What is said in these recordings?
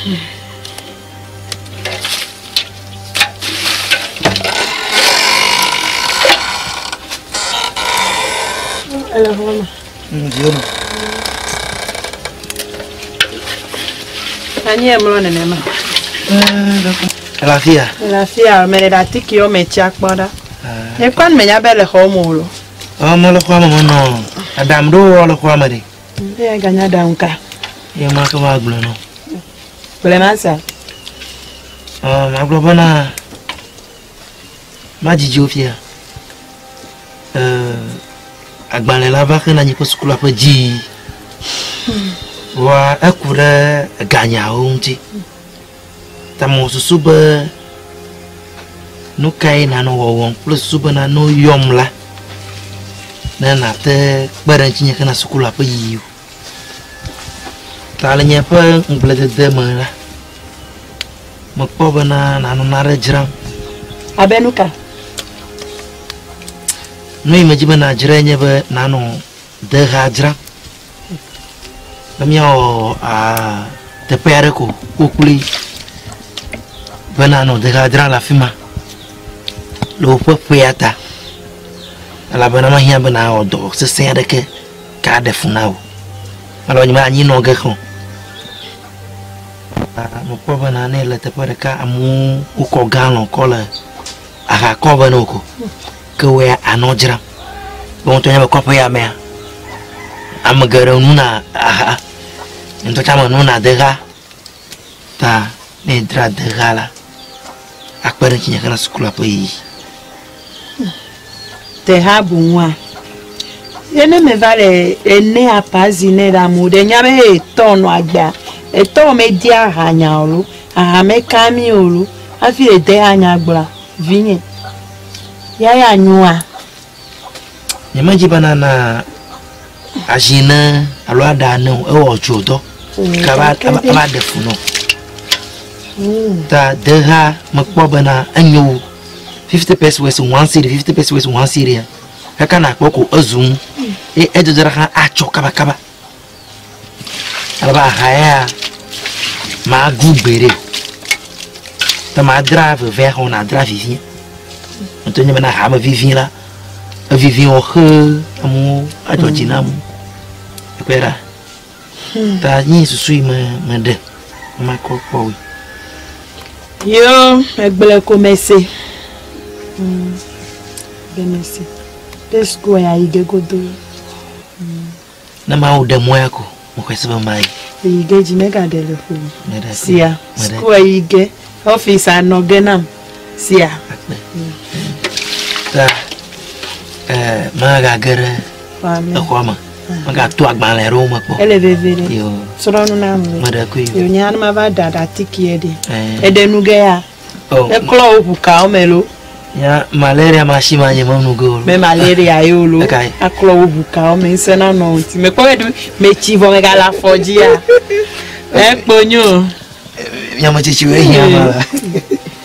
Ele xɔ me. Dziwo me. Anyi emlɔ nenema. Ele afia. Ele afia me ɖe atikewo me tsia kpɔ ɖa. Nye kpɔ nu menya be le xɔ me o lo. Ɔ mele xɔa me menɔ aɖaŋu ɖewo wɔ le xɔa me ɖe. Eya ganya aɖaŋu ka? Ye ma ke magblɔe nɔ. Gblɔe ma sa. Ɔ magblɔ bena madzidzi wo fia. Ee agbalẽ la va xena nye ƒe sukula ƒe dzi. Vɔa eku ɖe eganyawo ŋuti. Ta mewɔ susu be nu kae nanɔ wɔwɔm kple susu be nanɔ yɔm la ne nàte kpe ɖe ŋutinye hena sukula ƒe yiyi o. Ta le nye ƒe ŋugbledede me la, mekpɔ bena nànɔ nane dzram. Abe nu ka? Nu yi medzi be nàdzrae nye be nànɔ deha dzram. Be míawɔ teƒe aɖe ko kpokploe be nanɔ deha dzram le afi ma le woƒe ƒea ta elabena mehiã be nawɔ dɔ sesẽ aɖeke ke aɖe fu na wò. Alo nye anyi nɔ ge xɔ. Mekpɔ bena ne le teƒe ɖeka amewo wokɔ galɔn kɔ le aha kɔ ve ne wò ko ke wò ya anɔ dzram. Be ŋutɔ nye be kɔƒe ya mea ame geɖe nuna aha ŋutɔ tsã me nuna deha ta ne dzra deha la akpe ɖe ŋutinye hena sukula ƒe yiyi. Deha boŋua ye ne meva le ene apa zi ne ɖe amewo ɖe nya be etɔ nɔ agbea etɔ medi aha nya o lo aha meka mi o lo hafi le deha nya gblɔa vinye ya ya nyoa. Nyemedzi be nana azi ne alo aɖa ne o ewɔ dzo dɔ ke ava ava ɖe fu nɔ. Ta deha mekpɔ bena enyo wu 50 pesewas one cedi 50 pesewas one cedi ya kaka nakpɔ ko ezu ŋu eye edzɔdzɔ ɖe hã atsɔ kabakaba. Alebe aha ya magu gbeɖe o. Ta madra vevea xɔ nadra vivia. Ŋutɔ nye bena aha me vivi la evivi wɔ xe amewo adzɔ dzi na amewo. Ekpɔe ɖa. Ta nye susu yi me meɖe makɔ kpɔ woe. Yo, egblẽ ko mese. Be mese. Be sukua ya yi ge godo. Ne mawu ɖe mɔ ya ko mexɔe se be mayi. Yi ge dzi megaɖe le ƒo. Meɖe Sia. Sukua yi ge. Ɔfisi anɔ ge nam. Sia. Akpe. Ta megage ɖe exɔa me. Megato agbalẽ ɖewo me kpɔ. Ele veve ɖe. Yo. Srɔ̃ nu na ame. Meɖe koe. Yo nye hã ne mava ɖa ɖe atike ɖe. Eh. Eɖe nu ge ya. Oh. Eklɔ wo ʋukawo me lo. Ya malaria ma si ma nye menu ge o. Me malaria ye o lo. Ekae. Aklɔ wo ʋukawo me ŋusẽ nanɔ ŋuti. Mekpɔ be ɖe metsi vɔ megale afɔ dzia. Ekpo nyo. Miame tsitsiwo ehiã ma la.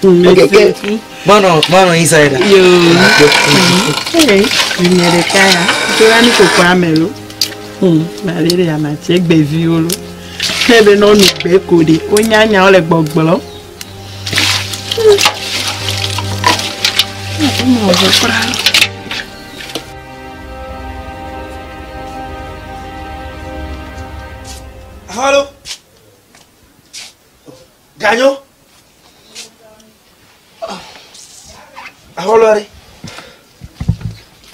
Ok, ke manɔ manɔ inside. Yo. Ee, vinye ɖeka ya. Tso la nukoko ame lo. Malaria ma tsi egbeviwo lo. Ne be nɔ nu gbe ko ɖe, wonya nyawo le gbɔgblɔ. Halo. Ganyo. Aholo are.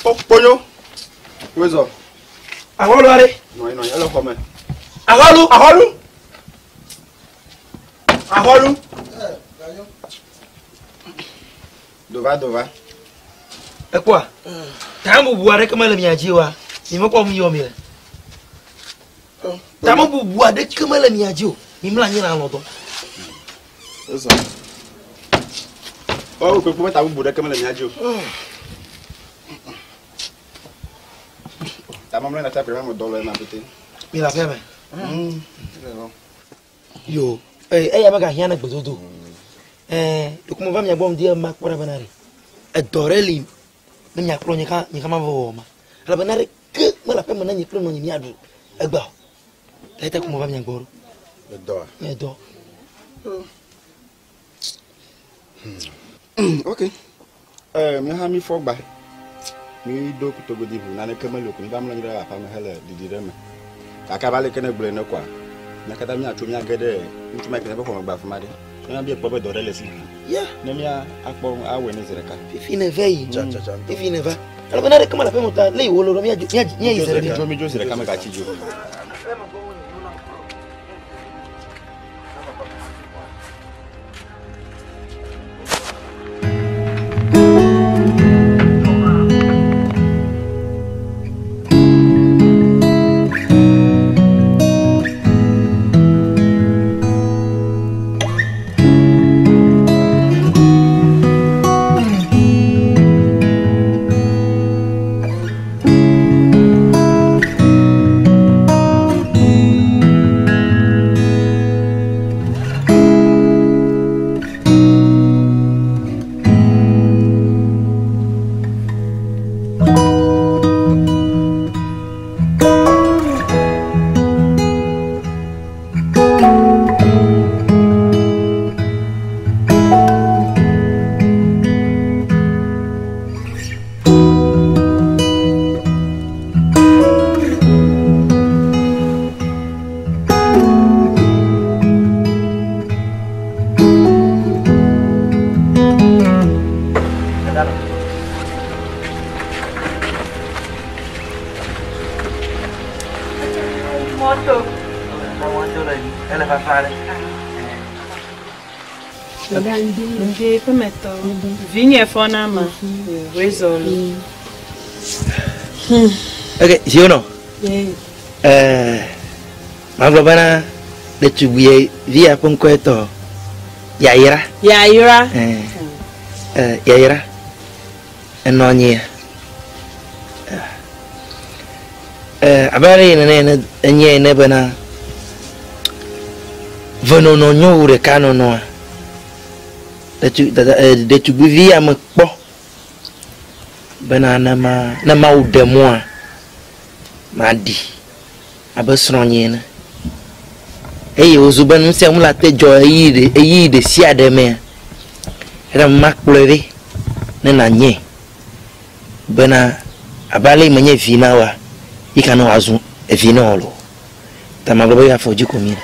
Kponyo. Wezɔ. Aholo are. Nɔ nɔ ele xɔ me. Aholo. Aholu. Aholu. Dova dova. Ekpɔa? Tamebubu aɖeke mele mia dzi oa? Mi mekpɔ nu yɔ mi le. Tamebubu aɖeke mele mia dzi o. Mi mlɔ anyi le alɔ̃ dɔm. Wezɔ. Ɔ kpekpe be tamebubu ɖeke mele mia dzi o. Tamamlɛ na fia kpe me dɔ le ma pete. Mi le aƒea me. Yo, eya megahiã na gbedodo. Ɛɛ, ɖeko meva mia gbɔ ŋdi makpɔ ɖa bena ɖe edɔ ɖe li ne miakplɔ nye hã nye hã mava wɔ ma. Elabena ɖeke mele aƒeme na nye kple nɔnye míaɖu egbea o. Eya ta ko meva mia gbɔ ɖo. Edɔa? Edɔ. Ok. Mi hã mi fɔ gba. Mi ɖo kotogodi ʋu naneke meli o ko mi va mlɔ anyi ɖe aƒea me hele ɖiɖi ɖe me. Gake abe aleke ne gblɔe ne koa, mía katã míatso míage ɖe ŋutsu ma yi ke míaƒe xɔme gba afi ma ɖe. Ne míabia kpɔ be dɔ ɖe le esi hã. Ya. Ne mía akpɔ awɔe ne zi ɖeka. Fifi ne va yi. Fifi ne va. Elabena naneke mele aƒeme o ta le yi wolo ɖo míadzo míayi zi ɖeka. Midzo midzo zi ɖeka megatsi dzo. Vinye fɔna ma. Wezɔlu. Ok, Ziono. Magblɔ bena ɖetugbui vi ya ƒe ŋkɔe tɔ Yayra. Yayra. Yayra. Enɔ anyi. Abe ale yi nene ene enye ene bena venɔnɔ nyo wu ɖeka nɔnɔa. Ɖetugbivi ya me kpɔ bena ne ma ne Mawu ɖe mɔa maɖi abe srɔ̃nye ene. Eye wòzu be nu sia nu la te dzɔ ɣeyiɣi ɖe sia ɖe mea, eɖe makplɔe ɖe ne nànyae bena abe ale yi menye vi na woa, yi ka ne wòazu evi na wò loo. Ta magblɔ be afɔ dzi ko mi le.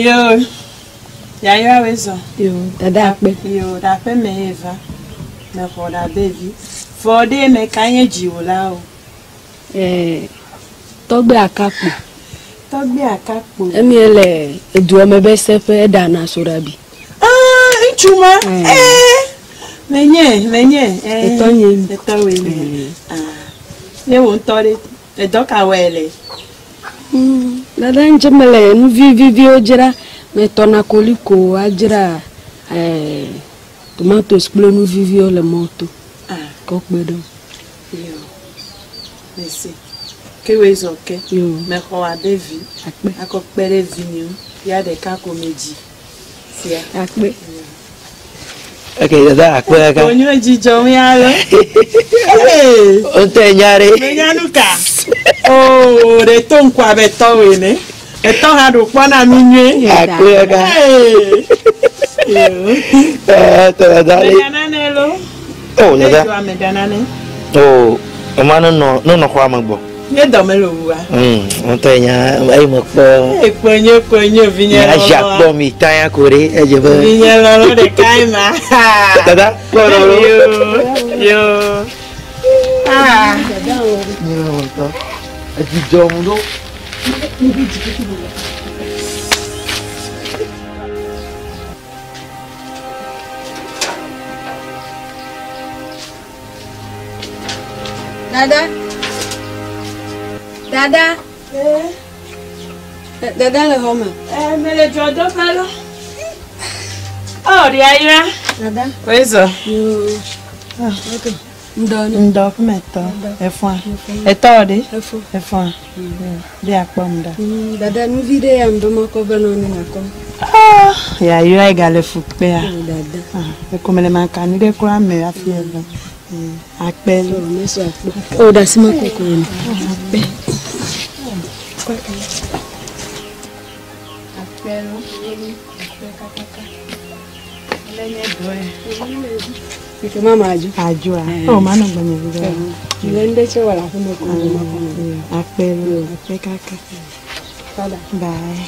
Yo, yayra wezɔ. Yo, dada akpe. Yo, ɖe aƒe me ye va. Mexɔ ɖe abe vi. Vɔ ɖe me ka nye dziwòla o. Tɔgbe akakpo. Tɔgbe akakpo. Emie le edua me be seƒe eɖana soɖabi. Ŋutsu ma. Menye, menye. Etɔ nye. Etɔ woe nye. Ye wo ŋutɔ ɖe edɔ ka wɔe le? Dada ŋutsu mele nu viviviwo dzra. Metɔna koliko adzra tomatoes kple nu viviwo le mɔto. Kɔ kpe ɖe. Yo. Merci. Ke woe zɔ ke. Yo. Mexɔ abe vi. Akpe. Akɔ kpe ɖe vinyewo. Ya ɖeka ko me dzi. Sia. Akpe. Ok, dada akpe kaka. Onyo dzidzɔ ya lo. O ŋutɔ enya ɖe. Menya nu ka. Oh, ɖe to ŋku abe tɔwoe ne. Etɔ hã ɖo kpɔ na mi nyuie. Akpe kaka. Tɔ dada ɖe. Meɖa nane lo. Oh, dada. Edzo ame ɖa nane. Oh, ema nenɔ nenɔ xɔa me gbɔ. Nye dɔme le wua. Ŋutɔ enya eyi me kpɔ. Ekpɔ nye kpɔ nye vinye lɔlɔ. Azi akpɔ mi ta ya ko ɖe edze be. Vinye lɔlɔ ɖekae ma. Dada kpɔ lɔlɔ. Yo yo. Nye lɔlɔtɔ. Edzidzɔ mu ɖo. Dada. Dada. Dada le xɔ me. Mele dzɔdɔƒe lo. Oh, ɖe ayra. Dada. Wezɔ. Yo. Ok. Ŋdɔ ne. Ŋdɔ ƒemetɔ. Efɔa. Etɔ ɖe. Efɔ. Efɔa. Ɖe akpɔ ŋdɔ. Dada nuvi ɖe ya ŋdɔ makɔ ve nɔ ne nakɔ. Ah, yayra egale fu kpea. Dada. Ekomele makani ɖe kura me hafi eva. Akpe lo. Meso akpe. Oh, dasi makoko ne. Akpe. Akpe lo. Akpe kakaka. Ele nye dɔ ye. Eke mama adzo. Adzoa. O manɔ gbɔnye vi ɖe. Le ŋɖe tse wɔ le aƒe me ko me ma kɔ. Akpe lo, akpe kaka. Fada. Bye.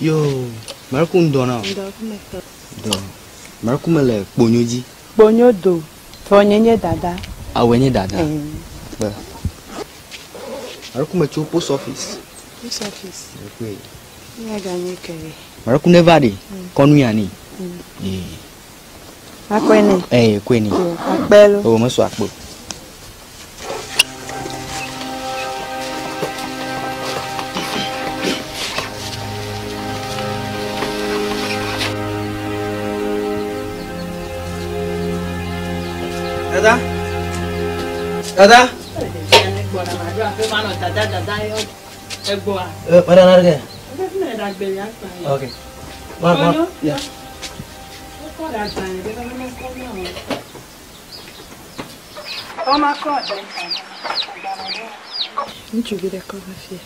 Yo, mɛrɛku ŋdɔ na. Dɔ. Mɛrɛku me le kponyo dzi. Kponyo do. Tɔnye nye dada. Awɔe nye dada. Kpe. Mɛrɛku me tso post office. Post office. Mɛrɛku. Nye ganye ke. Mɛrɛku ne va ɖe. Kɔnu ya ni. Ee. Akɔe ne. Ee, koe ni. Akpe lo. O mesɔ akpe. Dada. Dada. Mada na ɖe. Okay. Ma ma. Yeah. Ŋutsuvi ɖe kɔ va fia.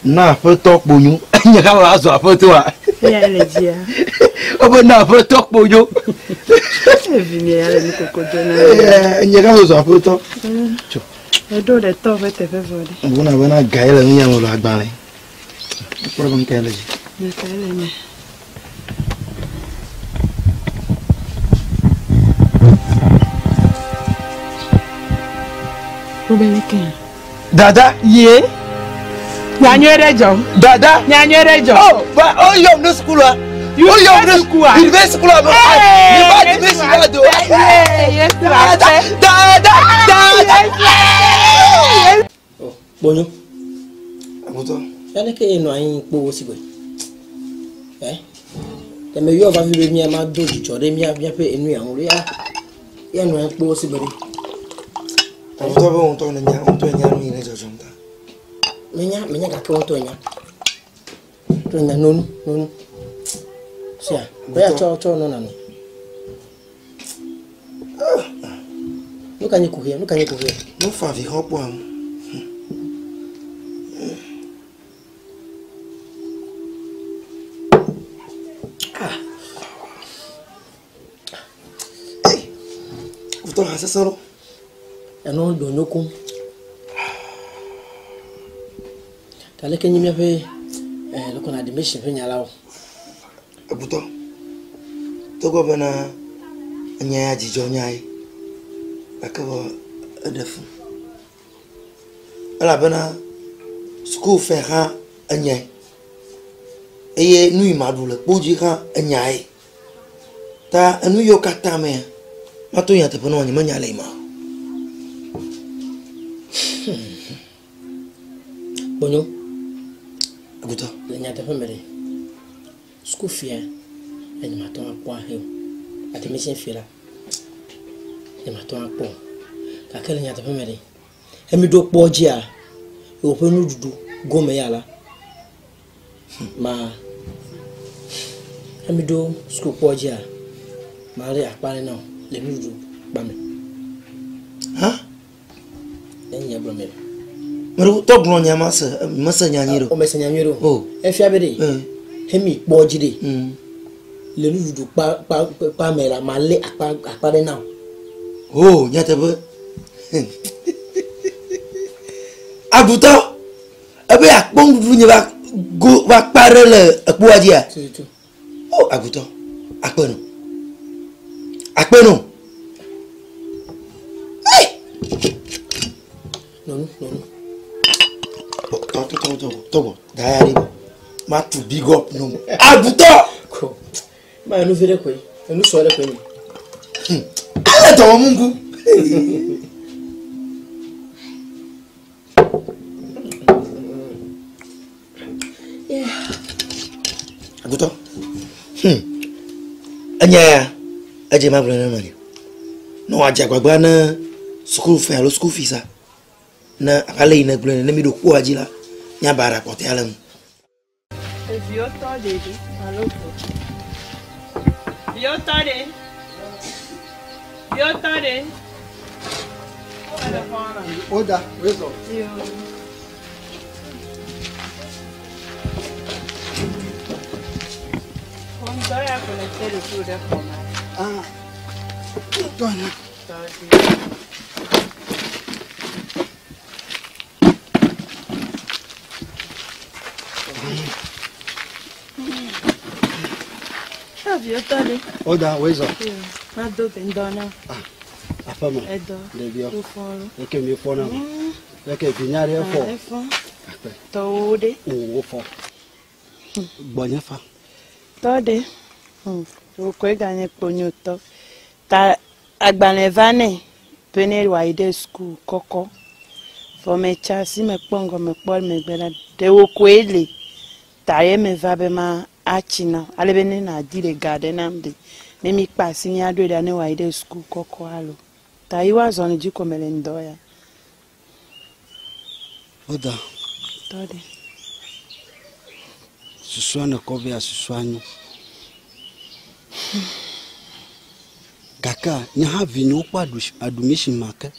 Na aƒetɔ kponyo. Nye hã va zu aƒetɔa. Eya le dzia. Wobe na aƒetɔ kponyo. Evi nye ya le nukoko do na. Nye hã va zu aƒetɔ. Tso. Eɖo ɖe tɔ ƒe teƒe vɔ ɖe. Ŋgona bena ga ye le nu ya me le agbalẽ. Kpɔ be nu ka ye le dzi. Nu ka ye le eme? Wobe leke? Dada. Ye. Nyanyuie ɖe dzɔ. Dada. Nyanyuie ɖe dzɔ. Oh, ba o yɔm ɖe sukula. O yɔm ɖe sukua. University sukula me. Mi ba di mi si ba do. Dada, dada, dada. Kponyo. Agbotɔ. Yaneke ye nɔ anyi kpo si gbe. Eh? Teme yɔ va fi be mía ma do dzidzɔ ɖe mía míaƒe enu ya ŋu ya ya nɔ anyi kpo si gbe ɖe. Agbotɔ be ŋutɔ ne nya ŋutɔ nya nu yi ne dzɔdzɔm ta. Menya menya gake ŋutɔ nya. Ŋutɔ nya nonu nonu. Sia, oya tsɔ tsɔ nɔ nanu. Nu ka nye kuxia? Nu ka nye kuxia? Nu fa vi xɔ kpɔa. Agbotɔ ha sesẽ ɖo. Enu ɖo kum. Ta leke nye míaƒe leke na admission ƒe nya la o. Agbotɔ. Togbɔ bena enya ya dzidzɔ nya ye. Gake vɔ eɖe fu. Elabena suku fe hã enyae. Eye nu yi maɖu le kpo dzi hã enyae. Ta enu yiwo katã mea, mato nyateƒe na wo nye menya le yi ma o. Kponyo. Agbotɔ. Le nyateƒe me ɖe, suku fia enye matɔ akpɔ ahe o. Admission fia la, nye matɔ akpɔ o. Gake le nyateƒe me ɖe, emi ɖo kpɔ dzia, woƒe nuɖuɖu gome ya la, ma emi ɖo suku kpɔ dzia, ma ɖe akpa ɖe na wo le nuɖuɖu kpa me. Hã? Enye gblɔ me. Meɖo tɔ gblɔ nya ma se mese nya nyui ɖo. O mese nya nyui ɖo. O. Efia be ɖe. Hemi kpɔ dzi ɖe. Le nuɖuɖu kpa kpa kpa me la, ma lé akpa akpa ɖe na wo. O nyateƒe. Agbotɔ. Ebe akpɔ nuɖuɖu nye va go va kpa ɖe le ekpoa dzia. Tututu. O Agbotɔ. Akpe no. Akpe no. Nonu nonu. Tɔ tɔ tɔ tɔ tɔgbɔ da ya ɖe ma tu big up no. Agbotɔ. Ko. Ma enu vi ɖe koe. Enu sɔ ɖe koe ni. Ele dɔ wɔm ŋku. Agutɔ. Enya ya edze ma gblɔ ne ma ni. Ne wòadze agbagba ne sukulu fe alo school fees a ne abe ale yi ne gblɔe ne mi ɖo kpoa dzi la míaba ɖe akpɔtɔea le ŋu. Eviwo tɔ ɖevi alo vo. Viwo tɔ ɖe. Viwo tɔ ɖe. Oda, wezɔ. Ŋdɔ ya ko le te ɖokuiwò ɖe xɔ me. Ah, tɔ na. Tɔ ɖe. Viwo tɔ ɖe. Oda, wezɔ. Mado be ŋdɔ na. Aƒeme. Edɔ. Ɖeviwo. Wofɔ lo. Leke mi fɔ na. Leke vinya ɖe fɔ. Efɔ. Tɔwo ɖe. O wofɔ. Gbɔnye fa. Tɔ ɖe. Wòkɔe ganye kponyotɔ. Ta agbalẽ va nɛ be ne wòayi ɖe suku kɔkɔ. Vɔ metsa asi mekpɔ ŋgɔ mekpɔ megbe la ɖe wòkɔe le. Ta ye meva be ma atsi na ale be ne nàdi le ga ɖe nam ɖe. Ne mi kpa asi míaɖoe ɖa ne wòayi ɖe suku kɔkɔ alo. Ta yi woazɔ ne dzi ko mele ŋdɔ ya. Oda. Tɔ ɖe. Susua ne kɔ vea susua nyo. Gake nye hã vinyewo kpɔ admission ma ke.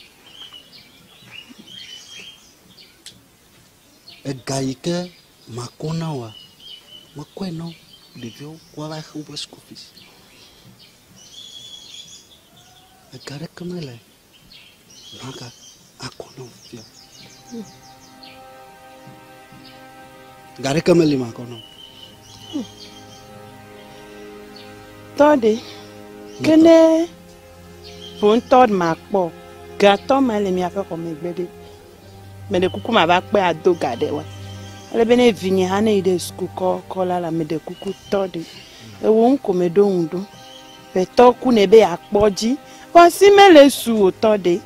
Ega yi ke makɔ na woa, mekɔe na wo ɖeviwo woava xe woƒe school fees. Ega ɖeke mele maka akɔ na wo fifia. Ga ɖeke meli makɔ na wo. Tɔ ɖe. Ke ne ƒo ŋutɔ makpɔ gatɔ ma le miaƒe xɔ megbe ɖe. Meɖe kuku ma va kpe ado ga ɖe wa. Ale be ne vinye hã ne yi ɖe suku kɔkɔ la la meɖe kuku tɔ ɖe. Ewo ŋu ko meɖo ŋu ɖo. Ƒetɔ ku ne be yeakpɔ dzi. Vɔ asi mele su o tɔ ɖe.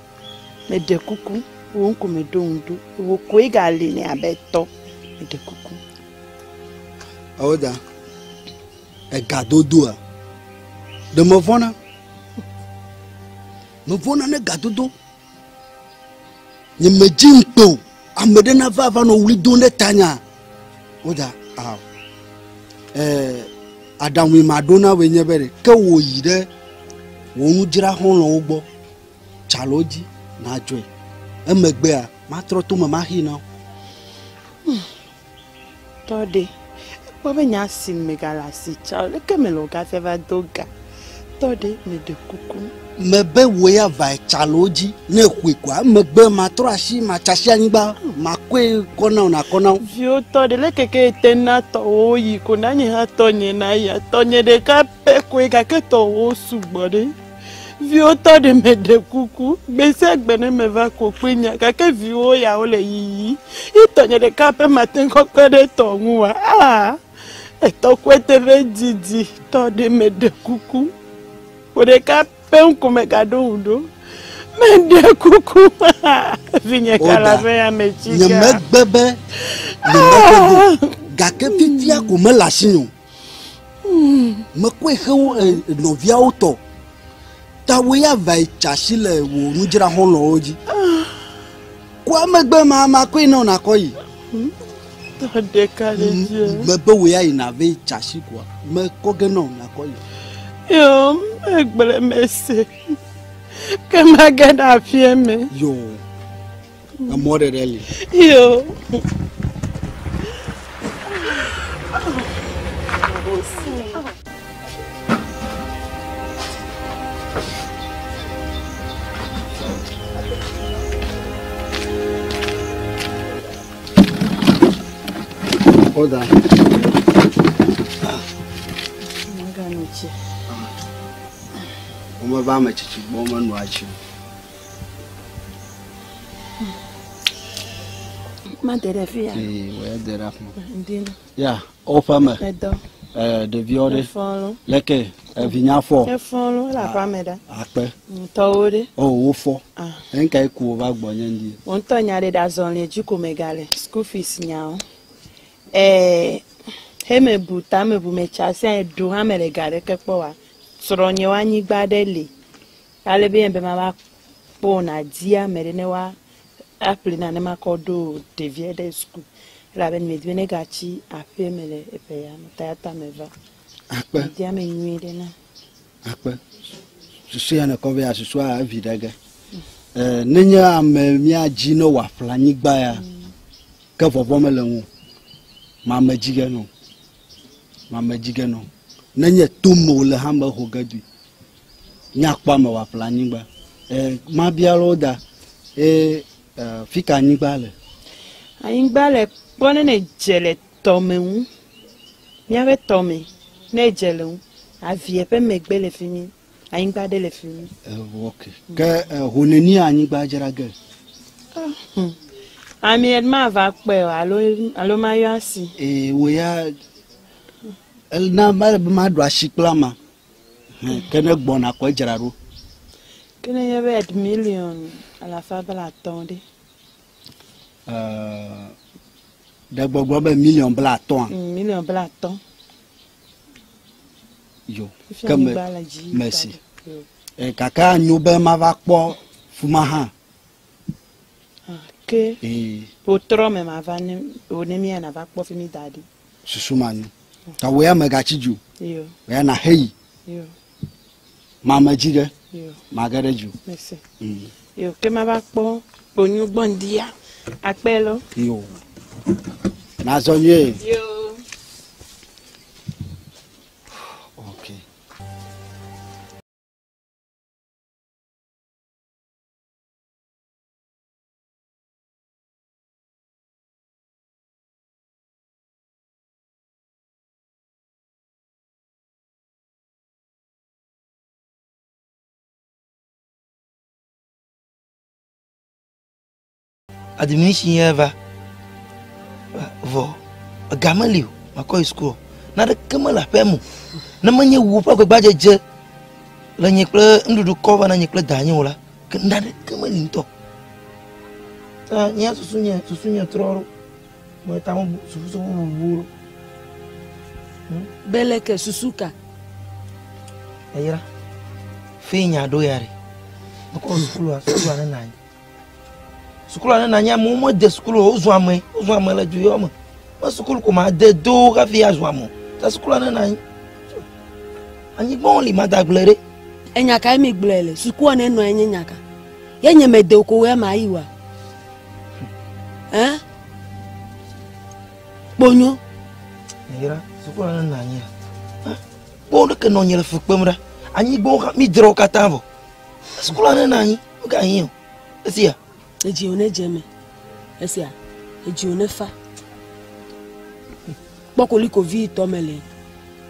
Meɖe kuku. Ewo ŋu ko meɖo ŋu ɖo. Ewo koe gali ne abe tɔ. Meɖe kuku. Awoda. Ega dodoa. Ɖe mevɔna. Mevɔna ne gadodo. Nye medzi ŋukpe o. Ame ɖe nava va nɔ wli dom ɖe tanya. Woda aw. Aɖaŋu ma ɖo na woe nye be ɖe ke wò yi ɖe wò nudzraxɔlɔ̃wo gbɔ. Tsalo dzi nadzɔe. Emegbea matrɔ to me maxi na wo. Tɔ ɖe. Ekpɔ be nye asi megale asi tsa o. Leke mele wò gafia va do ga. Tɔ ɖe meɖe kuku. Mebe wò ya va tsalo dzi ne xɔe koa emegbe matrɔ asi matsa asi anyigba makɔe kɔ na wo nakɔ na wo. Viwo tɔ ɖe leke ke ete na tɔwo yi ko na nye hã tɔnye na ya tɔnye ɖeka pɛ koe gake tɔwo sugbɔ ɖe. Viwo tɔ ɖe meɖe kuku gbe sia gbe ne meva ko kple nya gake viwo ya wole yiyi. Ye tɔnye ɖeka pɛ mate ŋu kpe ɖe tɔ ŋu wa. Aa etɔ koe teƒe didi tɔ ɖe meɖe kuku. Wò ɖeka pɛ ŋku megaɖo ŋu ɖo. Meɖe kuku. Vinye kala ƒe ame tsi Nye ga. megbe be nye megbe do. Gake fifia ko mele asinye o. Mekɔe xe wo nɔviawo tɔ. Ta wo ya va yi tsa asi le wò nudzraxɔlɔ̃wo dzi. Koa megbe ma makɔe na wo nakɔ yi. Tɔ ɖeka ɖe dzia. Mebe wo ya yina ve yi tsa asi koa. Mekɔ ge na wo nakɔ yi. Yo, megblẽ mese. Ke mage ɖe aƒea me. Yo, emɔ ɖeɖe li. Yo. Oda. Magano tsi. Womeva ame tsitsi gbɔ womenoa tsi o. Made ɖe fi ya. Ee, wòye de ɖe afi ma. Ŋdi na. Ya, woƒe me. Edɔ. Ɖeviwo ɖe. Efɔ lo. Leke? Evinya fɔ. Efɔ lo le aƒea me ɖa. Akpe. Tɔwo ɖe. O wofɔ. Ah. Enka eku wo va gbɔ nye ŋdi. Wo ŋutɔ nya ɖe ɖe azɔlie dzi ko megale school fees nyawo. Ɛɛ heme bu tame bu me tsa sia ɖo hã me le ga ɖeke kpɔ wa. Srɔ̃nye wa anyigba ɖe li. Ale be be ma va kpɔ na di ame ɖe ne wa aƒle na ne makɔ ɖo ɖevia ɖe school. Elabe me di be ne gatsi aƒe me le eƒe ya me ta ya ta me va. Akpe. Di ame nyui ɖe na. Akpe. Susu ya ne kɔ be ya susua evi ɖe ge. Nenye ame mía dzi ne wòaƒle anyigba ya ke vɔvɔ mele ŋu o. Mame dzi ge nɔ. Mame dzi ge nɔ. Nenye tome wòle hã me ho ge dui. Míakpɔ ame wòaƒle anyigba. Mabia ɖewo da. Fi ka anyigba le? Anyigba le kpɔ ne ne dze le tɔme ŋu. Míaƒe tɔme ne dze le ŋu. Avie ƒe megbe le fi mi. Anyigba ɖe le fi mi. Ok. Ke ho neni anyigba dzra ge? Ami ma va kpɔe o alo alo ma yɔ asi. Wo ya na ma be ma ɖo asi kple ama. Ke ne gbɔna kɔ dzra ɖo. Ke ne nye be miliɔn alafa 50 ɖe. Ɖe gbɔgblɔ be miliɔn 50. Miliɔn 50. Yo. Ke me merci. Kaka anyo be ma va kpɔ fuma hã. Ke. Wotrɔ me ma va ne wo ne mia na va kpɔ fi mi da ɖi. Susu ma nyo. Ta wo ya megatsi dzi o. Yo. Wo ya na heyi. Yo. Mame dzi ge. Yo. Mage ɖe dzi o. Merci. Yo ke ma va kpɔ kponyu gbɔndia. Akpe lo. Yo. Nazɔ nyuie. Yo. Ok. Admission ya va vɔ ega meli o makɔ yi school naneke mele aƒea me o ne menye wu ƒe agbagbadzedze le nye kple nuɖuɖu kɔ va na nye kple danye o la ke naneke meli ŋutɔ ta nye susu nye susu nye trɔ ɖo me ta mo susu bubu ɖo. Beleke susu ka? Eyra fe nya ɖo ya ɖe mekɔ sukulua sukulua ne na anyi. Sukulu ne nanya amewo mede sukulu o wozɔ ame wozɔ ame le du yɔ me me sukulu ko ma de do hafi azɔ ame ta sukulu ne na anyi anyigba li ma da gblẽ ɖe. Enya kae mi gblɔe le sukua ne nɔ anyi nya ka ye nye me de ko ya ma yi wa hein kponyo. Yira sukulu ne na anyi kpɔ ɖeke nɔ nye le fu kpem ɖa anyigba mi dzra wo katã vɔ sukulu ne na anyi ga anyi o esia. Edzi wo ne dze me esia edzi wo ne fa kpɔkoliko vi tɔ me le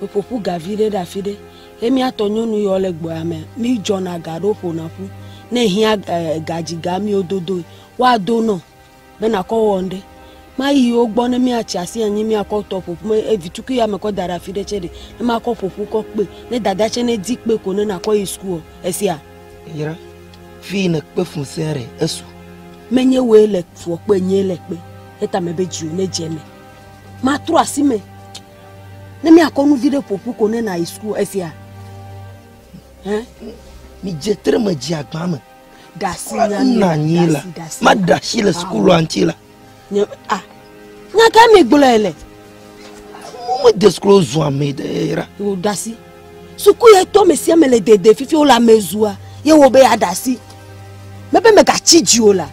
eƒoƒu gavi ɖe ɖe afi ɖe ye miatɔ nyɔnu yɔ le gbɔa me mi dzɔna ga ɖo ƒona ƒu ne hiã gadzi ga miwo dodo woado nɔ be nakɔ wɔ ŋɖe ma yi wo gbɔ ne miatsi asi anyi miakɔ tɔ ƒoƒu me evitukui ya me kɔ da ɖe afi ɖe tse ɖe ne makɔ ƒoƒu kɔ kpe ne dada tse ne di kpe ko ne nakɔ yi sukua esia. Yira fi ne kpe fun se ɖe esu. Menye woe le fuɔ kpe nye le kpe eta me be dziwo ne dze me matrɔ asi me ne miakɔ nuvi ɖe ƒoƒu ko ne na yi suku esia. Hein? Mi dze tre me dzi agba me. Dasi na anyi la ma dasi le sukulua ŋuti la. Nye a nya ka mi gblɔe le. Mo me de sukulu zu ame ɖe ra. O dasi suku ye tɔ me sia me le dede fifi wo le ame zua ye wo be ya dasi mebe megatsi dzi o la.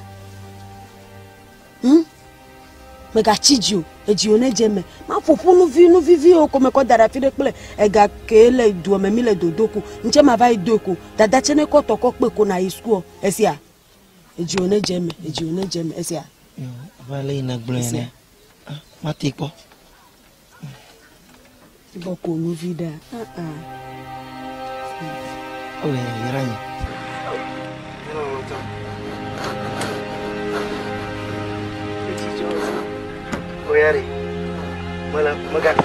Megatsi dzi o edziwo ne dze me maƒoƒu nuvi nuviviwo ko mekɔ da ɖe afi ɖe kple ega ke le dua me mi le dodo ko ŋtse ma va yi do ko dada tse ne kɔ tɔ kɔ kpe ko na yi sukua esia edziwo ne dze me edziwo ne dze me esia. Va le yina gblɔe ne mate kpɔ. Bɔ ko nuvi ɖa. Oye, yɛrɛ nye. Oyare, mala maga do.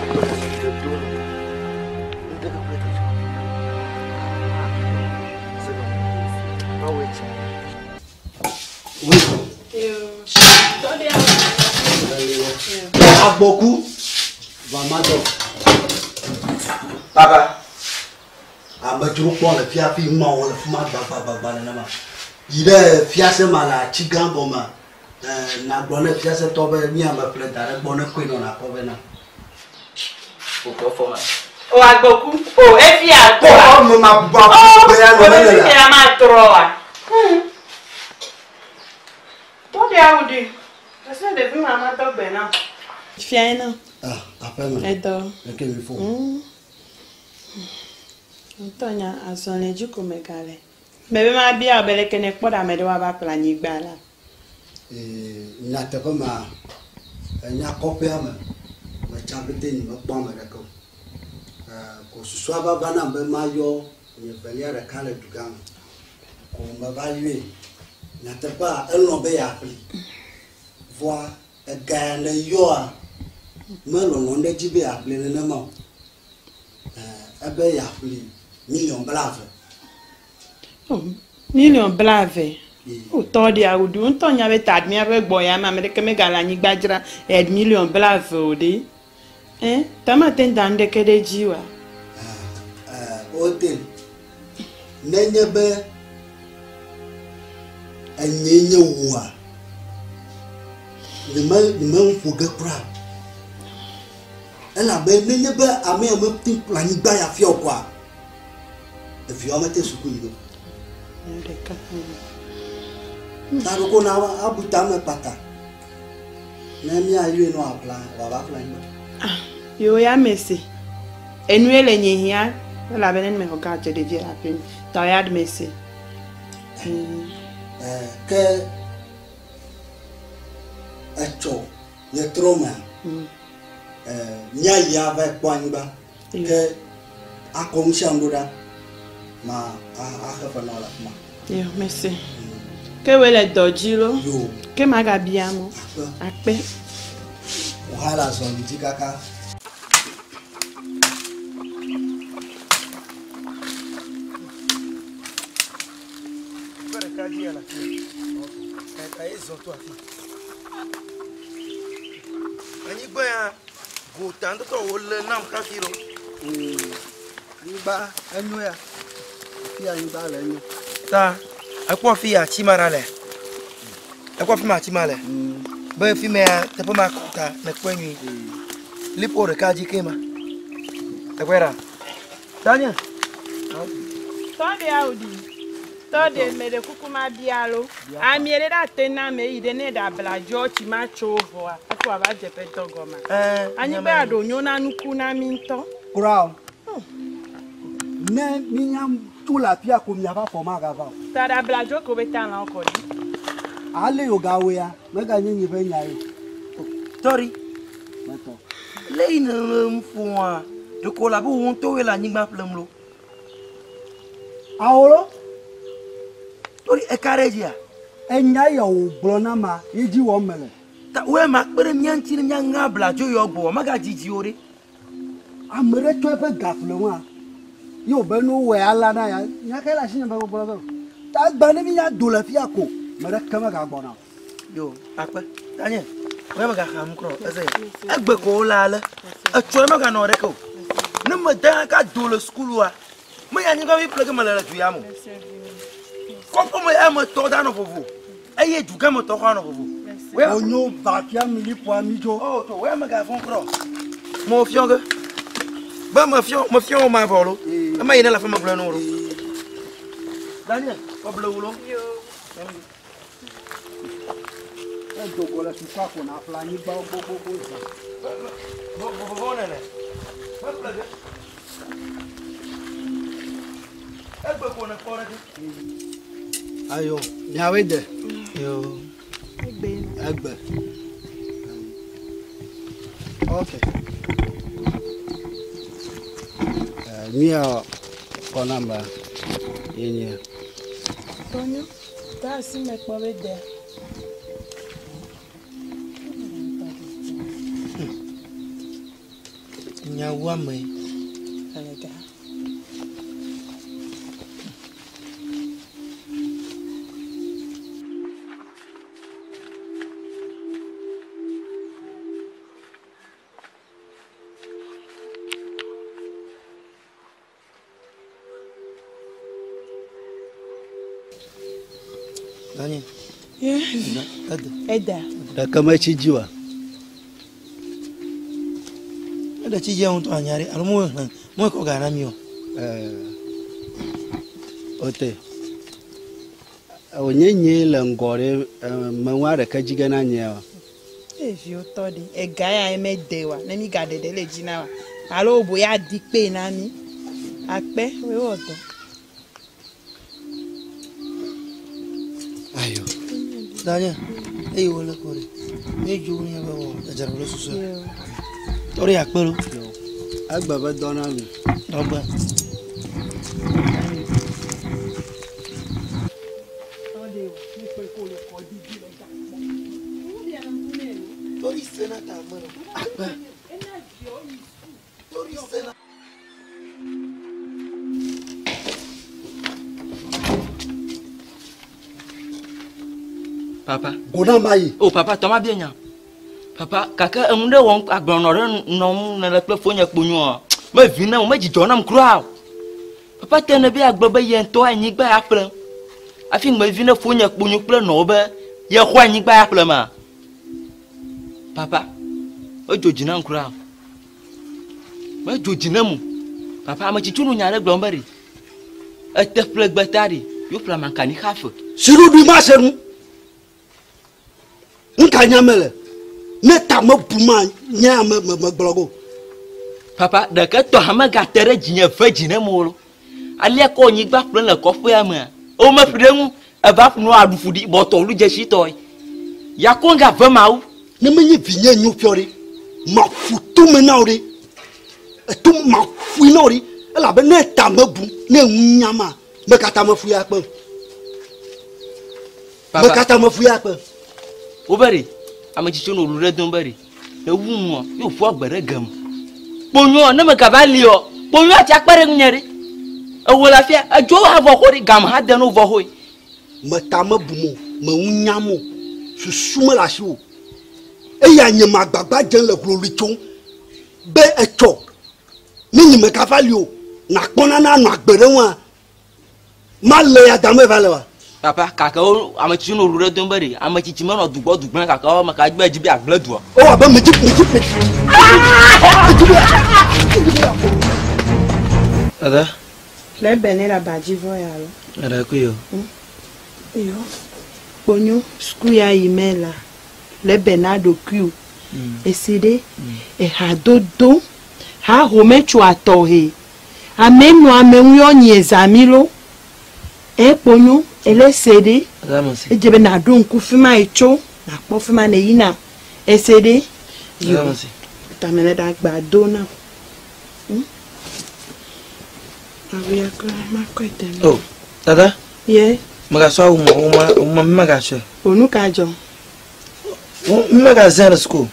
Papa. Amedzro kpɔ le fia fi ma wo le fi ma gbagbagbagba nenema. Yi ɖe fiase ma le atsi gã gɔme. Nagblɔ ne fiasetɔ be mi ame ƒle da ɖe gbɔ ne koe nɔ nakɔ vɛ na. Wòkɔ fɔ ma. O agboku. O efi agbo. Kɔ me ma bu abu be ya nɔ O ne le. efi ya ma trɔ wa. Tɔ de awu di. Ese ɖevi ma ma tɔ gbe na. Fia yi na. Ah, aƒe me. Edɔ. Eke mi fo. Ŋutɔ nya azɔli dzi ko megale. Mebe ma bia wo be leke ne kpɔ ɖe ame ɖe woava ƒle anyigba la. Nyateƒe ma enya kɔƒea me metsa pete nye mekpɔ ame ɖeke o. Ko susua va va nam be mayɔ nye velia ɖeka le dugã me. Ko meva yɔe. Nyateƒea elɔ̃ be yeaƒli. Vɔa ega ya ne yɔa melɔlɔ̃ ɖe edzi be yeaƒli nenema o. Ebe yeaƒli miliɔn 20. Miliɔn 20. O tɔ ɖe awu ɖu ŋutɔ nya be ta míaƒe gbɔ ya me ame ɖeke megale anyigba dzra miliɔn 20 o ɖe. Ta mate ŋu da nu ɖeke ɖe edzi oa? Hotel. Nenye be enyee nye wòa, nye me ƒo ge kura. Elabe nenye be ame ya mete ŋu ƒle anyigba ya fia o koa, eviawo mete suku yi o. Ta ɖeko na abu tame kpata. Ne míayɔe ne wòaƒle, wòava ƒle anyigba. Yewo ya me se. Enue le nye hiã elabe ne mexɔ ga dze ɖevia le aƒe me. Ta ya me se. Ke etsɔ ɣetrɔ mea, míayi ava kpɔ anyigba. Ke akɔ nu sia nu ɖo ɖa. Ma axe fe na wo le afi ma. Yo, merci. Ke woe le dɔ dzi lo. Yo. Ke magabia mo. Akpe. Wò hã le azɔli dzi kaka. Anyigba ya gota ŋutɔ wòle nam hafi ɖo. Anyigba enyo ya. Fi anyigba le enyo. Ta ekpɔ fi atsi ma ɖa le. Ekpɔ fi ma atsi ma le. Be fi mea teƒe ma kɔ ta ne kpɔe nyuie. Lipo ɖeka dzi ke ma. Ekpɔe ɖa. Tanye. Tɔ ɖe awu ɖi. Tɔ ɖe me ɖe kuku ma bia lo. Ami ɖe ɖe ate na ame yi ɖe ne ɖe abladzo tsi ma tso vɔa. Hafi wòava dze ƒe dɔ gɔme. Anyigba ya ɖo nyo na nuku na mi ŋutɔ. Kura o. Ne minya tso le afia ko miava fɔ magava o. Ta ɖe abladzo ko be ta lãwo kɔ ɖi. Ale yo gawoe ya meganye nye ƒe nya ye o. Tɔri. Metɔ. Le yi ne le nu ƒoa, ɖeko le abe wò ŋutɔwoe le anyigba ƒlem lo. Awo lo. Tɔri eka ɖe dzia? Enya ya wògblɔ na ma ye dzi wɔm mele. Ta woe ma kpe ɖe mía ŋuti ne míaŋe abladzo yɔ gbɔ, megadzidzi o ɖe. Ame ɖe tsɔ eƒe ga ƒle ŋua, ye wòbe ne wowɔe alea na ya, nya kae le asinye be gbɔgblɔ be o. Ta egbe ne mínya do le fia ko, ame ɖeke megagbɔna o. Yo, akpe. Tanye, woe megaxa nu kura o. Eze, egbe ko wole ale. Etsɔ ye meganɔ ɖeke o. Ne mede ka do le sukulua, menye anyigba vi ƒle ge mele le du ya me o. Kɔƒe me ya me tɔ da nɔ vovo eye dugã me tɔ xɔ nɔ vovo. Wonyo va fia mi liƒoa mi dzo. O, to woya megavɔ̃ kura o. Mo fiɔ ge. Be mefiɔ wo ma vɔ lo. Ema yi ne le afi me gblɔe na wo lo. Daniel, kɔ ble wu lo. Yo. Edo go le sukua ko na ƒle anyigbawo gbogbogbò zã. Vovovo nene. Meƒle ge. Egbe ko ne kpɔ ɖe ge. Ayo, miawoe de. Yo. Egbe. Egbe. Ok. Mía kɔ na me ye nye. Tɔnyo, ta asi me kpɔ be de. Nyawoa me. Alega. Danye. Ede. Eda. Ɖeke metsi dzi oa? Eɖe tsi dzia ŋutɔ anya ɖe alo mo hlẽ mo kɔ ga na mi o. Ote. Wònye nyee le ŋgɔ ɖe meŋua ɖeke dzi ge na nyea o. Eviwo tɔ ɖe ega ya eme de wa ne mi ga ɖeɖe le dzi na wa alo wo ya di kpe na mi akpe wo wɔ dɔ. Ayo. Danye, eyi wole ko ɖe. Mi dzo nye be wɔ dzadzra ɖo susu. Tɔ ɖe akpe ɖo. Egbe be dɔ na mi. Dɔgbe. Tori sena ta mero. Akpe. Tori sena. Papa. Gona mayi. O papa tɔ ma bia nya. Papa gake enu ɖe wɔm agblɔnɔ ɖe nɔm nele kple fonye kponyoa. Me vi nam, me dzidzɔ nam kura o. Papa te ne be agblɔ be ye ŋutɔ anyigba ya ƒle. Hafi me vi ne fonye kponyo kple nɔwo be ye xɔ anyigba ya ƒle ma. Papa, edzo dzi nam kura o. Medzo dzi nam o. Papa, ame tsitsi nu nya ɖe gblɔm be ɖe. Ete ƒle gbeta ɖi, yo ƒle amankani xafe. Siɖuɖu ma se nu. Nka nya mele. Ne ta me bu ma nye ame me me gblɔ go. Papa, ɖeke tɔ hã megate ɖe dzinye ve dzi ne mo lo. Alia kɔ anyigba ƒle le kɔƒea mea. Wo me ƒle ɖe ŋu eva ƒo nu aɖu fu ɖi bɔtɔ lu dzesi tɔe. Yako nga ve mawu. Ne menye vinye nyo fiɔ ɖe, maƒu tome na wo ɖe. Eto maƒui na wo ɖe. Elabe ne ta me bu, ne ŋu nya ma, me katã me ƒui akpe. Papa. Me katã me ƒui akpe. Wo be ɖe, ame tsitsi no lu ɖe dom be ɖe. Ne wu nua, yo ƒu agbe ɖe geme. Kponyo, ne me gava li o, kponyo ati akpe ɖe ŋunye ɖe. Ewo le afia, edzo ha vɔ xo ɖe, game ha de no vɔ xoe. Me ta me bu mo, me ŋu nya mo, susu me le asi o. Eya nye ma gbagba dze le hloli tsom be etsɔ ne nye me gava li o, nakpɔ nana anɔ agbe ɖe ŋua. Ma le ya dame va le wa. Papa, kake wo ame tsitsi no lu ɖe dom be ɖe, ame tsitsi menɔ dugbɔ dugblẽ kake wo ame ka gbe dzi be agble dua. O abe me dzi me dzi me dzi. Dada. Le be ne la badzi vɔ ya lo. Dada kuyo. Yo. Kponyo suku ya yi me la. Le be na ɖokuiwò. Ese ɖe ehadodo hahome tso atɔhe. Ame nɔ ame ŋu yɔ nyi ezami lo. Ekponyo ele se ɖe. Edze be naɖo ŋku fi ma yi tso nakpɔ fi ma ne yina. Ese ɖe. Yo. Tame le ɖe agba do na. Awuya kura makɔe te. Oh, dada. Ye. Megasɔ awu ma, wo ma, wo ma mi megasɔe. O nu ka dzɔ? Mi megazã le suku.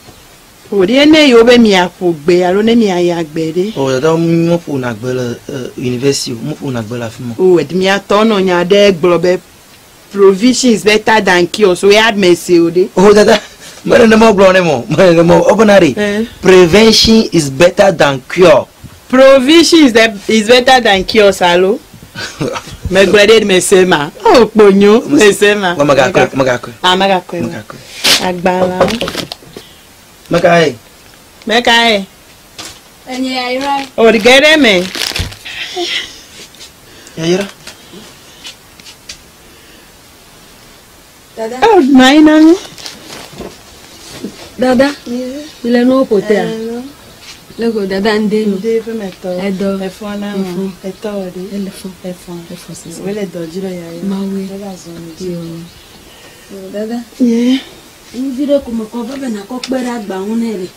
O ɖe ne yewo be miaƒo gbe alo ne miayi agbe ɖe. O dada, mi meƒona gbe le university o, meƒona gbe le afi ma. O miatɔ nɔ nya ɖe gblɔ be provision is better than cure, so ya mese o ɖe. O dada, mele ne mo gblɔ ne mo, mele ne mo, o bena ɖe. Prevention is better than cure. Provision is better than cure, salo. Megblɔ ɖe mese ma. O kponyo mese ma. Wa megakɔe, megakɔe. Ah, megakɔe. Megakɔe. Agbalẽwo. Mekae. Mekae. Enye yayra. O ge ɖe me. Yayra. Dada. Oh, nɔ anyi na mí. Dada. Mi le nuwo ƒo tea? Le ko dada ŋde lo. Ŋde ƒe me tɔ. Edɔ. Efɔ na mo. Efɔ. Etɔ wɔ ɖe. Ele fɔ. Efɔ. Efɔ sese. Wole dɔ dzi le yaya. Mawe. Wole azɔ mi dzi. Yo. Dada. Ye. Nuvi ɖe ko me kɔ va be nakɔ kpe ɖe agba ŋu nɛ ɖe.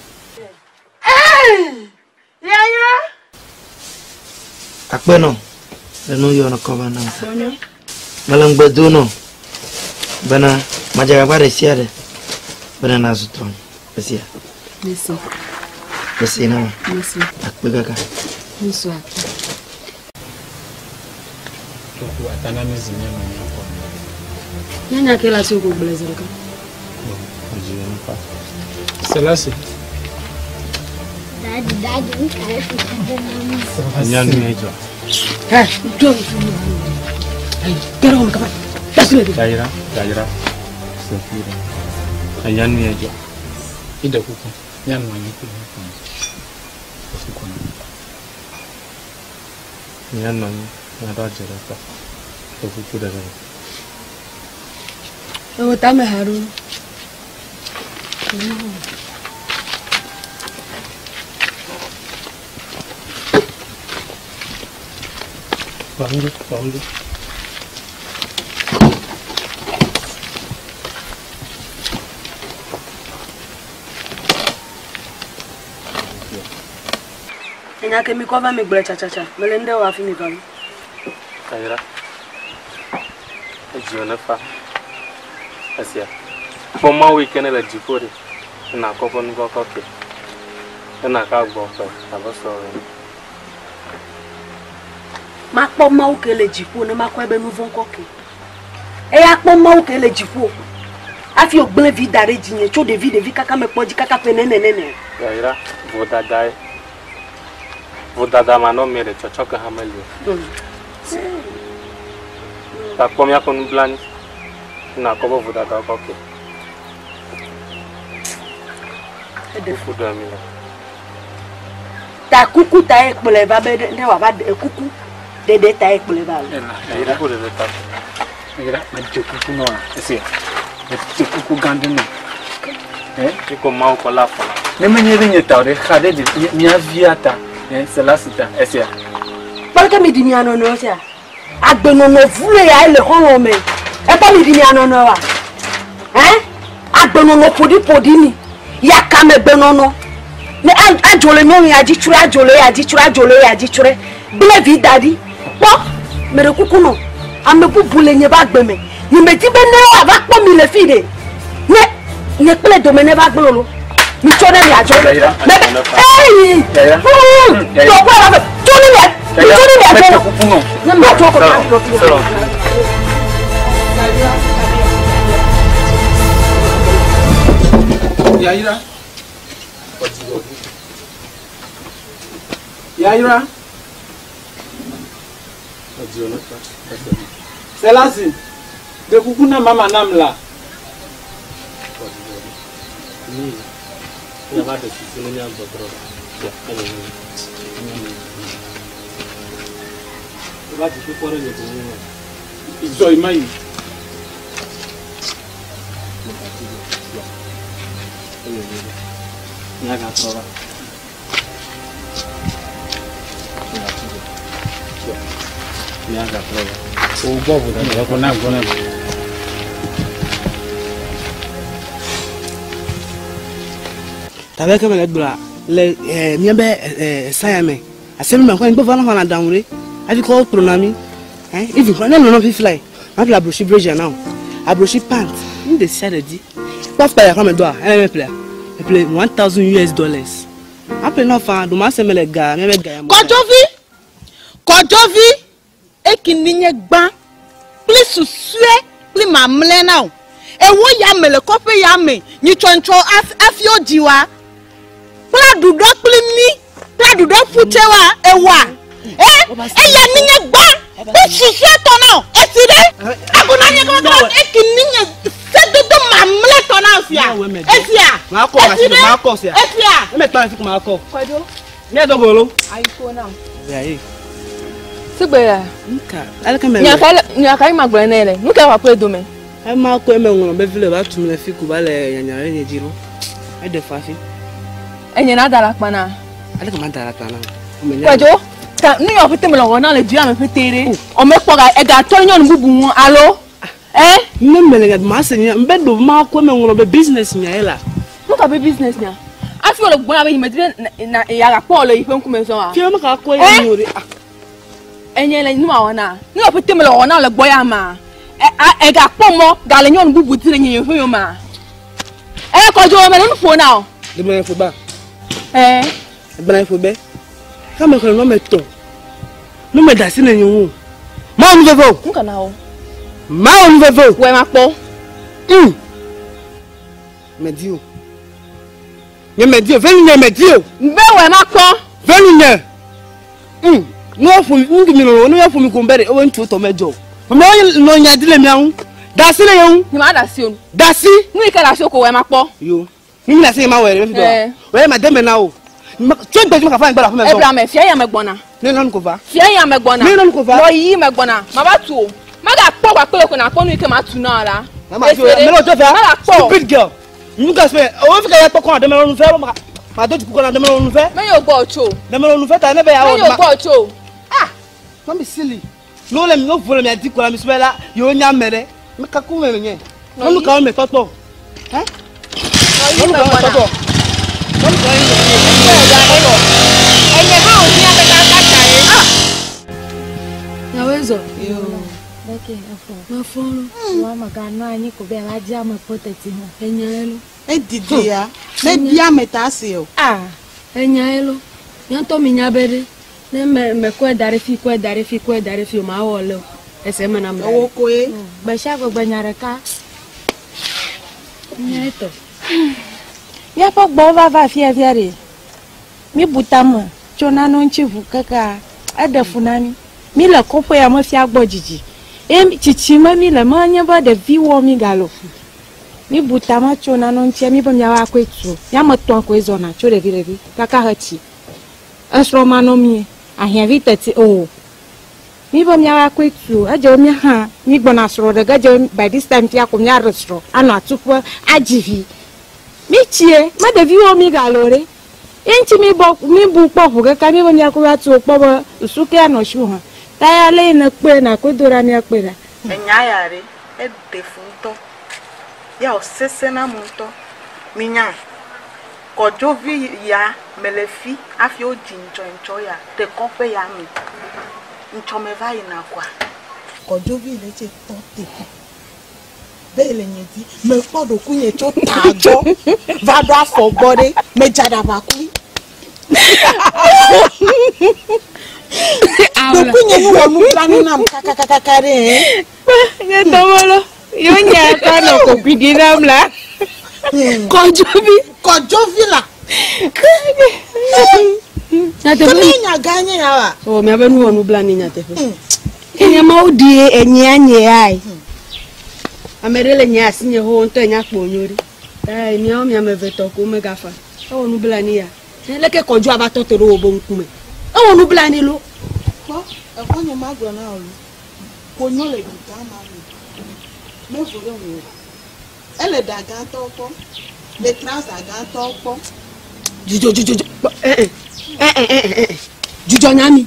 Yayra. Akpe nɔ. Le nu yɔ ne kɔ va na. Kponyo. Mele ŋugbe do nɔ bena madze agbagba ɖe sia ɖe bena nazu tɔ esia. Mese. Mese na ma. Mese. Akpe kaka. Mese akpe. Toko atana mi zi nye me kɔ. Nyanya ke la si ko gblẽ zi ɖeka. Selasi. Daddy, daddy, nka efi Nyanu ye jɔ. Hey, jɔ. Hey, gɛrɛ wɔn kaba. Dasile de. Yayira. Yayra se fi ɖe. Eya nu ye dzɔ. Iɖe kuku. Míanɔ anyi kple míaƒe ame. Kuku na. Míanɔ anyi míaɖo adze ɖeka. Ɖe kuku ɖe ɖe. Ewo tame ha ɖo. Kpɔm ɖo, kpɔm ɖo. Enya ke mi kɔ va mi gblɔe tsatsatsa. Mele nu ɖe wɔ hafi mi va lo. Yayra. Edziwò nefa. Esia. Kpɔ Mawu yi ke ne le dziƒo ɖe. Ne nakɔ eƒe nu vɔ̃ kɔ ke. Ne nakɔ agbɔ ƒe abe srɔ̃wò ene. Makpɔ Mawu ke le dziƒo ne makɔ ebe nu vɔ̃ kɔ ke. Eya kpɔ Mawu ke le dziƒo. Hafi wògblẽ vi da ɖe dzinye tso ɖevi ɖevi kaka mekpɔ dzi kaka ƒe nene nene. Yayra, vodadae. Vodada manɔmee ɖe tsɔtsɔke hã meli o. Ta kpɔ míaƒe nublanui. Ne nakɔ be vodadawo kɔ ke. Kuku ɖe mi le. Ta kuku ta ye kplɔe va be ne wòava ɖe kuku ɖeɖe ta ye kplɔe va lo. Kuku ɖeɖe ta. Yayra, meɖe kuku nɔ esia. Meɖe kuku gã ɖe nɔ. Iko Mawu kɔ la afɔ na. Ne menye ɖe nye ta o ɖe, xa ɖe ɖe mía via ta, Selasi ta, esia. Kpɔ ke mi ɖi mia nɔnɔewo sia. Agbenɔnɔ vloe ya le xɔlɔ̃ me. Ekpɔ mi ɖi mia nɔnɔewoa? Ɛ? Agbenɔnɔ ƒoɖiƒoɖi mi. Yakamegbenɔnɔ. Ne adzo le nyɔnu ya dzi tsrɔe, adzo le ya dzi tsrɔe, adzo le ya dzi tsrɔe. Gblẽ vi da ɖi. Kpɔ, meɖe kuku nɔ. Ame bubu le nye be agbe me. Nye medi be ne woava kpɔ mi le fi ɖe. Ne nye kple dome ne va gblɔ lo. Mi tsɔ ne miadzɔ. Mebe eyi. Tɔkɔ la be tso ne mia mi tso ne miadzɔ. Ne miadzɔ kɔ miadzɔ fi. Yayra. Yayra. Selasi, ɖe kuku na mama nam la. Zɔ yi ma yi. Tabe ke mele gblɔa le míabe saya me asemi me kɔ ŋgbɛ va na ɖaŋu ɖe hafi kɔ kplɔ na mi even kɔ ne nɔnɔ fifi la yi maƒle abrosi brazier na o abrosi pant nu ɖe sia ɖe di kpɔ afɔkpa ya kɔ me doa eme meƒlea meƒle 1000 US dollars aƒle na fa ɖo ma se me le ga míabe ga ya me. Kɔdzovi kɔdzovi ekini nye gbã kple susue kple mamlɛ na o ewo ya me le kɔƒe ya me nyitsɔntsɔ afi wo dzi wa kple aɖuɖɔ kple mi kple aɖuɖɔ ƒutse wa ewoa eya ni nye gbã kple susue tɔ na o esi ɖe agona nye kɔkɔ ekini nye sedodo mamlɛ tɔ na o sia esia esi ɖe esia. Eme kpa fi kuma akɔ. Kɔdzo. Mía dɔgɔ lo. Ayiko na. Yaye. Sigbe ya. Nka aleke me. Nya ka ma gblɔ ne le. Nu ka wa kple dome? Ema ko eme ŋlɔ be vi le va tum le fi ko va le nyanya ɖe nye dzi ɖo. Eɖe fa fi. Enye na da la kpana. Aleke ma da la kpana? Kɔdzo. Ta nu ya ƒete me le wɔ na le dua me ƒete ɖe. Ɔme kpɔ ga ega tɔ nyɔnu bubu ŋu alo. Ne me le ma se nya mbe ɖo ma ko eme ŋlɔ be business nya ye la. Nu ka be business nya? Afi wòle gbɔna be nyemedi be na ya gakpɔ le yiƒe ŋkume zɔn wa. Fia me ka kɔ ye nyo ɖe. Enye le nu ma wɔna. Nu ya ƒete me le wɔna le gbɔ ya ma. Egakpɔ mɔ gale nyɔnu bubu di le nye ƒe yoma. Kɔdzo me le nu ƒo na o. Gbana ƒo ba. Gbana ƒo be. Kame xlẽ nɔ me tɔ. Nu me da asi le nye ŋu. Mawu nu veve o. Nu ka na wo? Mawu nu veve o. Wɛ ma kpɔ. Medi o. Nye medi o. Velu nye medi o. Be wɛ ma kpɔ. Velu nye. Nu wo ƒo mi nu mi lɔlɔ nu wo ƒo mi ko be ɖe wo ŋutsu tɔ me dzɔ. Ame wo nɔ nya di le mia ŋu. Da asi le ye ŋu. Nye ma da asi o. Da asi. Nu yi ke le asiwò ko wɔe makpɔ. Yo. Nu yi le asi nye ma wɔe ɖe fi Eh. dɔ. Wɔe ma de me na wo. Tso egbe dzi mekafa anyigba le aƒeme zɔ. Ebla me fia ya me gbɔna. Ne nɔnu ko va. Fia ya me gbɔna. Ne nɔnu ko va. Nɔ yiyi me gbɔna. Mava tu o. Megakpɔ gba kple ko nakpɔ nu yi ke matu na la. Mama ti o. Mele o fia. Megakpɔ. Stupid girl. Nu ka sɛ o fi ka ya kpɔ kɔn ademɛ nu fɛ ma ma do juku kɔn ademɛ nu fɛ. Menye gbɔ tso. Dɛmɛ nu fɛ ta ne bɛ ya Menye gbɔ tso. Ah. Don't be silly. No le mi no vo le mi adi kɔla mi sɔbɛ la yewo nya ame ɖe. Mi kaku me nye. Nyɔnu kawo me tɔtɔ. Hɛ? Nyɔnu kawo me tɔtɔ. Nyɔnu kawo me tɔtɔ. Enye hã wòhiã kaka ta ye. Ah. Nyawoe zɔ. Beke efɔ. Mefɔ lo. Wa meganɔ anyi ko be ava dzi ame kpɔ teti hã. Enyae lo. Edidi ya. Ne bia ame ta se o. Ah. Enyae lo. Nye ŋutɔ mi nya be ɖe. Ne me mekɔe da ɖe fi, kɔe da ɖe fi, kɔe da ɖe fi o, mawɔ le o. Ese eme na ame. Ewo koe. Gbe sia gbe gbe nya ɖeka. Nyae tɔ. Míaƒe gbɔwo va va afia fia ɖe. Mi bu tame tso nane ŋuti ʋu kekea eɖe fu na mi. Mi le kɔƒe ya me fia gbɔ dzidzi. Ye tsitsi me mi le menye be ɖevi wɔ mi gale o. Mi bu tame tso nane ŋuti mi be miawo akɔe tu. Miame tɔ̃ koe zɔna tso ɖevi ɖevi kaka he tsi. Esrɔ̃ manɔ mi ahiãvi teti o. Mi be miawo akɔe tu. Edze be mia hã mi gbɔna srɔ̃ ɖe ge dze by this time fia ko miaɖe srɔ̃ anɔ atuƒe adzi vi. Mi tsie me ɖevi wɔ mi gale o ɖe. Ye ŋuti mi bɔ mi bu kpɔ ʋu kaka mi be miakɔ va tu kpɔ be susu ke anɔ si hã. Ta ya le yi ne kpɔe na kɔe do ɖa miakpɔe ɖa. Enya ya ɖe eɖe fu ŋutɔ. Ya wòsesẽ nam ŋutɔ. Minya kɔdzovi ya mele fi hafi wodzi ŋtsɔŋtsɔ ya ɖe kɔƒe ya me. Ŋtsɔ me va yina koa. Kɔdzovi le tse tɔ te. Be le nye di mekpɔ ɖokuinye tso ta gbɔ va ɖo afɔ gbɔ ɖe medza ɖaʋa kui. Ɖokuinye nu wɔ nublanui nam kakakaka ɖe hɛ. Nye dɔwɔlɔ yo nya ka nɔ kokoe ɖi nam la. Kɔdzovi. Kɔdzovi la. Nyateƒe. Ke nya gã nye ya wa. O miabe nu wɔ nublanui nyateƒe. Enye mawo ɖi enyea nyea yi. Ame ɖe le nye asi nye ho ŋutɔ enya kpo nyo ɖi. Ee miawo miame ve tɔ ko megafa. Ewɔ nublanui ya. Leke kɔdzo ava tɔ te ɖe wo be ŋkume. Ewɔ nublanui lo. Kpɔ exɔ nye ma gblɔ na wo lo. Konyo le du gã ma me. Mevo ɖe ŋu o. Ele ɖa gãtɔwo kpɔ. Le trouser gãtɔwo kpɔ. Dzudzɔ dzudzɔ dzudzɔ. Ɛ ɛ ɛ ɛ ɛ dzudzɔ nyami.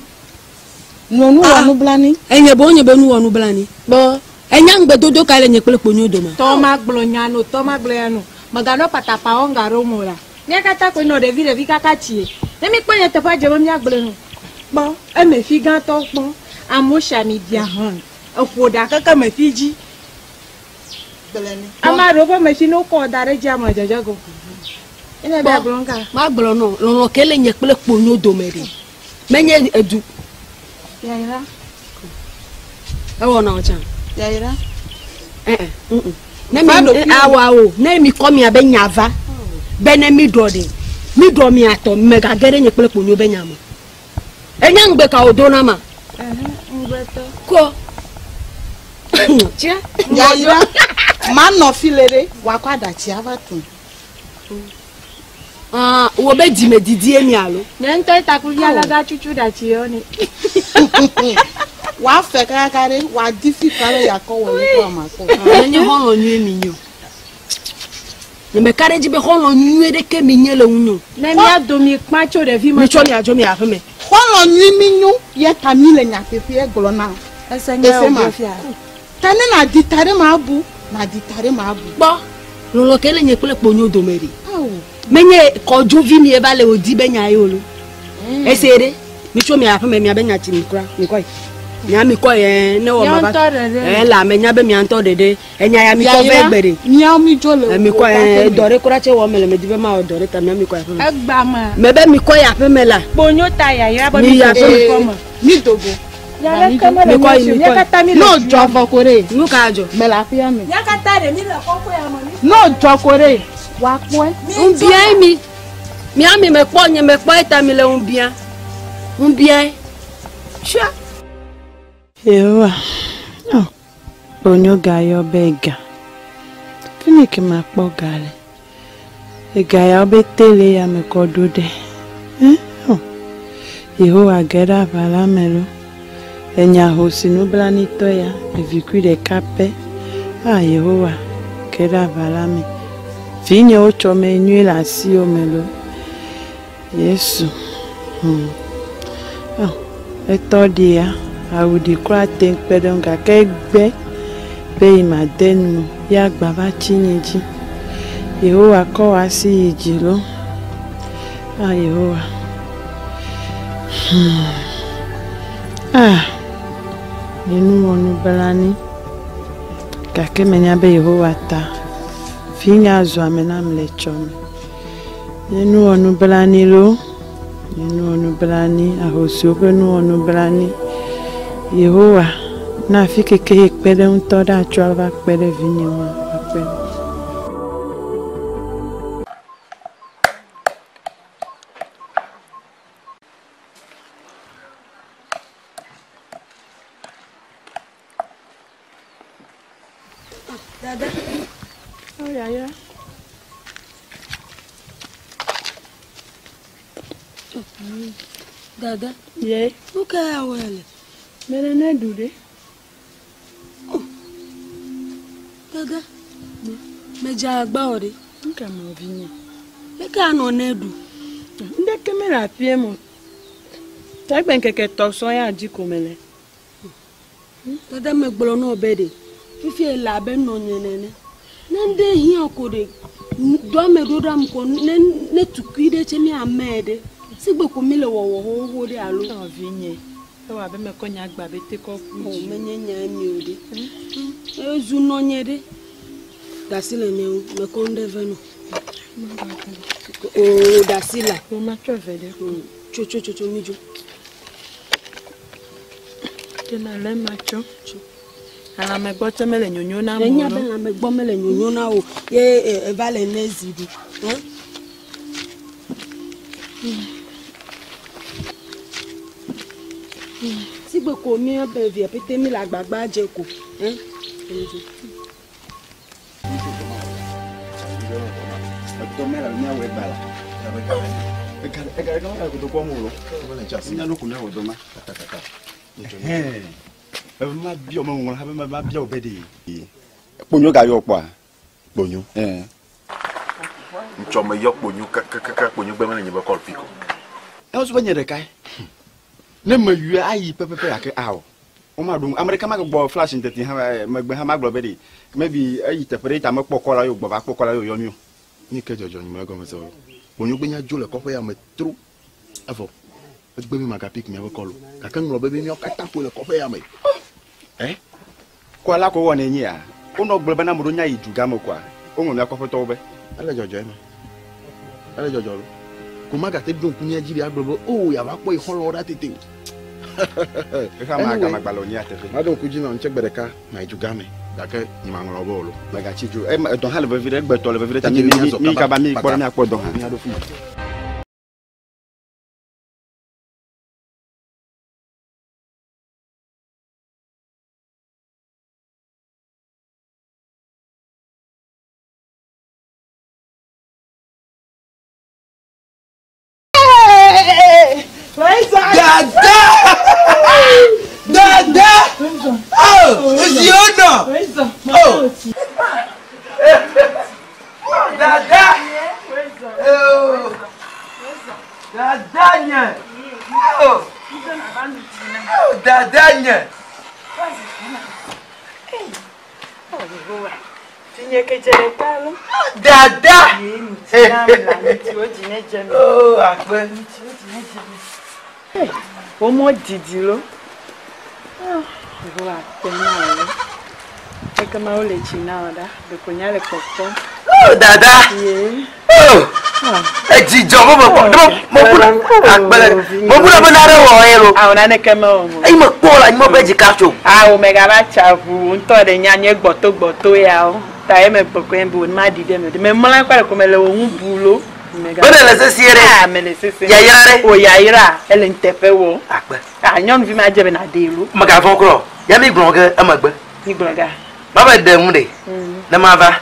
Nyɔnu wɔ nublanui. Enye be wonye be nu wɔ nublanui. Kpɔ. Enya ŋugbedodo ka le nye kple kponyo dome. Tɔ ma gblɔ nya no, tɔ ma gblɔ ya no. Meganɔ patapawo ŋga ɖo mo la. Mía katã koe nɔ ɖevi ɖevi kaka tsie. Ne mi kpɔ nye teƒe dze be míagblɔe no. Kpɔ eme fi gãtɔ kpɔ. Amewo si ami bia hã. Eƒo ɖa keke me fi dzi. Ame aɖewo ƒe me fi ne wokɔ da ɖe dzi ame dzedze go. Ene be agblɔ ŋka. Magblɔ nɔ lɔlɔ ke le nye kple kponyo dome ɖe. Menye edu. Yayra. Ewɔ na wo tsã. Yayra. Ɛ ɛ ne mi awo ne mi kɔ mia be nya va be ne mi ɖɔ ɖe mi ɖɔ mia tɔ megage ɖe nye kple kponyo be nya me. Enya ŋugbe ka wo do na ma. Ŋugbetɔ. Kɔ. Tia. Yayra. Manɔ fi le ɖe wakɔ aɖatsi ava tu. Ah, wo be dzime didie mi alo. Nye ŋutɔ takuvi alaga tutu ɖatsi yɔ ni. Wòafɛ kakaka ɖe wòadi fi ka be yeakɔ wɔ nu kɔ ama kɔ. Menye xɔlɔ̃ nyuie mi nye o. Nye meka ɖe edzi be xɔlɔ̃ nyuie ɖeke mi nye le ŋunye o. Ne mía domi kpã tso ɖevi me. Mi tsɔ mia dzo mi aƒeme. Xɔlɔ̃ nyui mi nyo ye ta mi le nyateƒe gblɔ na. Ese nye Ese ma. wò fia. Ta ne nàdi ta ɖe ma bu, nàdi ta ɖe ma bu. Kpɔ lɔlɔ ke le nye kple kponyo dome ɖe. Awo. Menye kɔdzovi mi eva le wòdi be nya ye o lo. Ese ɖe mi tso mia aƒeme mia be nya tsi mi kura mi kɔ yi. Mia mi kɔ yi ne wɔ ma va. Mía ŋutɔ ɖeɖe. Ɛ le ame nya be mia ŋutɔ ɖeɖe. Enya ya mi kɔ vɛ gbe ɖe. Miawo mi dzo le Mi kɔ wo yi dɔ ɖe kura tse wɔ me le me di be ma wɔ dɔ ɖe ta mia mi kɔ yi aƒeme. Egba me. Me be mi kɔ yi aƒeme la. Kponyo ta yayra be Mi mi yi do aƒeme. go kɔme. Mi dogo. Nya ɖeke mele Mi kɔ mía yi si o. mi Mía kɔ yi. katã mi le N'o du dzɔ vɔ ko ɖe. Nu ka dzɔ? Mele aƒea me. Mía katã ɖe mi le kɔƒe ya me. N'o dzɔ ko ɖe. Wòakpɔe. Ŋbia mi. Mia mi me kpɔ nye me kpɔ eta mi le ŋbia. Ŋbia. Tsia. Yehowa. Kponyo gayɔ be ga. Fi mi ke makpɔ ga le. Ega yawo be te le ya me kɔ ɖo ɖe. Ẽ, o. Yehowa ge ɖe aʋa la me lo. Enya hosi nublanuitɔ ya, evikui ɖeka pɛ. Ah, Yehowa ge ɖe aʋa la me. Vinyewo tsɔ me nyuie le asiwò me lo. Yesu. Hmm. Oh, etɔ ɖia, awu ɖi kura te kpe ɖe ŋu gake egbe be yi ma de nu ya agba va tsi nye dzi. Yehowa kɔ wò asi yi dzi lo. Ah, Yehowa. Hmm. Ah, nye nu wɔ nublanui. Gake menya be Yehowa ta. Vinye azu ame nam le etsɔme. Nye nu wɔ nublanui lo. Nye nu wɔ nublanui. Ahosiwo ƒe nu wɔ nublanui. Yehowa, na afi keke ye kpe ɖe ŋutɔ ɖe atsɔ ava kpe ɖe vinye ŋu akpe. Dada. Oh, yaya. Dada. Ye. Nu ka ya wɔe le? Mele ne ɖu ɖe. Dada. Medze agba wɔ ɖe. Nu ka me vinye? Leke anɔ ne ɖu? Ŋɖeke mele aƒea me o. Tagbe ŋkeke tɔ sɔŋ ya dzi ko mele. Dada megblɔ na wò be ɖe fifi ele abe nɔnye nene. Ne ŋɖe hiã ko ɖe dɔ ame ɖo ɖam ko ne ne tukui ɖe tse mi amee ɖe. Sigbe ko mi le wɔwɔ xoxoxo ɖe alo. Ɔ vinye, ewɔ abe mekɔ nye agba be te kɔ ƒu dzi. O menye nya mi o ɖe. Ezu nɔnye ɖe. Ɖasi le ne ŋu mekɔ ŋɖe vɛ nɔ. O ɖasi la. O matsɔ ve ɖe. Tso tso tso tso mi dzo. Tena le matsɔ. Lãmegbɔ tse mele nyonyo na Enya be lãmegbɔ mele nyonyo na o ye eva le ne zi ɖu. Sigbe ko mi be via pete mi le agbagba dze ko. Kponyo gayɔ kpɔa? Kponyo. Ɛɛ. Ŋtsɔ me yɔ kponyo kakakaka kponyo gbe mele nye be kɔl fi ko. Ewɔ su be nye ɖekae. Ne me yɔe ayi pɛpɛpɛ gake ao. Woma ɖo ame ɖeka ma gbɔ flash ŋteti hã megbe hã magblɔ be ɖe maybe eyi teƒe ɖe ta mekpɔ kɔla yo gbɔ va kpɔ kɔla yo yɔ mi o. Ni ke dzɔdzɔ nyime gɔme se o. Kponyo gbe nya dzo le kɔƒe ya me tro. Evɔ egbe mi magapik miaƒe kɔlo. Gake ŋlɔ be be miawo katã ƒoe le kɔƒe ya me. Ɛ? Kɔla ko wɔnɛ nyi ya. Wonɔ gblɔ be na ame ɖewo nya yi du gã me koa. Woŋlɔ mia kɔƒetɔwo be. Ele dzɔdzɔ eme. Ele dzɔdzɔ lo. Ko magate ɖo ŋku mía dzi ɖe agblɔ be o yeava kpɔ yi xɔlɔ̃wo ɖa tete o. Xexea me agamagbalẽ wònye ateƒe. Maɖo ŋku dzi na ŋtsɛ gbe ɖeka mayi du gã me gake nye maŋlɔ be o lo. Megatsi dzo. Eme edɔ hã le vevi ɖe egbetɔ le vevi ɖe ta mi mi mi kaba mi kpɔ ɖe miakpɔ dɔ hã. Míaɖo fi ma. Dada! Dada! Oh! Ziona! Oh! Dada! Oh! Dada nye! Oh! Oh! Dada nye! Dada! Oh, akpe. Womɔ didi lo. Yehowa akpe na wò lo. Ekema wole tsi na wò ɖa. Ɖeko nya le kpɔkpɔm. Oh, dada! Ye. Oh! Edzidzɔ be mekpɔ. Akpe. Mebu ɖe be nane wɔ ye lo. Awo naneke mewɔ mo. Eyi mekpɔ le anyigba be dzika tso. Awo megava tsa ʋu ŋutɔ ɖe nya nye gbɔtogbɔto yawo. Ta ye megbɔ koe be ma ɖi ɖe me. Memlɔ kɔ ɖe ko mele wò ŋu bu lo. Be ne le sesie ɖe. Ah, mele sesie. Yayra ɖe. O yayra ele nteƒe wɔ. Akpe. Ah, nyɔnuvi ma dze be na ɖe lo. Megavɔ̃ kura o. Ya mi gblɔ ge emegbe. Mi gblɔ ga. Ma va ɖe ŋu ɖe. Ne ma va.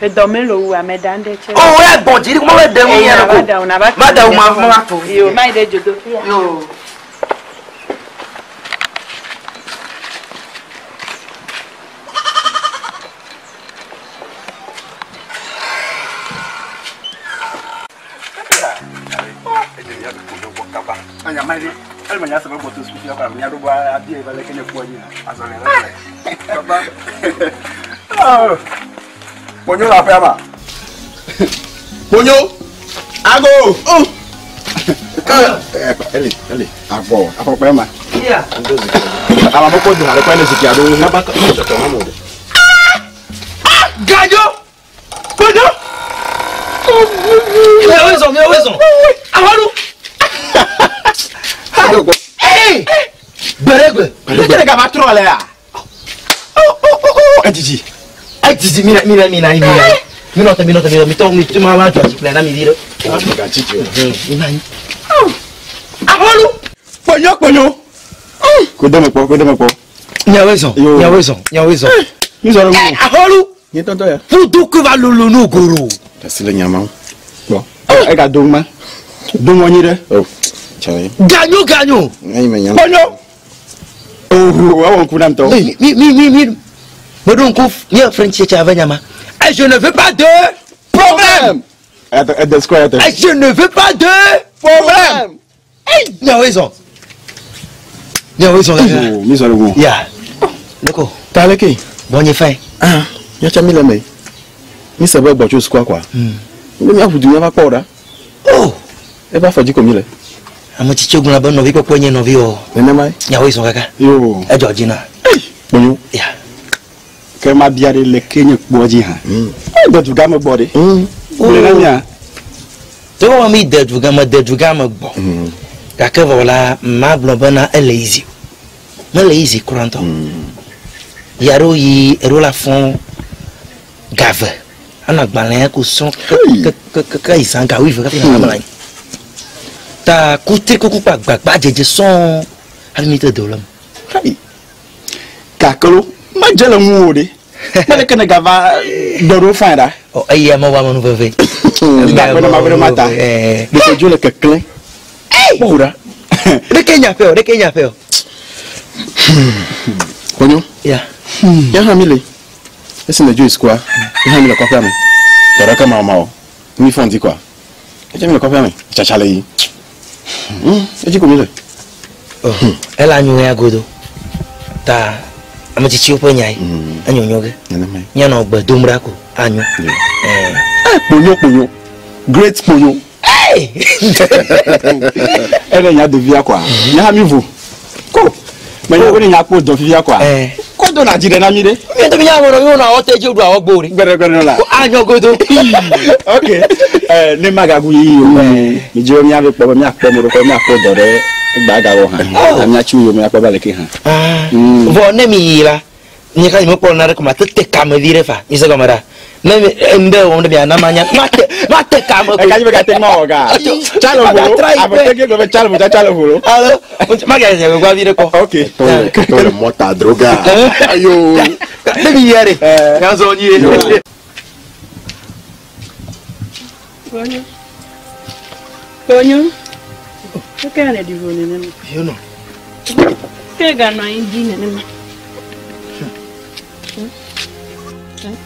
Edɔ mele wu ame ɖa ŋɖe tse. Oh, ya gbɔn dzi ɖi ma va ɖe ŋu ya ko. Ma ɖe ŋu ma ma to. Yo, ma yi ɖe dzodoƒe. Yo. Ponyo la aƒea ma. Ponyo. Ago. Eli, eli, avɔ, afɔkpa ma. Ama mekpɔ do haɖe kɔ ne zikpui aɖewo. Gadzo! Ponyo! Miawoe zɔ, miawoe zɔ. Ahɔnu! Ee! Gbeɖegbe. Gbeɖegbe ɖeka va trɔ lea. Edidi. Edidi mina mina mina mina. Minɔ te minɔ te minɔ mitɔ mi ma ma dzɔ dzikplɛ na mi vi ɖe. Mina anyi. Ahɔnu! Ponyo ponyo. Ko deme kpɔ, ko deme kpɔ. Miawoe zɔ, miawoe zɔ, miawoe zɔ. Mi zɔ ɖe ŋu. Ahɔnu! Nye tɔntɔ ya. Fudu ke va lolo no goro. Asi le nyama ŋu. Kpɔ. Ega do ŋma. Do ŋɔ nyi ɖe. Oh, tsɛ. Ganyo ganyo. Eyi me nyama. Ponyo. Oh, ewɔ ŋku nam tɔ. Mi mi mi mi meɖo ŋku nye French tse ave nyama. Et je ne veux pas de problème. Ede square ete. Et je ne veux pas de problème. Hey, miawoe zɔ. Miawoe zɔ. Oh, mi zɔ ɖe ŋu. Ya. Leko. Ta leke. Bɔn nye fɛn. Ah, míatsɛ mi le me. Mi se be gbɔ tso sukua kɔa. Ne míaʋu du míava kpɔ o ɖa. Oh. Eva afɔ dzi ko mi le. Ame tsitsi gblɔna be nɔvi kpɔkpɔ nye nɔvi o. Nenema ye. Miawoe zɔ kaka. Yo. Edzɔ dzi na. Kponyo. Ya. Ke ma bia ɖe le ke nye kpɔ dzi hã. De du gã me gbɔ ɖe. Gblɔe na mía. Togbɔ be mi de du gã me de du gã me gbɔ. Gake vɔ la ma gblɔ bena ele easy o. Mele easy kura ŋutɔ. Ya ɖewo yi eɖewo la fɔ gave anɔ agbalẽ ko srɔ̃ keke yi zã ga wuieve hafi nɔ mlɔ anyi. Ta kutri kuku kple agbagba dzedze sɔŋ hafi mi te do le eme. Gake lo, medze le ŋuwò ɖe. Ne ɖeke ne gava gbɔ ɖo fain ɖa. Ɔ eya mewɔ ame nu veve. Gakpe ne ma be ɖe ma ta. Ɖeko dzo le keklẽ. Kpɔ wò ɖa. Ɖeke nya ƒe o, ɖeke nya ƒe o. Kponyo. Ya. Ya hã mi le. Esi ne dzo yi sukua, ya hã mi le kɔƒea me. Dɔ ɖeke ma ma o. Mi fɔ ŋdi kɔa. Edze mi le kɔƒea me. Tsatsa le yi. Edzi ko mi le. Ele anyo ya godo. Ta ame tsitsiwo ƒe nyae. Enyonyo ge. Míanɔ gbe dom ɖa ko anyo. Kponyo kponyo. Great kponyo. Ele nya ɖevia kɔa. Nye hã mi vo. Ko. Menya be ne nya kpɔ dɔ fifia kɔa. Ko do na dzi ɖe na mi ɖe. Mi ŋutɔ mi nya wɔnɔ mi wɔnɔ awɔ te dzi ɖu awɔ gbo ɖe. Gbɛɖe gbɛɖe la. Ko anyo godo. Ok. Ne magagu yiyi o. Mi dzi be míave kpɔ be míakpɔ mo ɖo kɔ míakpɔ dɔ ɖe egba gawɔ hã. Ta míatsi wo míakpɔ be aleke hã. Vɔ ne mi yi la, nye ka nye mekpɔ nane ko ma te te kame vi ɖe fa. Mi se gɔme ɖa. Ne mi ŋɖe wɔm ɖe mia na ma nya. Ma te ma te kame ko. Eka dzi be gate ma wɔ ga. Tsalo volo. Ame te ke gblɔ be tsalo volo tsalo volo. Alo ma ga nye gba vi ɖe kpɔ. Ok. Tɔ le mɔta droga. Ayo. Ne mi yia ɖe. Gazɔ nyi ye. Ponyo. Ponyo. Ke le ɖi vo nenema. Yonɔ. Ke ganɔ anyi dzi nenema.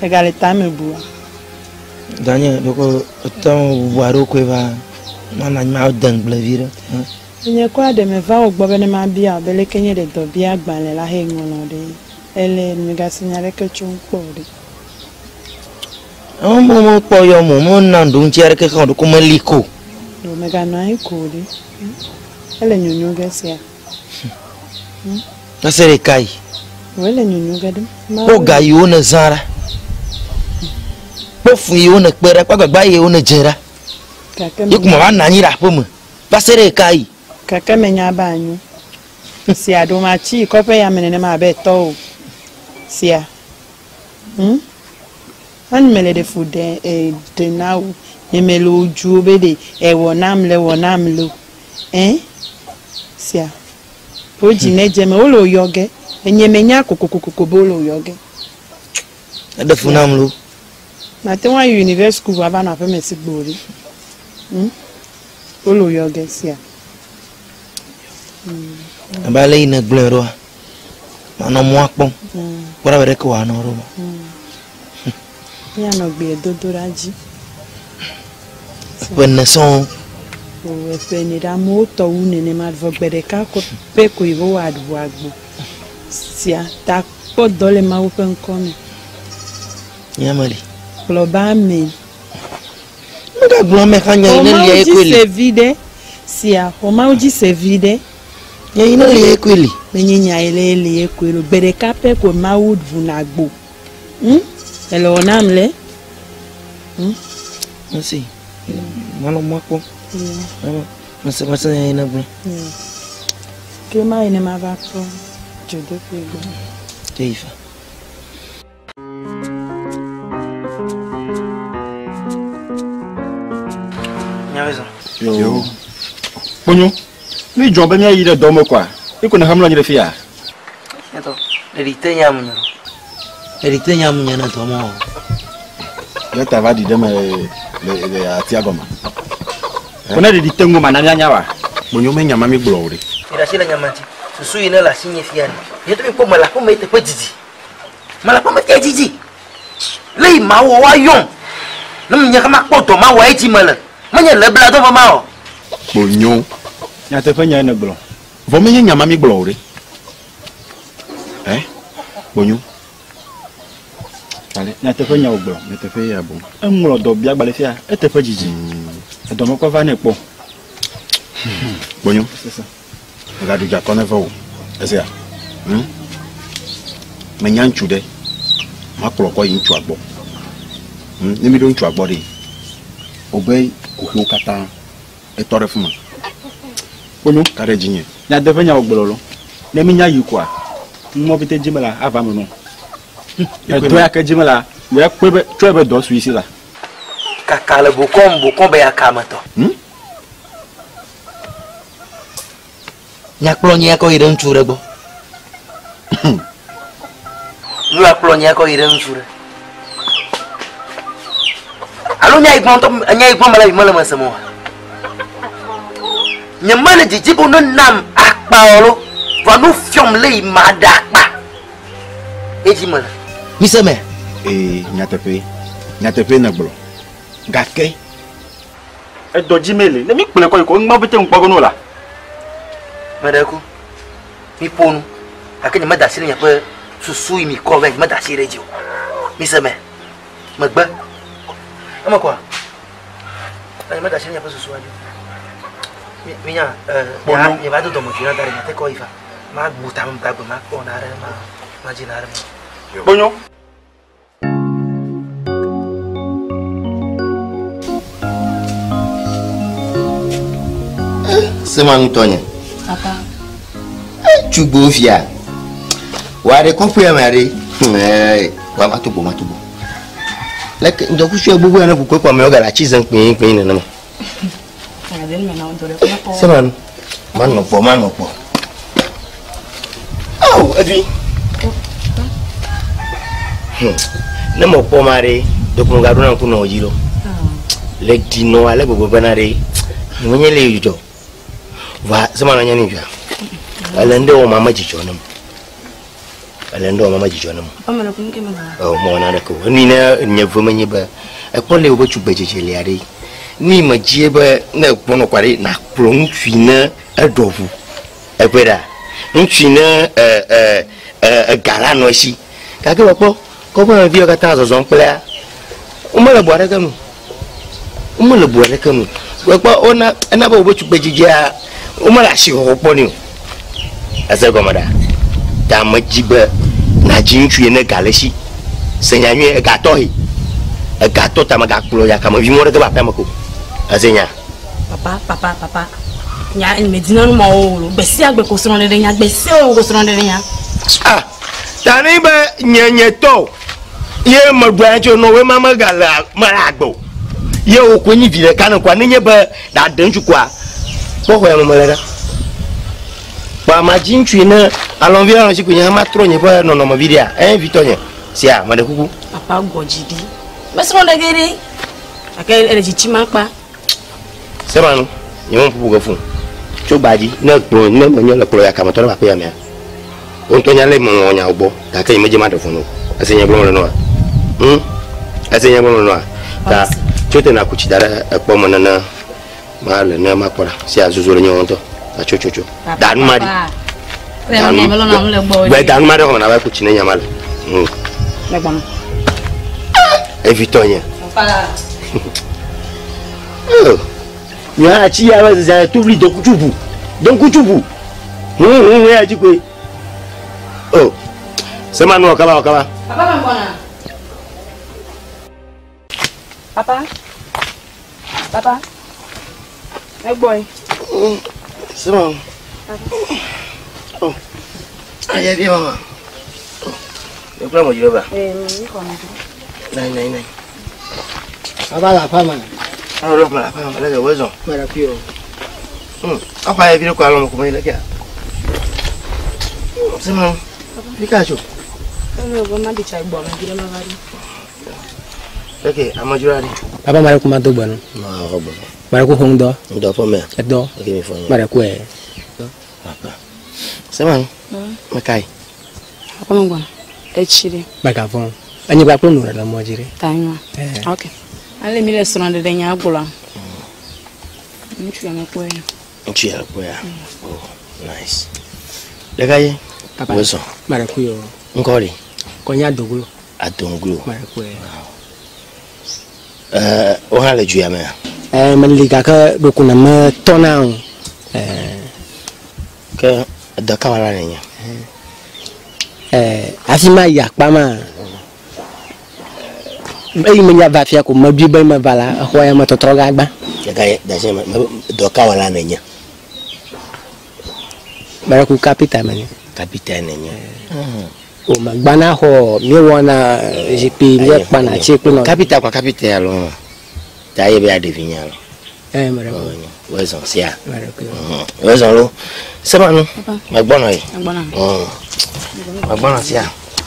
Egale tame bua. Danye ɖeko tame bubu aɖewo koe va mana anyi ma de ŋugble vi ɖe. Nye kura ɖe meva wò gbɔ be ne mabia wò be leke nye ɖe dɔ bia agbalẽ la he ŋlɔ ɖe. Ele megase nya ɖeke tso ŋu kpɔ o ɖe. Mo mo kpɔ yɔ mo mo na ɖo ŋuti aɖeke hã ɖeko meli ko. Ɖo meganɔ anyi ko o ɖe. Ele nyonyo ge sia. Va se ɖe ka yi? Ele nyonyo ge ɖe. Kpɔ ga yiwo ne zã ɖa. Kpɔ fu yiwo ne kpe ɖa, kpɔ agbagba yiwo ne dze ɖa. Ye kuma va nɔ anyi ɖe aƒe me. Va se ɖe ka yi? Gake menya be anyo. Sia ɖo matsi kɔƒe ya me nenema abe tɔ o. Sia. Enu mele ɖe fu ɖe ɖe na wo. Nye mele wo dzuwo be ɖe ewɔ nam le wɔ nam le o. Sia. Wo dzi ne dze me wole wo yɔ ge. Enye menya kokokokoko be wole wo yɔ ge. Eɖe fu nam lo. Mate ŋu ayi university school ava nɔ aƒeme si gbo ɖi. Wole yɔ ge sia. Abe ale yi ne gblɔe ɖoa, manɔ mɔa kpɔm. Kpɔ ɖa be ɖeke wòanɔ ɖo. Míanɔ gbe dodo ɖa dzi. Ƒe ene sɔŋ. O eƒe ene ɖe amewo tɔ wu nenema vɔ gbe ɖeka ko pɛ ko Yehowa aɖu agbo sia ta kpɔ dɔ le Mawu ƒe ŋkɔ me. Nye me li. Kplɔ ba amen. Megagblɔ ame xa nya yi ne lia ekoe li. Xɔ Mawu dzi se vi ɖe sia xɔ Mawu dzi se vi ɖe. Nya yi ne lia ekoe li. Menye nya yi ne lia ekoe li. Gbe ɖeka pɛ ko Mawu ʋuna agbo. Ele wɔ nam le. Mesi. Manɔ mɔ kpɔm. Mese mese nya yi ne gblɔ. Ke ma yi ne ma va kpɔ dzodoƒe gbɔ. Te yi fa. Yo. Kponyo, mi dzɔ be míayi ɖe dɔ me koa? Eko ne hemlɔ anyi ɖe fia? Nyatɔ, ɖeɖi te nya mu nye. Ɖeɖi te nya mu nye ne dɔ me o. Ya ta va ɖi ɖe me le le atia gɔme. Ko ne ɖeɖi te ŋu ma na míanya wa. Kponyo me nya ma mi gblɔ o ɖe. Mi ɖe asi le nya ma dzi. Susu yi ne le asi nye fia ni. Nye to mi kpɔ me le aƒeme teƒe didi. Me le aƒeme te didi. Le yi ma wɔ woayɔm. Ne menye ke makpɔ dɔ ma wɔ edzi me le. Menye le bla dɔ me ma o. Kponyo. Nyateƒe nya ye nègblɔ. Vɔ menye nya ma mi gblɔ o ɖe. Ɛ? Kponyo. Ale nyateƒe nya wògblɔ. Nyateƒe ya boŋ. Eŋlɔ dɔ bia gbalẽ fia eteƒe dzidzi. Edɔ mekpɔ va nɛ kpɔ. Kponyo. Mègaɖu dzakɔ ne ve o. Esea? Hm? Menya ŋutsu ɖe. Makplɔ kɔ yi ŋutsua gbɔ. Hm? Ne míɖo ŋutsua gbɔ ɖe, wobe kuxiwo katã etɔ ɖe fima. Kponyo, ka ɖe dzinye. Nyateƒe nya wògblɔ lo. Ne mínya yi koa, numɔ pete dzi mela ava me nɔ. Edɔ ya ke dzi mela, wòe kpɔe be tsɔe be dɔ sui si la. Kaka le bokɔ bokɔ be ya ka me tɔ. Nyakplɔ nye akɔ yi ɖe ŋutsu ɖe gbɔ. Nu akplɔ nye akɔ yi ɖe ŋutsu ɖe. Alo nya yi gbɔ ŋutɔ nya yi gbɔ mele yi mele me sem oa. Nye mele dzidzi be ne nam akpa o lo. Va nu fiɔm le yi ma ɖe akpa. Edzi mele. Mi se me. Ee, nyateƒe. Nyateƒe nègblɔ. Gake Edɔ dzi mele. Ne mi kplɔe kɔ yi ko ŋgba pete ŋkpɔ ge no la. Meɖe ku. Mi ƒo nu. Gake nye meda asi ɖe miaƒe susu yi mi kɔ vɛ nye meda asi ɖe edzi o. Mi se me. Megbe. Eme kɔa? Nye meda asi ɖe miaƒe susua dzi. Mi mi nya eh nye va do dɔmedzoe na da ɖe miate kɔ yi fa. Ma bu tame gbagbe ma kpɔ na ɖe ma ma dzi na ɖe ma. Kponyo. Sema ŋutɔ nye. Papa. Tugbo fia. Wa ɖe kɔƒea me aɖe. Ɛɛ, wa ma to gbɔ, ma to gbɔ. Leke ŋdɔkusu gbogbo ya ne ƒu kpekpe amewo gale atsi zem kpee kpee nenema. Sema nu. Manɔ gbɔ, manɔ gbɔ. Awo, evi. Ne mekpɔ ma ɖe, ɖeko megaɖo na ŋku nɔ dzi ɖo. Le ɖi nɔ ale gbegbe bena ɖe, menye le dzidzɔ. Va, sema na nye nu dzɔa. Ele ŋɖe wɔm ame dzidzɔ nam. Ele ŋɖe wɔm ame dzidzɔ nam. Ɔ, mewɔ naneke o. Enu yi ne nye ve menye be, ekpɔ le wobe tugbedzedze lia ɖe. Nu yi me dzie be ne ekpɔ nɔ kɔa ɖe, nakplɔ ŋutsui ne eɖɔ ʋu. Ekpɔe ɖa, ŋutsui ne e e e ega la nɔ esi. Gake mekpɔ kɔƒemeviwo katã zɔzɔm kplea, womele bu aɖeke nu. Womele bu aɖeke nu. Mekpɔ wona ena be wobe tugbedzedzea womele asixɔxɔ kpɔ nɛ o. Ese gɔme ɖa. Ta medzi be nadzi ŋutsu yi ne ga le esi. Se nya nyuie, egatɔ he. Egatɔ ta megakplɔ yakamevi mɔ ɖeke va aƒea me ko. Ese nya. Papa, papa, papa. Nya medina nu mawo o. Gbe sia gbe ko srɔ̃ɖeɖe nya, gbe sia gbe ko srɔ̃ɖeɖe nya. Ah, ta ne be nye nye tɔ ye meɖua ya tso nɔwɔe ma megale mele agbe o. Ye wò koe nyi vi ɖeka ne koa nenye be ɖaɖe ŋutsu koa kpɔ xɔ ya me mele ɖa. Kpɔ ama dzi ŋutsu yi ne alɔnvi alɔnsi koe nye hã matrɔ nye ƒe nɔnɔme vi ɖea. Ɛ vi tɔ nye sia meɖe kuku. Papa gbɔ dzi ɖi. Mesrɔ̃ ɖe ge ɖe. Gake ele tsitsi ma kpa. Sema nu, nye me ƒoƒo ge fũ. Tso gba dzi, ne kplɔ, ne menye le kplɔ yakametɔ ɖe va aƒe ya mea, wo ŋutɔ nya le melɔ̃ nyawo gbɔ gake nye medze maɖe fũ no. Ese nye gblɔm le nɔa? Hm? Ese nye gblɔm le nɔa? Ta tso te naku tsi da ɖe ekpɔ me nene ma le ne makpɔ ɖa. Sia zozo le nye ŋutɔ. Ta tso tso tso. Da nu ma ɖi. Da nu. Gbe da nu ma ɖe xɔme na va ku tsi ne nya ma le. Megbɔna. Evitɔ nye. Oh. Nya tsi ya va zizã tuvli dɔkutsu ʋu. Dɔkutsu ʋu. Hu hu hu ya dzi koe. Oh. Sema nu ɔkaba ɔkaba. Papa megbɔna. Papa. Papa. Megbɔe. Sema. Oh. Aye bi mama. Oh. Yekura mo jiro ba. Eh, mi ko mi. Nai nai nai. Papa la aƒe me. Alo ɖe la aƒe me le wezɔn. Mele fi o. Akɔ aye vi ɖe kɔ alɔ me ko me le kia. Sema. Fi ka tso. Ele be ma ɖi tsa gbɔ me vi ɖe ma va ɖi. Ok, amedzro aɖe. Papa mare ku ma do gbe nu. Ma xɔ gbe. Mare ku xɔ ŋdɔ. Ŋdɔ ƒe mea. Edɔ. Ok, mi fɔ. Mare ku ɛ. Papa. Sema. Mekae. Papa megbɔna. Etsi ɖe. Megavɔ̃. Anyigba kple nu ɖe le mɔ dzi ɖe. Ta nyɔa. Ok. Ale mi le srɔ̃ɖeɖe nya gblɔa. Ŋutsu ya mekpɔe. Ŋutsu ya mekpɔe ya. Oh, nice. Ɖeka ye. Papa. Wezɔn. Mare ku yo. Ŋkɔ ɖe. Kɔnye adoglo. Adoglo. Mare ku ɛ. Ɛɛ, wo hã le du ya mea? Ɛɛ, meli gake ɖoko ne metɔna o. Ɛɛ. Ke edɔ ka wɔla nènye? Ɛɛ, hafi mayi akpa ma, eyi menya va fia ko meɖoe be meva la, exɔ ya me tɔtrɔ ge agbã. Ɖeka ye, dasi me, me dɔ ka wɔla nènye? Mele ku kapita menye. Kapita nènye. O megbana xɔ, míewɔna zikpui, míekpana tsi kple nɔ. Kapita kɔ kapita ya lɔ. Ta ye be ya ɖevi nya lɔ. Ɛɛ, mele ku. Wezɔn sia. Mele ku. Wezɔn lo. Sema nu. Megbɔnɔ yi. Megbɔna. Megbɔnɔ sia.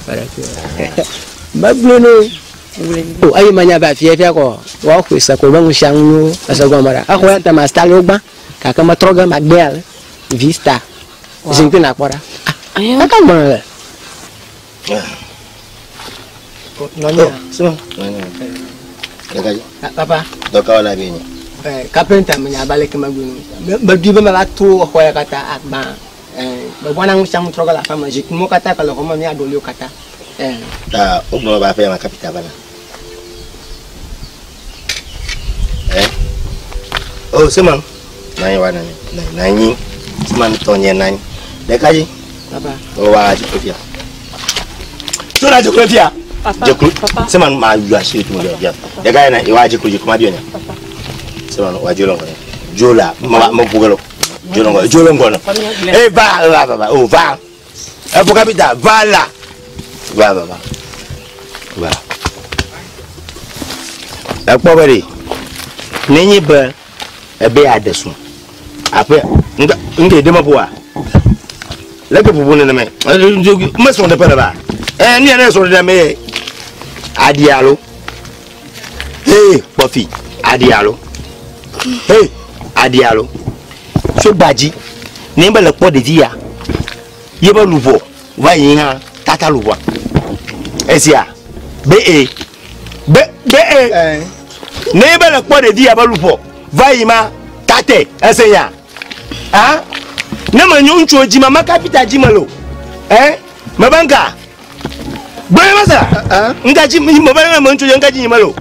Mele ku. Megblɔe no. O eyi menya va fia fia kɔ woaxɔe se ko be nu sia nu nyo ese gɔme ɖa. Exɔ ya ta ma style wo gbã gake metrɔ ge magbe ale vista zikpui nakpɔ ɖa. Ah, eka gbɔna le. Nɔnye. Sema. Ɖeka ye. Papa. Dɔ ka wɔla be nye? Kapenta menya abe aleke megblɔe no. Meɖoe be mava to exɔ ya katã agbã. Megbɔna nu sia nu trɔ ge le aƒea me. Zikpui mɔwo katã ke le xɔ me míaɖo li wo katã. Ta wogblɔ be aƒea me kapita va na. Eh? Oh, sema. Nanyi wa nanyi. Nanyi. Sema tɔ nye nanyi. Ɖeka dzi. Papa. O wa dzi kofia. So na dzi kofia. Papa. Dzi Papa. Sema ma yu asi tu mo bia. Ɖeka ye na wa dzi kofia kuma bi nya. Sema wa dzi lɔngɔ. Dzo la ma ma bugelo. Dzo lɔngɔ. Dzo lɔngɔ no. Eh va va va va. Oh va. Eh pour capita va là. Va va va. Va. Ekpɔ be ɖe nenye be ebe aɖe srɔ̃ aƒe ŋke ɖe meƒoa leke ƒoƒo nenema me srɔ̃ ɖeƒe le ba ɛ nu ya ne srɔ̃ ɖe me ye aɖi alo ee kpɔfi aɖi alo ee aɖi alo tso gbadzi ne be le kpɔ ɖevi ya ye be luʋɔ va yi hã tata luʋɔa esia be e be be e ne be le kpɔ ɖevi ya be luʋɔ va yi ma tate ese ya ah ne me nyo ŋutsuwo dzi ma ma kapita dzi me lo ɛ me be ŋka gbɔnye ma sa ŋka dzi me be me ŋutsu dzi ŋka dzi nye me lo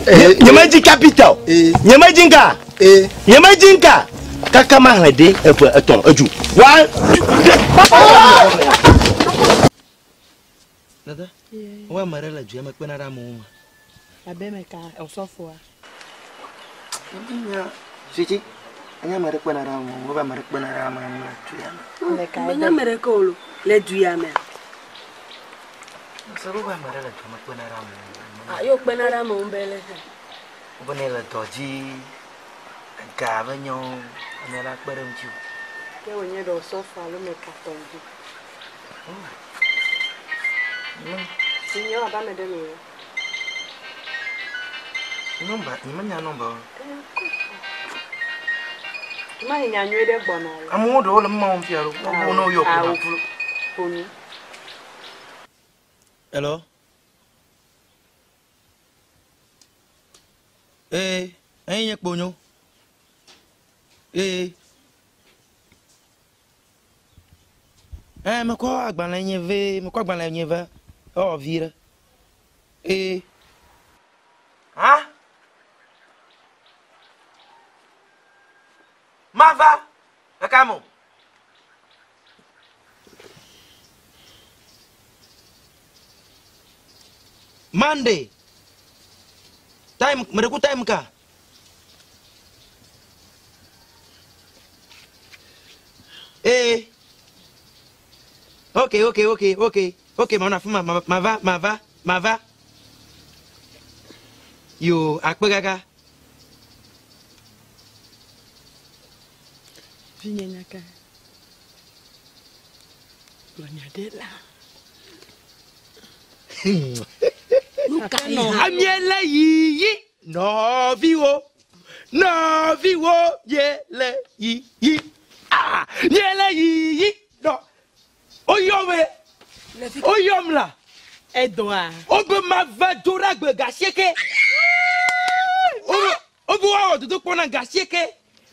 nye me dzi kapita o nye me dzi ŋka nye me dzi ŋka kaka ma hlẽ ɖe eve etɔ̃ edzu wa. Dada, wo ame ɖe le dua me kpena ɖe amewo ŋua? Abe me ka osɔfoa? Suetsi, enye ame ɖe kpena ɖe amewo ŋu, wobe ame ɖe kpena ɖe ame ŋu le du ya me. Menye ame ɖeke o lo le du ya mea. Se wobe ame ɖe le dua me kpena ɖe amewo ŋu. Ah, yo kpena ɖe amewo ŋu be le ke. Wobe ne le dɔ dzi, ega be nyawo, ame la kpe ɖe ŋutiwò. Ke wònye ɖe osɔfo alo me ka tɔgbi. Vinye wa ba me ɖe me o. Nɔmba, nye menya nɔmba o. Ma yi nya nyuie ɖe gbɔna o. Amewo ɖewo le mma wɔm fia ɖo. Wo ne woyɔ ko Awo. na. Ƒo nu. Hello. Ee, eyi nye kponyo. Ee. Ee, mekɔ agbalẽ nye ve, mekɔ agbalẽ nye ve. Ewɔ vi ɖe. Ee. Ha? Mava. Eka mo. Monday. Time, mereku time ka? Eh. Okay, okay, okay, okay. Okay, ma na fuma, ma ma va, ma va, ma va. Yo, akpe gaga. Vinye nya ka? Gblɔ nya ɖe la. Amiele yiyi nɔviwo nɔviwo miele yiyi ah miele yiyi nɔ woyɔ me woyɔm la Edɔa. wobe mava do ɖe agbe gasieke wobe wobe woawɔ dodokpɔ na gasieke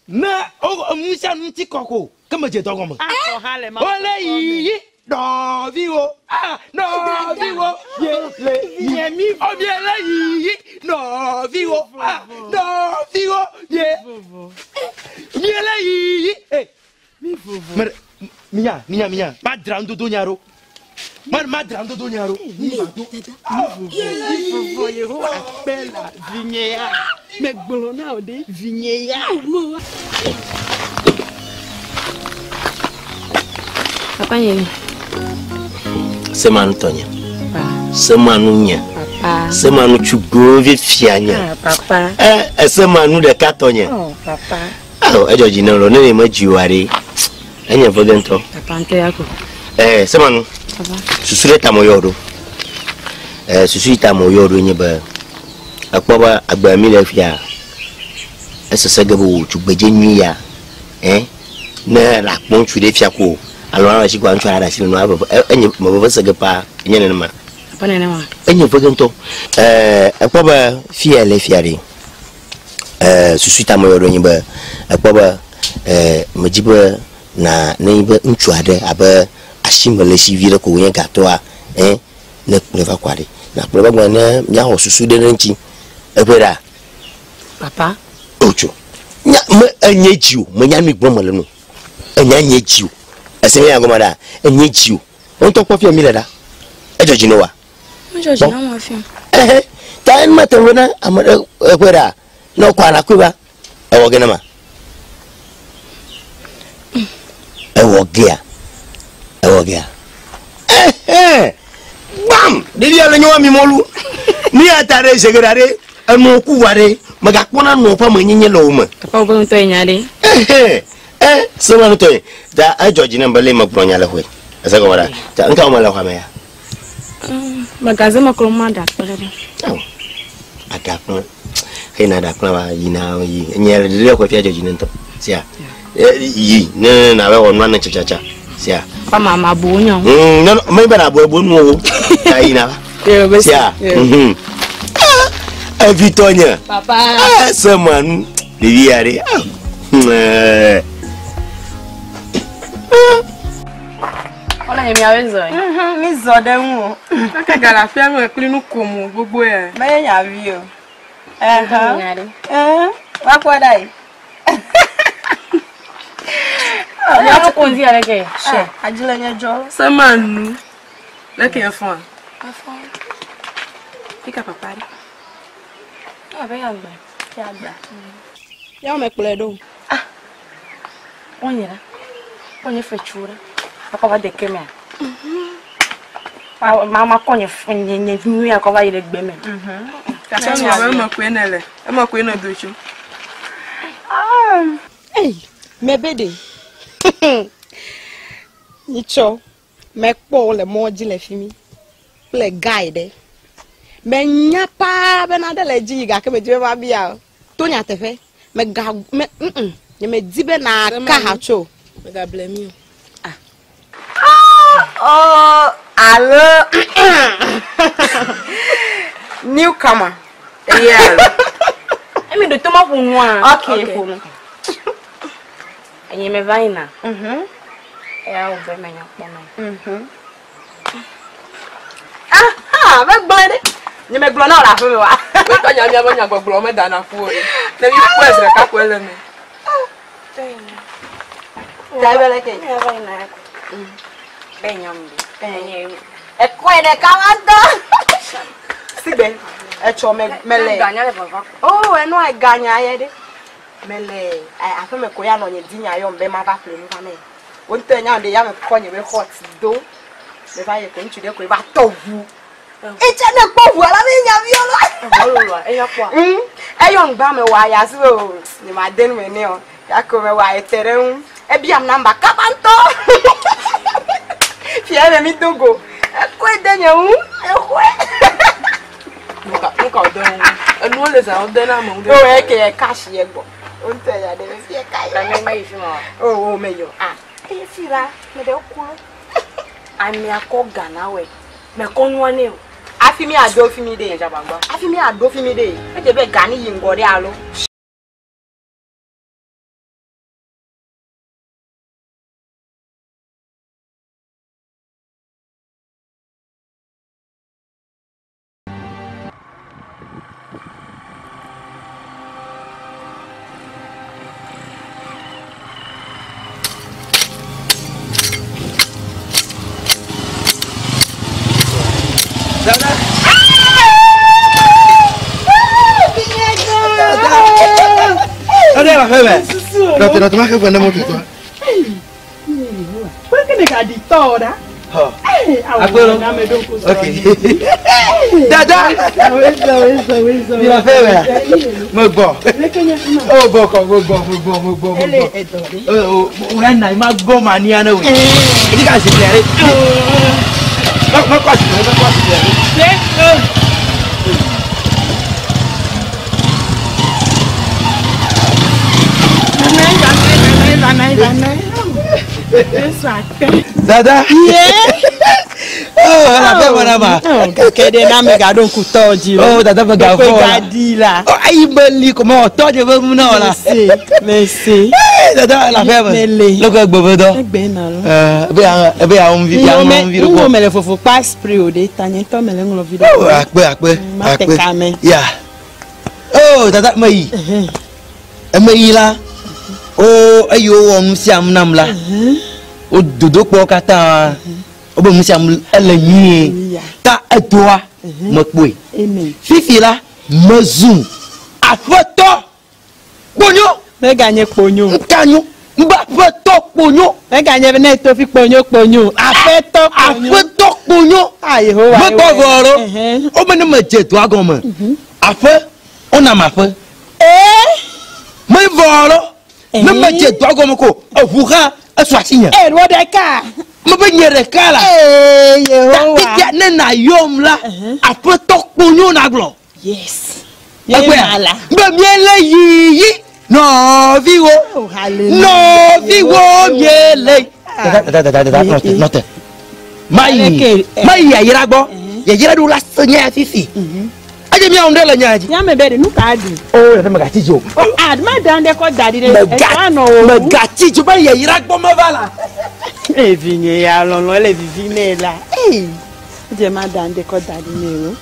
ne wo nu sia nu ŋuti kɔ ko ke medze dɔ gɔme. Akɔ hã le ma. Wole yiyi nɔviwo ah nɔviwo miele yiyi o miele yiyi nɔviwo ah nɔviwo mie miele yiyi eh mɛ minya minya minya ma dzra nudodo nya ɖo ma ma dzra nudodo nya ɖo. Vovo Yehowa akpe la vinye ya. Megblɔ na wò ɖe vinye ya. Papa nye. Sema nu tɔnye. Sema nu nye. Papa. Sema nu tugbo fia nye. Ah, papa. Ɛ esema nu ɖeka tɔnye. Oh, papa. Awo edzɔ dzi ne lɔ ne ne me dzi wa ɖe. Enye vege ŋutɔ. Papa ŋutɔ ya ko. Ɛ sema nu. Papa. Susu ɖe ta me yɔ ɖo. Ɛ susu yi ta me yɔ ɖo nye be ekpɔ be agbea mi le fia. Esese ge be wò tugbedze nyui ya. Ɛ ne le akpɔ ŋutsu ɖe fia ko alo alɔ si ko ŋutsu aɖe asi le nua veve enye me veve se ge paa enye nenema. Papa nenema. Enye vege ŋutɔ. Ɛɛ ekpɔ be fia le fia ɖe. Ɛɛ susu ta me yɔ ɖo nye be ekpɔ be ɛɛ medzi be na ne nyi be ŋutsu aɖe abe asime le si vi ɖe ko wònye gatɔa ɛ ne kplɔe va kɔa ɖe na kplɔe va gbɔ ne míaxɔ susu ɖe ɖe ŋuti eƒe ɖa. Papa. Otso nya me enye dzi o menya nu gblɔm mele nu enya nye dzi o ese nye gɔme ɖa enye dzi o ŋutɔ kpɔ fia mi le ɖa edzɔ dzi ne wa. Medzɔ dzi na ma fia. Ɛhɛ ta enu ma te ŋu na ame ɖe eƒe ɖa ne wokɔ ala koe va ewɔ ge ne ma ewɔ gea ewɔ gea ɛhɛ gbam ɖevia le nye wa mi mɔlu nu ya ta ɖe zege ɖa ɖe enu ku wa ɖe megakpɔna nɔ ƒe amenyenye le wo me. Papa wo be ŋutɔ ye nya ɖe. Ɛhɛ ɛ sema ŋutɔ ye ta edzɔ dzi nam be le megblɔ nya le xɔe ese gɔme ɖa ta ŋka wo me le xɔa me ya. Magaze me klɔ ma ɖa kple ɖe. Awo aɖakplɔ xeyina aɖakplɔ wa yina yi nye ɖe xɔ fia dzɔ dzi ne ŋutɔ sia yi ne na be wɔ nua ne tsatsa sia. Papa ma ma bu wo nya. Ne me be na bu ebu nuwo ta yina va sia. Evi tɔnye. Papa. Sema nu ɖevi ya ɖe. Wala nye miawoe zɔ. Mi zɔ ɖe ŋu o. Aka gala afia me kple nu kom gbogbo ya. Menye nyavi o. Ɛhɛn. Woakpɔ ɖa yi. Miawo ko ŋdi aɖe ke. Sɛ. Adzi le nye dzɔ. Sema nu. Leke efɔa? Efɔ. Fika papa ɖe. Abe yagba. Yagba. Ya me kplɔe ɖo. Ah. Wonye la. Wonye fetsu ɖe. Akɔ va de ke mea. Ma ma kɔ nye nye nye nyui akɔ va yi ɖe gbe me. Gake nua be eme koe ne le. Eme koe ne do tso. Ah. Ei, mebe ɖe. Nyitsɔ mekpɔ wo le mɔ dzi le fi mi. kple guy ɖe. Menya paa be nane le edzi yi gake medi be mabia o. To nyateƒe, mega me mm nye medi be naka ha tso o. Megable mi o. Oh, alo newcomer. Yeah. Emi ɖo to ma ƒo nua. Okay, ƒo nu. Enye me va yina. Eya wo be menya kpɔ na. Aha, megblɔe ɖe. Nye megblɔ na wò le aƒe me wa. Wotɔ nya miaƒe nyagbɔgblɔ medana ƒu o. Ne mi kpɔe zi ɖeka koe le eme. Ekɔe ɖeka va dɔ. Sigbe etsɔ me mele. Oh, enua eganya ye ɖe. Mele aƒeme ko ya nɔ nye di nya yɔm be mava ƒle nu va nɛ. Wo ŋutɔ nya ɖe ya me kɔ nye be xɔ ti do. Meva yi ko ŋutsu ɖe koe va tɔ ʋu. Etse ne kpɔ ʋua la be nya vi la. Eya kpɔa. Eyɔ ŋgba me wɔ aya si be o nye ma de nu me nɛ o. Ya ko me wɔ ete ɖe ŋu. Ebiam namba kaba ŋutɔ. Fia me mi do go. Ekɔe de nye ŋu. Exɔe. Nu ka wòde ŋu? Enuwo le zã wode na ame ŋu. O eke cash ye gbɔ. O ŋutɔ ya ɖe fi ka ye. Ame me yi fi ma wa. O o me yɔ. Ah. Eye fi la me ɖe ku. Amea kɔ ga na wɔe. Mekɔ nua nɛ o. Afi mi aɖo fi mi ɖe. Afi mi aɖo fi mi ɖe. Edze be ga ni yi ŋgɔ ɖe alo. Nɔte nɔte ma ke ƒe ne mo tutua. Kpe ne ga di tɔ ɖa. Agbero. Ok. Dada. Mi la fɛ wɛ. Me gbɔ. O bɔ kɔ me gbɔ me gbɔ me gbɔ me gbɔ. O o ya na ma gbɔ ma nia ne o. Edi ka zi ble ɖe. Me me kɔ asi ble me kɔ asi ble ɖe. Dada. Oh, la fɛ mɔna ma. Gake ɖe na megaɖo ŋku tɔ dzi o. Oh, dada me ga fɔ la. Di la. Oh, ayi me li ko ma tɔ dze be mu na la. Merci, merci. Dada la fɛ me. Mele. Leke gbe be dɔ. Egbe na lo. Ebe ya ebe ya ŋu vi ya ŋu vi ɖo Ŋu kpɔ. mele fofo kpa spray o ɖe ta nye ŋutɔ mele ŋlɔ vi ɖe. Oh, akpe akpe Ma te akpe. kame. Ya. Oh, dada me yi. Eme yi la. Oh, eye wowɔ nu sia nu nam la. Wo dodokpɔwo katã. Wobe nu sia nu ele nyuie. Ta edoa mekpɔe. Amen. Fifi la mezu aƒetɔ kponyo. Meganye kponyo. Nkanyo. Mbe aƒetɔ kponyo. Meganye be ne to fi kponyo kponyo. Aƒetɔ kponyo. Aƒetɔ kponyo. Ah Yehowa. Mekpɔ vɔ ɖo. Wobe ne medze dɔa gɔme. Aƒe wonam aƒe. Mevɔ ɖo. Ne medze dɔa gɔme ko eʋu hã esu asinye. Ee wɔ ɖeka. Mebe nye ɖeka la. Ee Yehowa. Tatetea ne na yɔm la aƒetɔ kponyo na gblɔ. Yes. Egbea be miele yiyi nɔviwo nɔviwo miele. Dada dada dada nɔte nɔte. Mayi mayi yayra gbɔ yayra ɖo la se nye ya fifi. Edze miawo ɖe le nya dzi. Nyame be ɖe nu ka ɖu. O dada megatsi dzi o. Ah ma da ŋɖe kɔ da ɖi ɖe. Mega Etɔ anɔ wo. megatsi dzi o be yayra gbɔ meva la. Evi nye ya lɔlɔ ele vivi nɛ la. Ee edze ma da ŋɖe kɔ da ɖi nɛ o.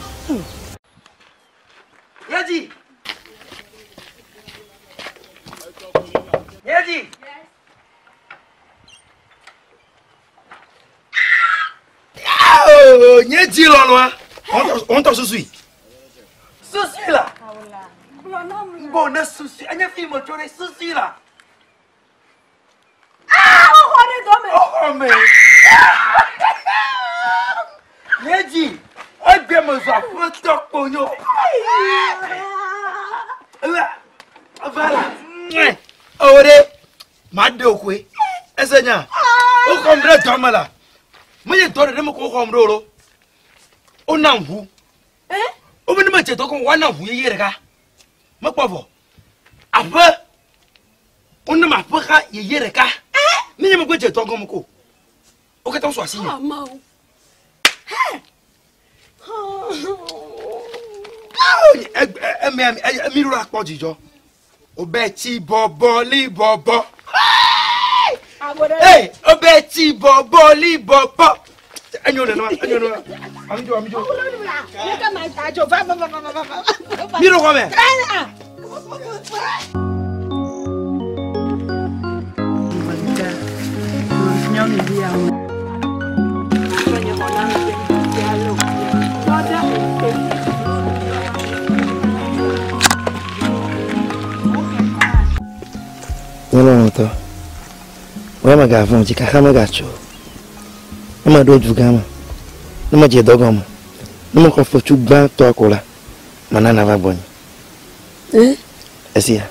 Yedi. Yedi. Oh, nye dzi lɔlɔa. Wɔntɔ susui. Susui la. Bo ne susui. Enye fi me tso ɖe susui la. Ah, woxɔ ɖe dɔ me. Woxɔ me. Nye dzi. Egbe me zɔ aƒetɔ kponyo. La. Va la. Ewo ɖe. Ma ɖe o koe. Ese nya. Woxɔm ɖe dɔ me la. Menye dɔ ɖeɖe me ko woxɔm ɖo o. Wonam ʋu. Wobe ne medze dɔ gɔme woanam ʋu yeye ɖeka. Mekpɔ vɔ. Aƒe. Wonam aƒe xa yeye ɖeka. Ne nye megbe dze dɔ gɔme ko. Wo katã wosu asinye. Emi ɖo la kpɔ dzidzɔ. Wobe tsi bɔbɔ li bɔbɔ. Ee, wobe tsi bɔbɔ li bɔbɔ. Enyo nenema, enyo nenema. Amidzo, amidzo. Mi ɖo xɔ me. Nyɔnuvi yawo. Nye lɔlɔ̃tɔ, wò ya mègavɔ̃ o, dzikaxa megatso o. Ne meɖo dugã me, ne medze dɔ gɔme, ne mexɔ fetsu gbãtɔa ko la, mana nàva gbɔnye. Ẽ? Esia?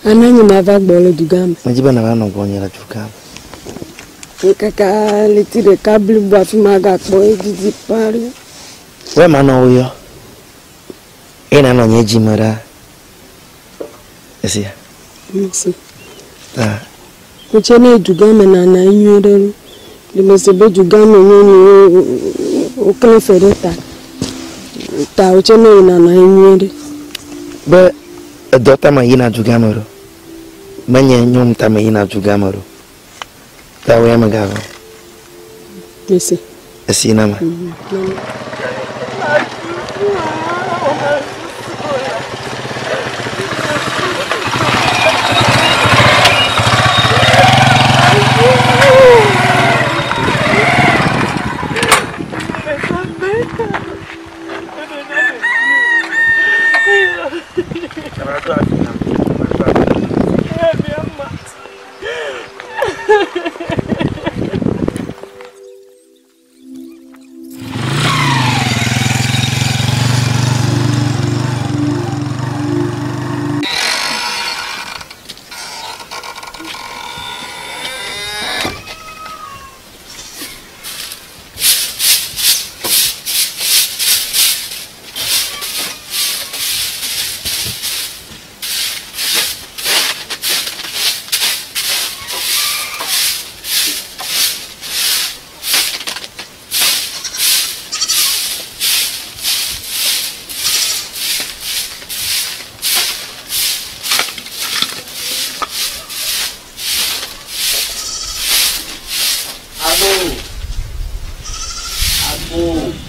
Ana nye mava gbɔ le dugã me. Medi be nàva nɔ gbɔnye le dugã me. Ŋkeke ɣleti ɖeka blibo hafi magakpɔ ye didi paa ɖo. Wò ya manɔ wò yɔ eye nànɔ nye dzi me ɖaa. Esia? Mese. Ta. Wotse ne dugã me nana nyuie ɖe lo. Ɖe mese be dugã me nyɔnuwo woklẽ fe ɖe ta. Ta wotse ne nana nyuie ɖe. Be edɔ ta me yina dugã me ɖo. Menye nyɔnu ta me yina dugã me ɖo. Ta wò ya mègavɔ̃. Mese. Esi na me.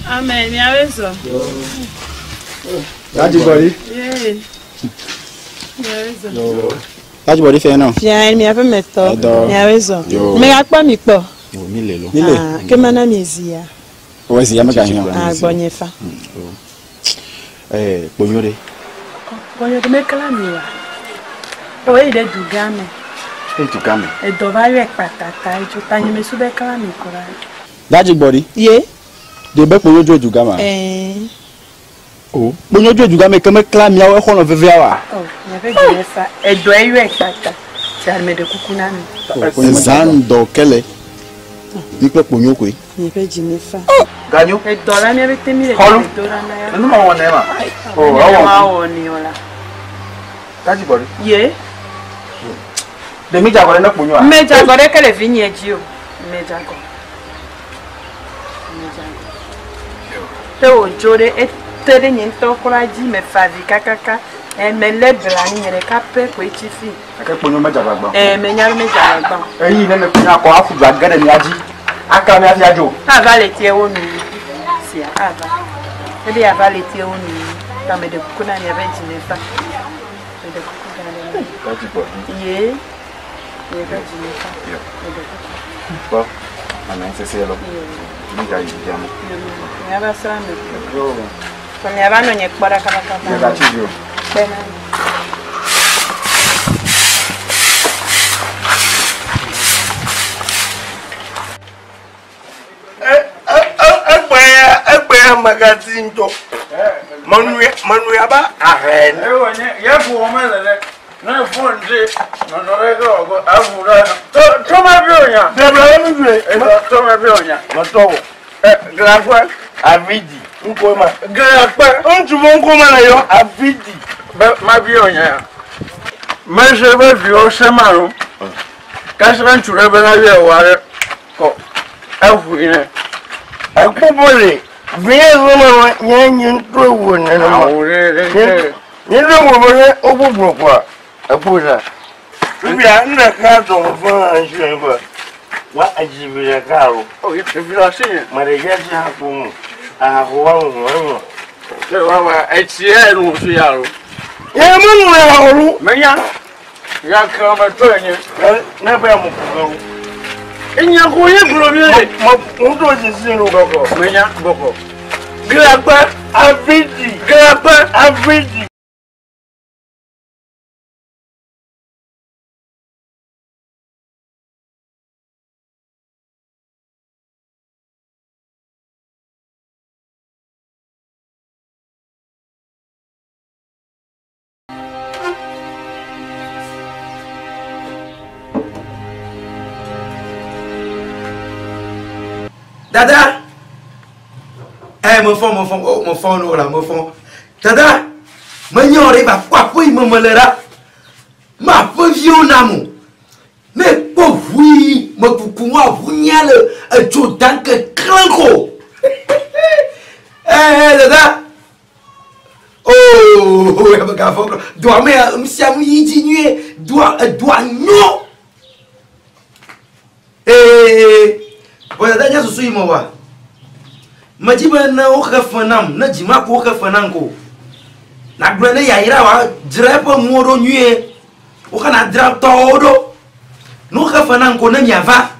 Ame miawoe zɔ. Daddy body. Ye. Miawoe zɔ. Daddy body fɛ nɔ. Fia miaƒe metɔ. Edɔ. Miawoe zɔ. Yo. Megakpɔ mi kpɔ. Mi le lo. Mi le. Ah, ke mana mi zia. O zi ya mega hiã. Ah, gbɔnye fa. Eh, kponyo ɖe. Gbɔnye ɖe mekla mi wa. O eyi ɖe dugã me. Eyi dugã me. Edɔ va yɔe kpatata edzo ta nye mesu be kla mi kura. Daddy body. Ye. Ɖe be kponyo dzo dugã ma. Eh. O, kponyo dzo dugã me ke mekla miawo exɔlɔ̃ vevia wa. O, miaƒe dzi fa. Edɔ eyɔe kpata. Tia me ɖe kuku na mi. Ezan dɔ kele. Mi kple kponyo koe. Miaƒe dzi ne fa. Ganyo. Edɔ la miaƒe te mi le Xɔlu. do ɖa na ya. Enu ma wɔ ne ma. O, Ewɔ. ewɔ. Ma wɔ ni o la. Daddy body. Ye. Ɖe mi dze agɔ ɖe ne kponyoa? Me dze agɔ ɖeke le vinye dzi o. Me dze agɔ. Me dze agɔ. Te wòdzo ɖe ete ɖe nye ŋutɔ kura dzi me fa avi kakaka. E me lé blanui nye ɖeka pɛ koe tsi fi. Gake kponyo medze agbagba o. E me nya be medze agbagba o. Eyi ne me kponyo akɔ aƒu du age ɖe mia dzi. Akla mia fia dzo. Ava le tie wo nu sia ava. Ebe ava le tie wo nu. Ta me ɖe kuku na miaƒe dzi ne fa. Me ɖe kuku gã ɖe na mi. Daddy body. Ye. Miaƒe dzi ne fa. Me ɖe kuku. Kpɔ ame sese lɔ. Mi ga yi dzia me. Miava srã me kpɔ. Yo. Kɔ miava nɔ nye kpɔ ɖa kabakaba. Mi ga tsi dzi o. Kpe na mi. Egbe ya megati ŋutɔ. Menui abe ahe ene. Ewɔ nye yevu wɔm ele ɖe. Ne fon dzi nɔnɔ ɖe ke wɔ ko avu ɖe. To to ma bi o nya. Ɖebla ɖe mi dzoe. Etɔ to ma bi o nya. Metɔ wò. Ɛ glafue. Avidi. Ŋkɔ ma. Glakpe. Ŋutsu ƒe ŋkɔ ma le yɔ Avidi. Be mabiɔ nya ya. Mese be viwo se ma lo. Kasi be ŋutsu ɖe bena yɔ wɔ ɖe kɔ eʋui nɛ. Ekpɔ be le vinye se ma lo nye nye ŋutɔ wɔ nenema. Awu ɖe ɖe ɖe. Nye ŋutɔ wɔ be ne woƒe gblɔ kɔa ekpɔ sa. Fifia nu ɖeka dɔ me fã ŋutsu yɛ be wa edzi vi ɖeka alo. O evi le asi nye. Me ɖevia dzi hã kpɔ mu. Aha xɔ wa ŋu enyo. Ke wa wa etsi yɛ nu fi ya lo. Nye me nu ya alo. Menya. Ya ke me tɔ nye. Ne be mo ku lo. Enya ko ye gblɔ mi le. Ma ŋutɔ sisi lo. Bɔkɔ menya bɔkɔ. Glakpe Avidi. Glakpe Avidi. Dada! Eh, mefɔ, mefɔ, oh, mefɔ no la, mefɔ. Dada! Menye wɔ ɖe va kpɔ aƒe yi me mele ɖa. Ma aƒeviwo nam o. Ne kpɔ ʋu yi mekuku ŋu aʋu nyia le edzo danke klẽ ko. Eh, dada! Oh, ame gafɔ kura. Dɔa mea, nu sia nu yi dzi nyuie. Dɔa, edɔa nyo. Ee, vɔ dada nye susu yi me wa. Medzi be ne woxe fe nam, ne dzima ko woxe fe nam ko. Nagblɔe ne yayra wa dzra eƒe nuwo ɖo nyuie. Woxe nadzra tɔwo ɖo. Ne woxe fe nam ko ne miava,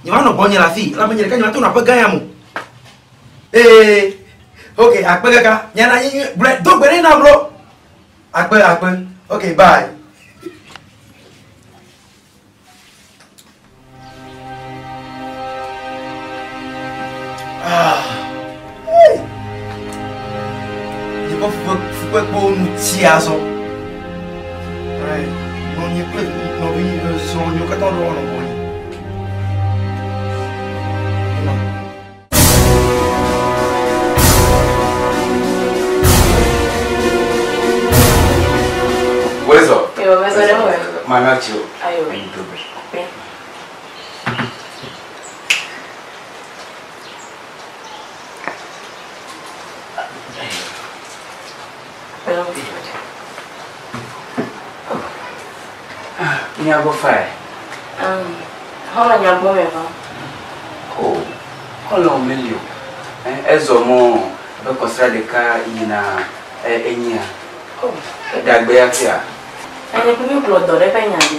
nyeva nɔ gbɔnye le afi. Elabe nye ɖeka nyemate ŋu nɔ aƒe gã ya me o. Ee, ok, akpe kaka. Mianɔ anyi nyuie. Gblɔe, do gbe ɖe nam ɖo. Akpe, akpe. Ok, bye. Ah. Hey. Nye ƒe fukpekpewo nu tsi azɔ. Nɔnye kple nɔvi srɔ̃nyewo katã ɖo nɔ gbɔnye. Wezo. Yo, wezo ɖe me. Mana tsi o. Ayo. Dobe. Kpe. Mia gbɔ fae. Xɔlɔ̃ nya gbɔ me va. O, xɔlɔ̃ meli o. Ezɔ mɔ abe kɔsiɖa ɖeka yina enyia. Eɖagbe hafia? Enye kple mi gblɔ dɔ ɖe ƒe nya ɖi.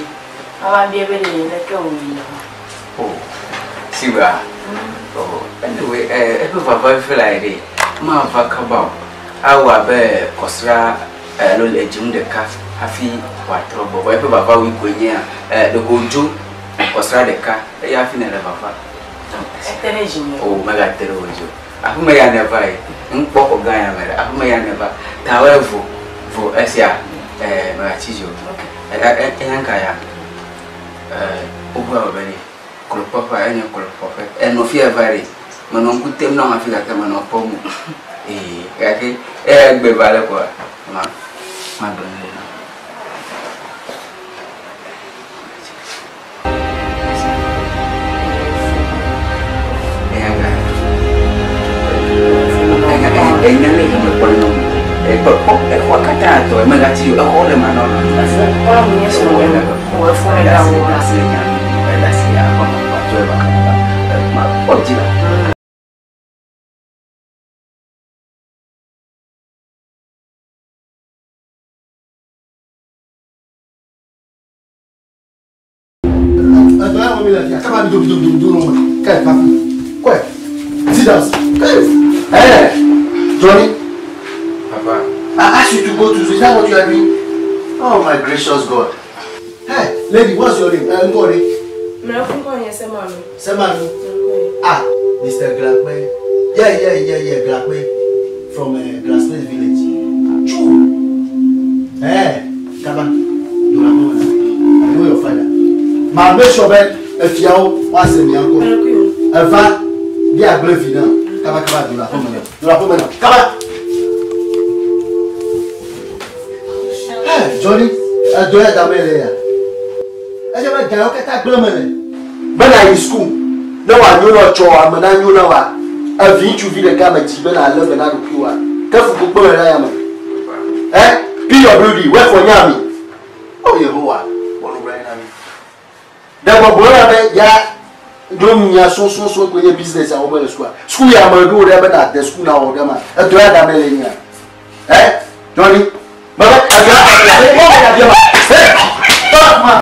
Ava bia be ɖe leke wòyi le ma. O, Siba. O, anyway, eƒe vava fifi la ɖe mava kaba o. Awɔ abe kɔsiɖa alo le dzinu ɖeka hafi wòatrɔ gbɔ. Vɔ eƒe vava wui koe nye ɖeko wòdzo kɔsiɖa ɖeka eye hafi nele vava. Ete ɖe dzinye. O, megate ɖe wò dzi o. Aƒeme ya neva yi. Ŋkpɔ xɔ gã ya me ɖe. Aƒeme ya neva. Tawɔe vo. Vo esia megatsi dzi o. Eya ŋka ya. Wobu awɔ be ɖe klokpɔƒe enye klokpɔƒe. Enɔ fi eva ɖe. Menɔ ŋku tem na hafi gake menɔ kpɔm o. Ee, gake eya gbe va le koa. Ma magblɔ nɛ na. Enya ne yi me kpɔ nɔ. Ekpɔ exɔ katã tɔ megatsi o. Exɔ le ma nɔ. Xɔlɔ̃ mi nye srɔ̃. Wò efo ne da wo. Dasi le nya. Dasi akɔ ma kpɔ tso eva kaba. Ma kpɔ dzi la. Hey, Johnny. Papa. I asked you to go to zoo. Is that what you are doing? Oh, my gracious God. Hey, lady, what's your name? Nkori. Mlefun nye Semanu. Semanu. Ah, Mr. Glakpe. Yeah, yeah, yeah, yeah, Glakpe. From Grassplace Village. Choo. Hey, Kaba. Do I know I know your father. Ma make sure that if you want to me uncle. Eva, be a brave now. Kaba kaba do le aƒeme nam. Do le aƒeme nam. Kaba. Hey, Johnny, edo ya dame le ya. Edze be ga yawo katã gblẽ mele. Be nàyi suku ne wòanyo na tsɔ ame nanyo na wòa, evi ŋutsuvi ɖeka me dzi be nàlé be na ɖokuiwòa, ke fukpekpe le ɖe yame. Ɛ, PWD, wherefore nye ami. O Yehowa, kpɔ nublanui na mí. Ɖe gbɔgblɔ na be ya ɖo nya sɔsɔsɔ koe nye business ya wɔm le sukua. Suku ya me ɖo ɖe be nàde suku na wɔ ɖe ma. Edɔ ya dame le nyia. Ɛ, Johnny, mebe edɔ ya dame le nyia. Mɔ ya bia ma. Ɛ, tɔ ma.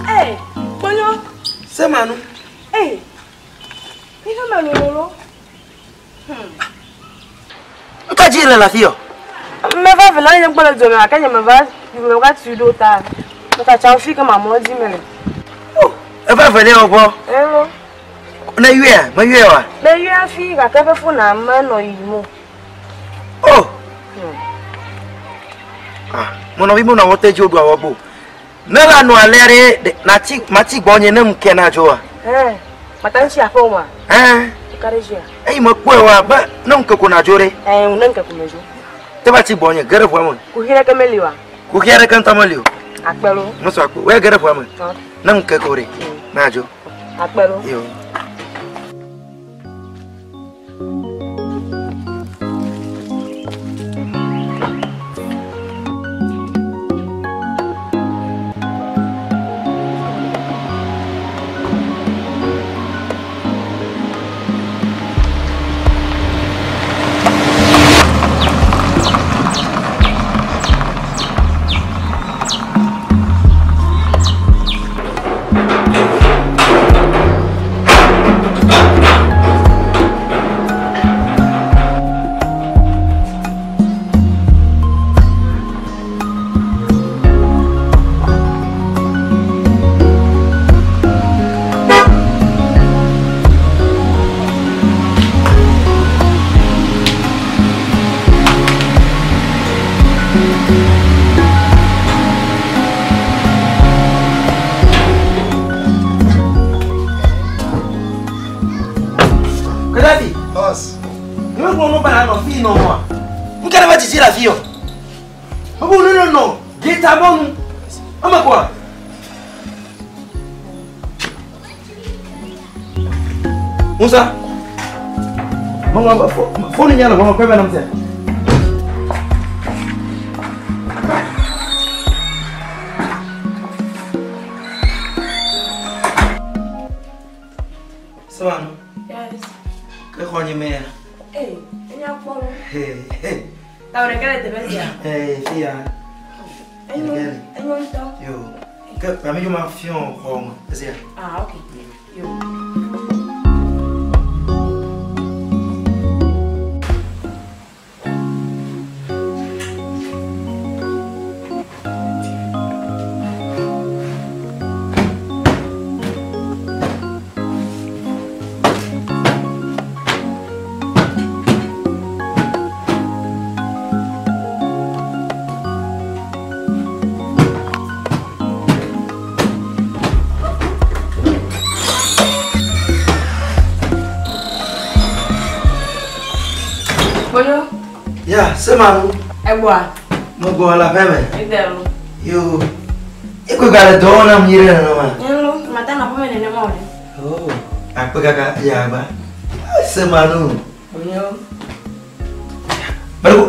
Hey, Bonyo. Semanu. Hey, ihe me lolo. Nka dzi le le afi yɔ? Meva vela nye gbɔ le dome gake nye meva meva tu ɖo ta. Metsatsa fi ke mamlɔ dzi mele. Eva velia wò gbɔ. Elo. Ne yɔea, meyɔe oa? Meyɔe hafi gake eƒe fona menɔ yiyim o. Oh! Ah, mo nɔvi mo nɔ wɔ te dzi woɖu awɔ gbɔ. Ne la nɔ alea ɖe, ɖe natsi matsi gbɔnye ne ŋu ke na dzoa. Ɛɛ, mate ŋu tsi aƒewò ma? Ɛɛ. Ka ɖe dzia? Eyi mekpɔe oa be ne ŋu ke ko nadzo ɖe. Ɛɛ, ne ŋu ke ko medzo. Te va tsi gbɔnye, ge ɖe ʋua me. Kuxi ɖeke meli oa? Kuxi aɖeke ŋutɔ meli o. Akpe lo. Mesɔ akpe. Wòya ge ɖe ʋua me. Ne ŋu ke ko ɖe, nadzo. Akpe lo. Yo. Kadafi. Boss. Ne me gblɔ ba nɔ fi nɔ wa. N kɛra va dzidzi le afi yɔ. Mebe wo ne nɔ geta mɔnu. Eme kɔa. Musa. Mama, foni nyala mama kwe bana mse. Sawano. Yes. Ke xɔ nye mea. Ee, enya kpɔ lo. Hey, hey. Ta wò ɖeka le teƒe sia. Hey, fia. Enyo, enyo ŋutɔ. Yo. Ke mame yo ma fiɔ xɔ me. Esia. Ah, okay. Yo. Bonyo. Ya, semanu. Egbɔa? Megbɔ le aƒe me. Ede lo. Yo. Ekwe ga le dɔ wɔm nam nyuie ɖe nenema. Nye lo, mate nɔ aƒeme nenema o ɖe. Oh, akpe kaka ya agba. Semanu. Bonyo. Mele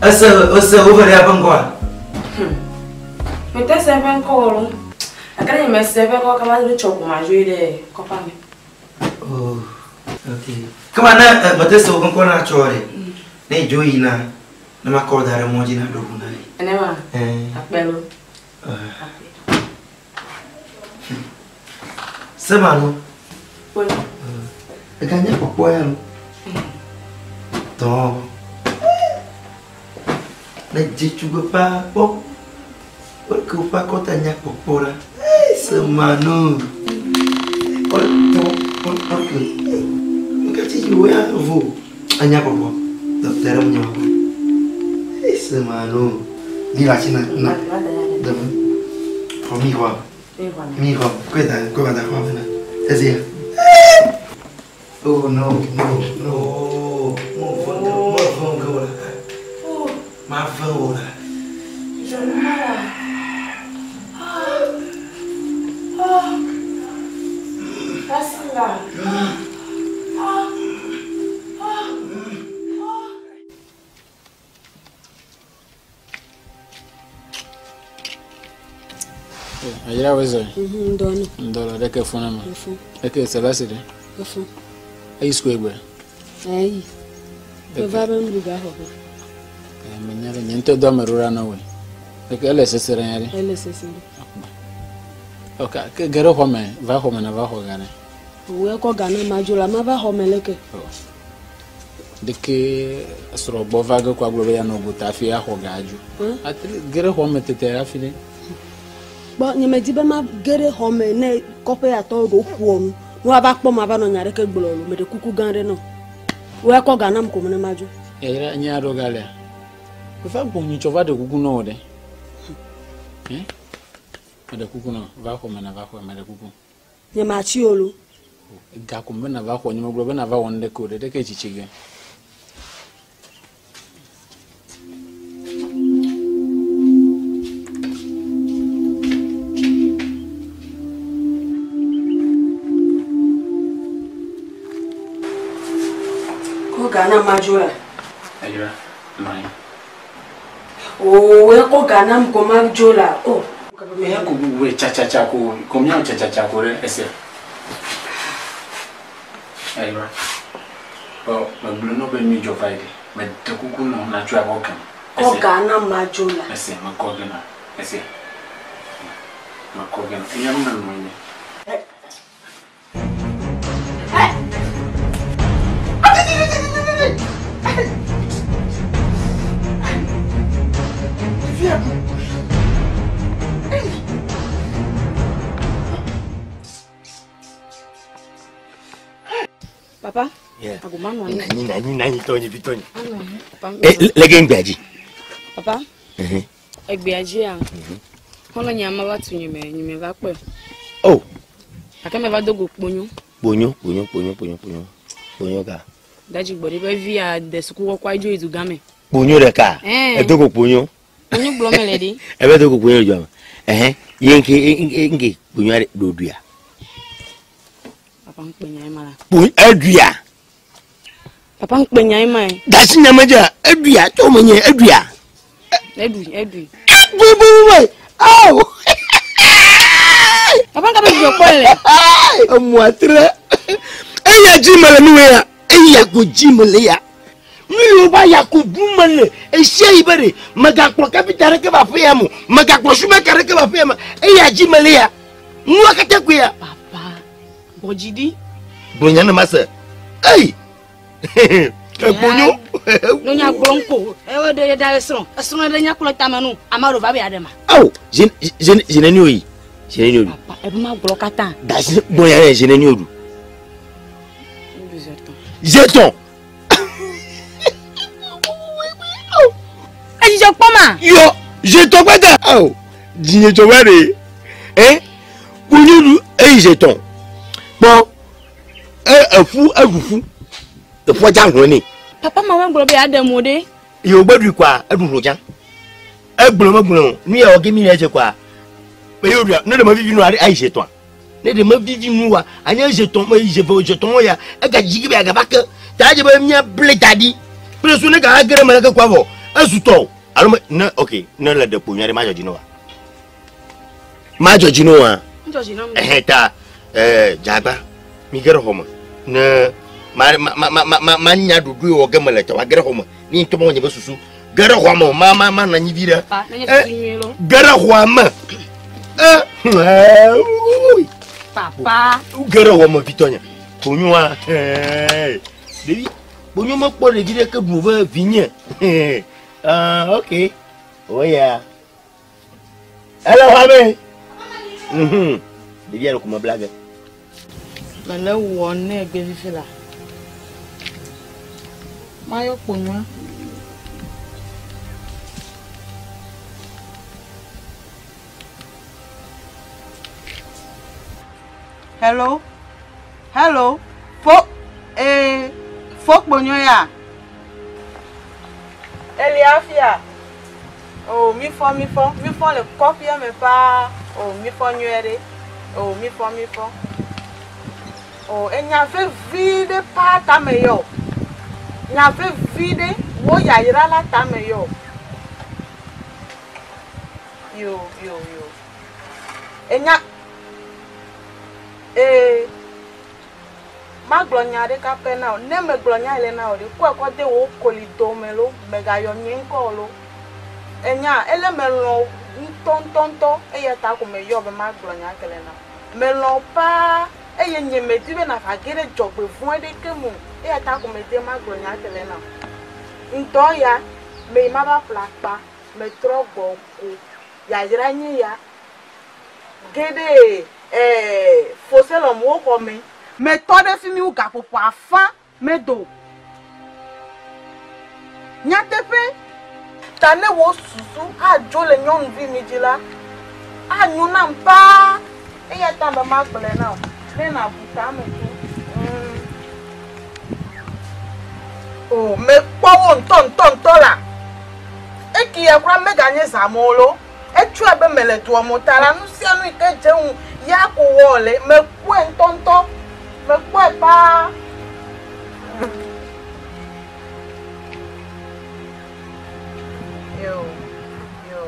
ese ese wo ve ɖe aƒe ŋkɔa? Mete se eƒe ŋkɔ o lo. Gake ne nye mese eƒe ŋkɔ kaba ɖo tsɔ ko madzo yi ɖe kɔƒea me. Oh, okay. Kema ne mete se wo ŋkɔ na tsɔ ɖe. Ne dzo yina, ne makɔ da ɖe mɔ dzi na ɖo ʋu na ye. Nenema? Eh. Akpe lo. Semanu. Bonyo. Ega nye kpɔkpɔ ya lo. Tɔ. Ne dze tugbe pa kpɔ. Ke woƒe akɔta nya kpɔkpɔ la. Semano. Nkati wo ya vo. Anya kɔkɔ. Dɔkita ɖe mu nya kɔkɔ. Semano. Ni la si na na. Dɛmɛ. Xɔ mi xɔ. Mi xɔ. Kɔe da kɔe ba da xɔ me na. Ezi ya. Oh no no no. Mo fɔn ke mo fɔn ke o la. Ma fɛn o la. Ayira weze. Ndɔni. Ndɔlɔ ɖeke fún ma. Efun. Eke selasi ɖe. Efun. Eyi suku egbe. Ayi. Meva be nuɖuɖu axɔ ƒe. Menya ɖe nye ŋutɔ do ame ɖo ɖa na woe. Eke ele sese ɖe nya ɖe. Ele sese ɖe. Ok, ke ge ɖe xɔ me, va xɔ me na va xɔ ga ɖe. Wòe kɔ ga na madzo la, mava xɔ me leke. Ɖeke srɔ̃ gbɔ va ge ko agblɔ be yeanɔ gota hafi axɔ ga adzo. Ate ge ɖe xɔ me tete hafi ɖe. Kpɔ nye medi be ma ge ɖe xɔ me ne kɔƒe ya tɔwo ɖewo ƒoa nu. Ne woava kpɔ ma va nɔ nya ɖeke gblɔ o. Meɖe kuku gã ɖe nɔ. Wòe kɔ ga nam ko me ne madzo. Yayra nye aɖo ga lea. Va gbɔ nyitsɔ va ɖe kuku na wò ɖe. Eh? Meɖe kuku na wò. Va xɔ me na va xɔ meɖe kuku. Nye matsi o lo. Ga ko me na va xɔ nye megblɔ be na va wɔ nuɖeke o ɖe ɖeke tsitsi ge. Kɔ ga nam madzo la. Yayra, nɔ anyi. Wòe kɔ ga nam ko madzo la. O. Eya ko wòe tsatsatsa ko ko míawo tsatsatsa ko ɖe esia. Yayra, ɔ megblɔ na wò be mi dzɔ va yi ɖe. Meɖe kuku nɔ natsɔe akɔ kem. Kɔ ga nam madzo la. Esia mekɔ ge na esia. Mekɔ ge na. Eya nu menɔ anyi. Papa. Yeah. Agoma nɔ anyi. Nanyi nanyi nanyi tɔnyi vi tɔnyi. Anɔ anyi. Papa. E lege ŋgbea dzi. Papa. Mhm. Egbea dzia. Xɔlɔ nye ama va tu nye me nye me va kpɔe. Oh. Gake me va do go kponyo. Kponyo kponyo kponyo kponyo kponyo kponyo ka. Dadzi gbɔ ɖi be via de suku kɔkɔ adzo yi du gã me. Kponyo ɖeka. Eh. Edo go kponyo. Kponyo gblɔ me le ɖi. Ebe do go kponyo le dua me. Ɛhɛn ye ŋke ŋke kponyo aɖe ɖo ɖuia. Papa ŋkpe nya ema la. Kponyo eɖuia. Papa ŋkpe nya ema ye. Dasi nyamedzea eɖuia tɔ me nye eɖuia. Eɖui eɖui. Bobobobo awo. Papa ŋka be dzidzɔ kpɔ le. Emua tre. Eya dzi me le nu ya. Eya ko dzi me le ya. Nu yiwo va ya ko bu me le esia yi be ɖe megakplɔ kapita ɖeke va aƒe ya me o. Megakplɔ sumeka ɖeke va aƒe ya me. Eya dzi me le ya. Nua katã koe ya. Papa gbɔdzi ɖi. Gblɔ nya ne ma se. Eyi. Ekponyo. No nya gblɔ ŋko. Ewe ɖe ɖe esrɔ̃. Esrɔ̃ ɖe nya kplɔ tame nu. Ame aɖewo va be yeaɖe ma. Awo je je neni oyi. Je neni oɖu. Papa ebe ma gblɔ katã. Dasi gblɔ nya ne je neni oɖu. Jeton. Edzidzɔ kpɔ ma. Yɔ jeton gbɛdɛ. Awo dzinye dzɔ va ɖe. Eh kponyo ɖu eyi jeton. Kpɔ e eƒu eɖu ƒu. Eƒua dza hlɔe nɛ. Papa ma gblɔ be yeaɖe mo ɖe. Yewo gbe ɖui kɔa eɖu hlɔ dza. Egblɔ megblɔ o. Nu ya wɔ ge mi le edze kɔa. Be yewo ɖua ne ɖe mevivi nua ayi jeton. Ne ɖe mevivi nu wa anye jeton me yi jeve jeton ya ega dzi ge be agava ke. Ta edze be mía ble da ɖi. Kple su ne ga ge ɖe me leke kɔa vɔ ezu tɔ o. Alo me ne ok ne le ɖe kpo nyuia ɖe madzɔ dzi na wa. Madzɔ dzi na wa. Ŋdzɔ dzi na mi. Ɛhɛn ta ɛɛ dzagba mi ge ɖe xɔ me ne ma ma ma ma ma ma nya ɖoɖo yi wɔ ge me le tɔ wa ge ɖe xɔ me ni ŋutɔ ma wɔ nye be susu ge ɖe xɔa me o ma ma ma nɔ anyi vi ɖe. Papa ne nye susu nyuie lo. Ge ɖe xɔa me. E ɛɛ Papa. Ge ɖe xɔ me vitɔ nye. Kponyoa ɛɛ ɖevi kponyo mekpɔ ɖevi ɖe ke ɖu be vinye. Ah ok oya. Ele xɔa me. Mhm. Ɖevia ɖeko mebla ge. Mele wɔ ne egbe fifi la. Mayɔ kponua. Hello? Hello? Fo ee fo kponyo ya? Eli afia? Oh, mi fɔ, mi fɔ, mi fɔ le kɔƒea me paa. Oh, mi fɔ nyuie ɖe. Oh, mi fɔ, mi fɔ. Oh, enya vevi ɖe paa tame yɔ. Nya vevi ɖe wo yayra la tame yɔ. Yo, yo, yo. Enya ee magblɔ nya ɖeka pɛ na wò. Ne megblɔ nya yi le na wò ɖe, kɔe kɔ de wò koli dome lo, mègayɔ nye ŋkɔ o lo. Enya, ele melɔ̃ ŋutɔŋutɔŋutɔ eya ta ko meyɔ be magblɔ nya ke le na wò. Melɔ̃ paa eye nye medi be nava ge ɖe dzɔgbevɔ̃e ɖeke me o. Eya ta ko medi be magblɔ nya ke le na wò. Ŋdɔ ya, meyi mava ƒle akpa, metrɔ gbɔ ko. Yayra nye ya. Ge ɖe ee Foselɔm wo xɔ me. Metɔ ɖe fi mi wu gaƒoƒo afã medo. Nyateƒe, ta ne wò susu adzo le nyɔnuvi mi dzi la, anyo nam paa. Eya ta be magblɔe na wò ne nàbu tame tso. Mm. O, mekpɔ wo ŋutɔŋutɔŋutɔ la. Eki ya kura meganye zãme o lo. Etsɔe be mele dua me o ta la, nu sia nu yi ke dze ŋu ya ko wɔ le. Mekpɔe ŋutɔŋutɔ. Mekpɔe paa. Yo, yo.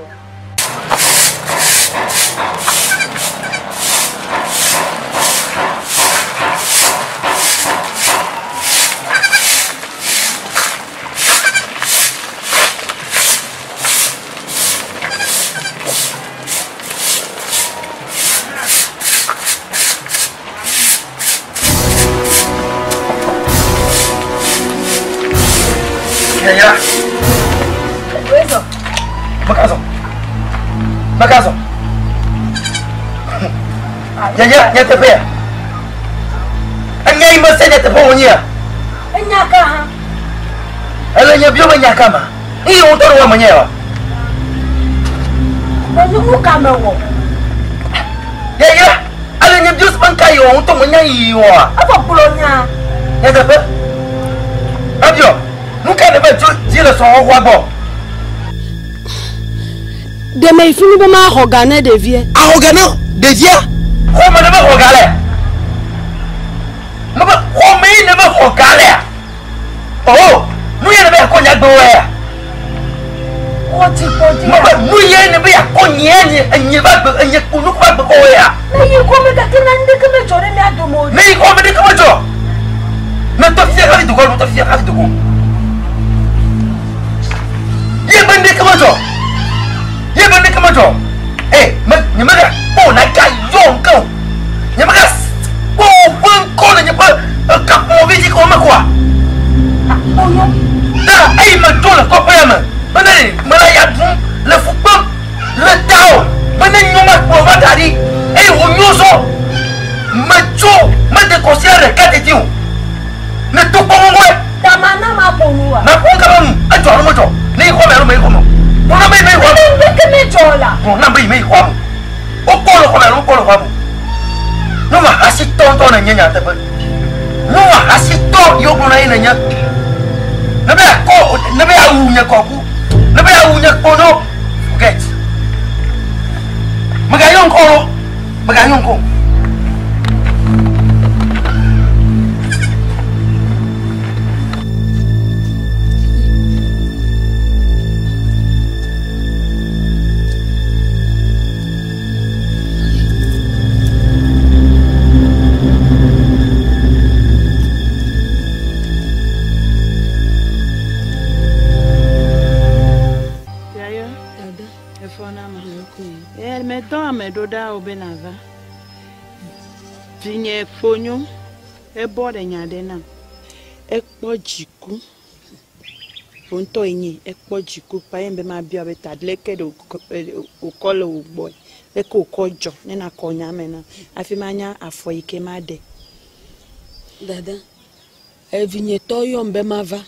Yaya. Makazɔ. Makazɔ. Yaya, nyateƒea. Enya yi mese nyateƒe wònyea? Enya ka hã? Ele nye biɔ be nya ka ma? Eye wò ŋutɔ ɖe wɔ menye wa? Nu ka mewɔ? Yaya, ele nye biɔ be ŋka yi wɔ ŋutɔ menya yi wɔa? Evɔ gblɔ nya. Nyateƒe. Ebiɔ, nu ka ne be tso dzi le sɔwɔxɔa gbɔ? Ɖe meyi fi mi be maxɔ ga ne ɖevia. Axɔ ga ne ɖevia? Xɔme ne be xɔ ga le. Mebe xɔme yi ne be xɔ ga lea? Oh, nu ye ne be yakɔ nya gbe ya. Mebe nu ye ne be yakɔ nye nye enye ba gbe enye kunu ba gbe kɔ ya. Meyi xɔme gake naneke medzɔ ɖe mía dome o. Meyi xɔme ɖeke medzɔ. Metɔ fia hafi dukɔ, metɔ fia hafi dukɔ. Ye be ɖeke medzɔ. Ye be ɖeke medzɔ. Eh, me nye mega kpɔ na ga yɔ ŋke o. Nye mega kpɔ ƒe ŋkɔ le nye ƒe kaƒomɔvi dzi ke wo mekɔa. Ta eyi metɔ le kɔƒea me bene mele ya ɖum le fu kpem le ta o bene nyɔ makplɔ va da ɖi eye wònyo zɔ. Metso mede kɔsia ɖeka teti o. Ne to kpɔ ŋgɔe. Tama na ma ƒo nu wa. Na ƒo ŋgɔ nu. Edzɔ alo medzɔ. Ne yi xɔ me alo me yi xɔ me o. Gblɔ na be yi me yi xɔ me. Ɖeke medzɔ la. Gblɔ na be yi me yi xɔ me. Wokpɔ le xɔ me alo wokpɔ le xɔ me o. Nyɔnu ahasitɔ ŋutɔ nènye nyateƒe. Nyɔnu ahasitɔ yi wogblɔ na ye nènye. Ne be akɔ, ne be awu nye kɔku, ne be awu nye kpono, forget. Mègayɔ ŋkɔ o. Mègayɔ ŋkɔ o. Yaya, efɔ na ma. Eh, medɔ ame ɖo ɖa wò be nàva. Vinye ƒonyo, ebɔ ɖe nya ɖe nam. Ekpɔ dziku. Wò ŋutɔ enye, ekpɔ dziku pa ye be mabia be ta leke ɖe wòkɔ le wò gbɔe. Leke wòkɔ dzɔ ne nakɔ nya me nam hafi manya afɔ yi ke maɖe. Dada, evinyetɔ yɔm be mava.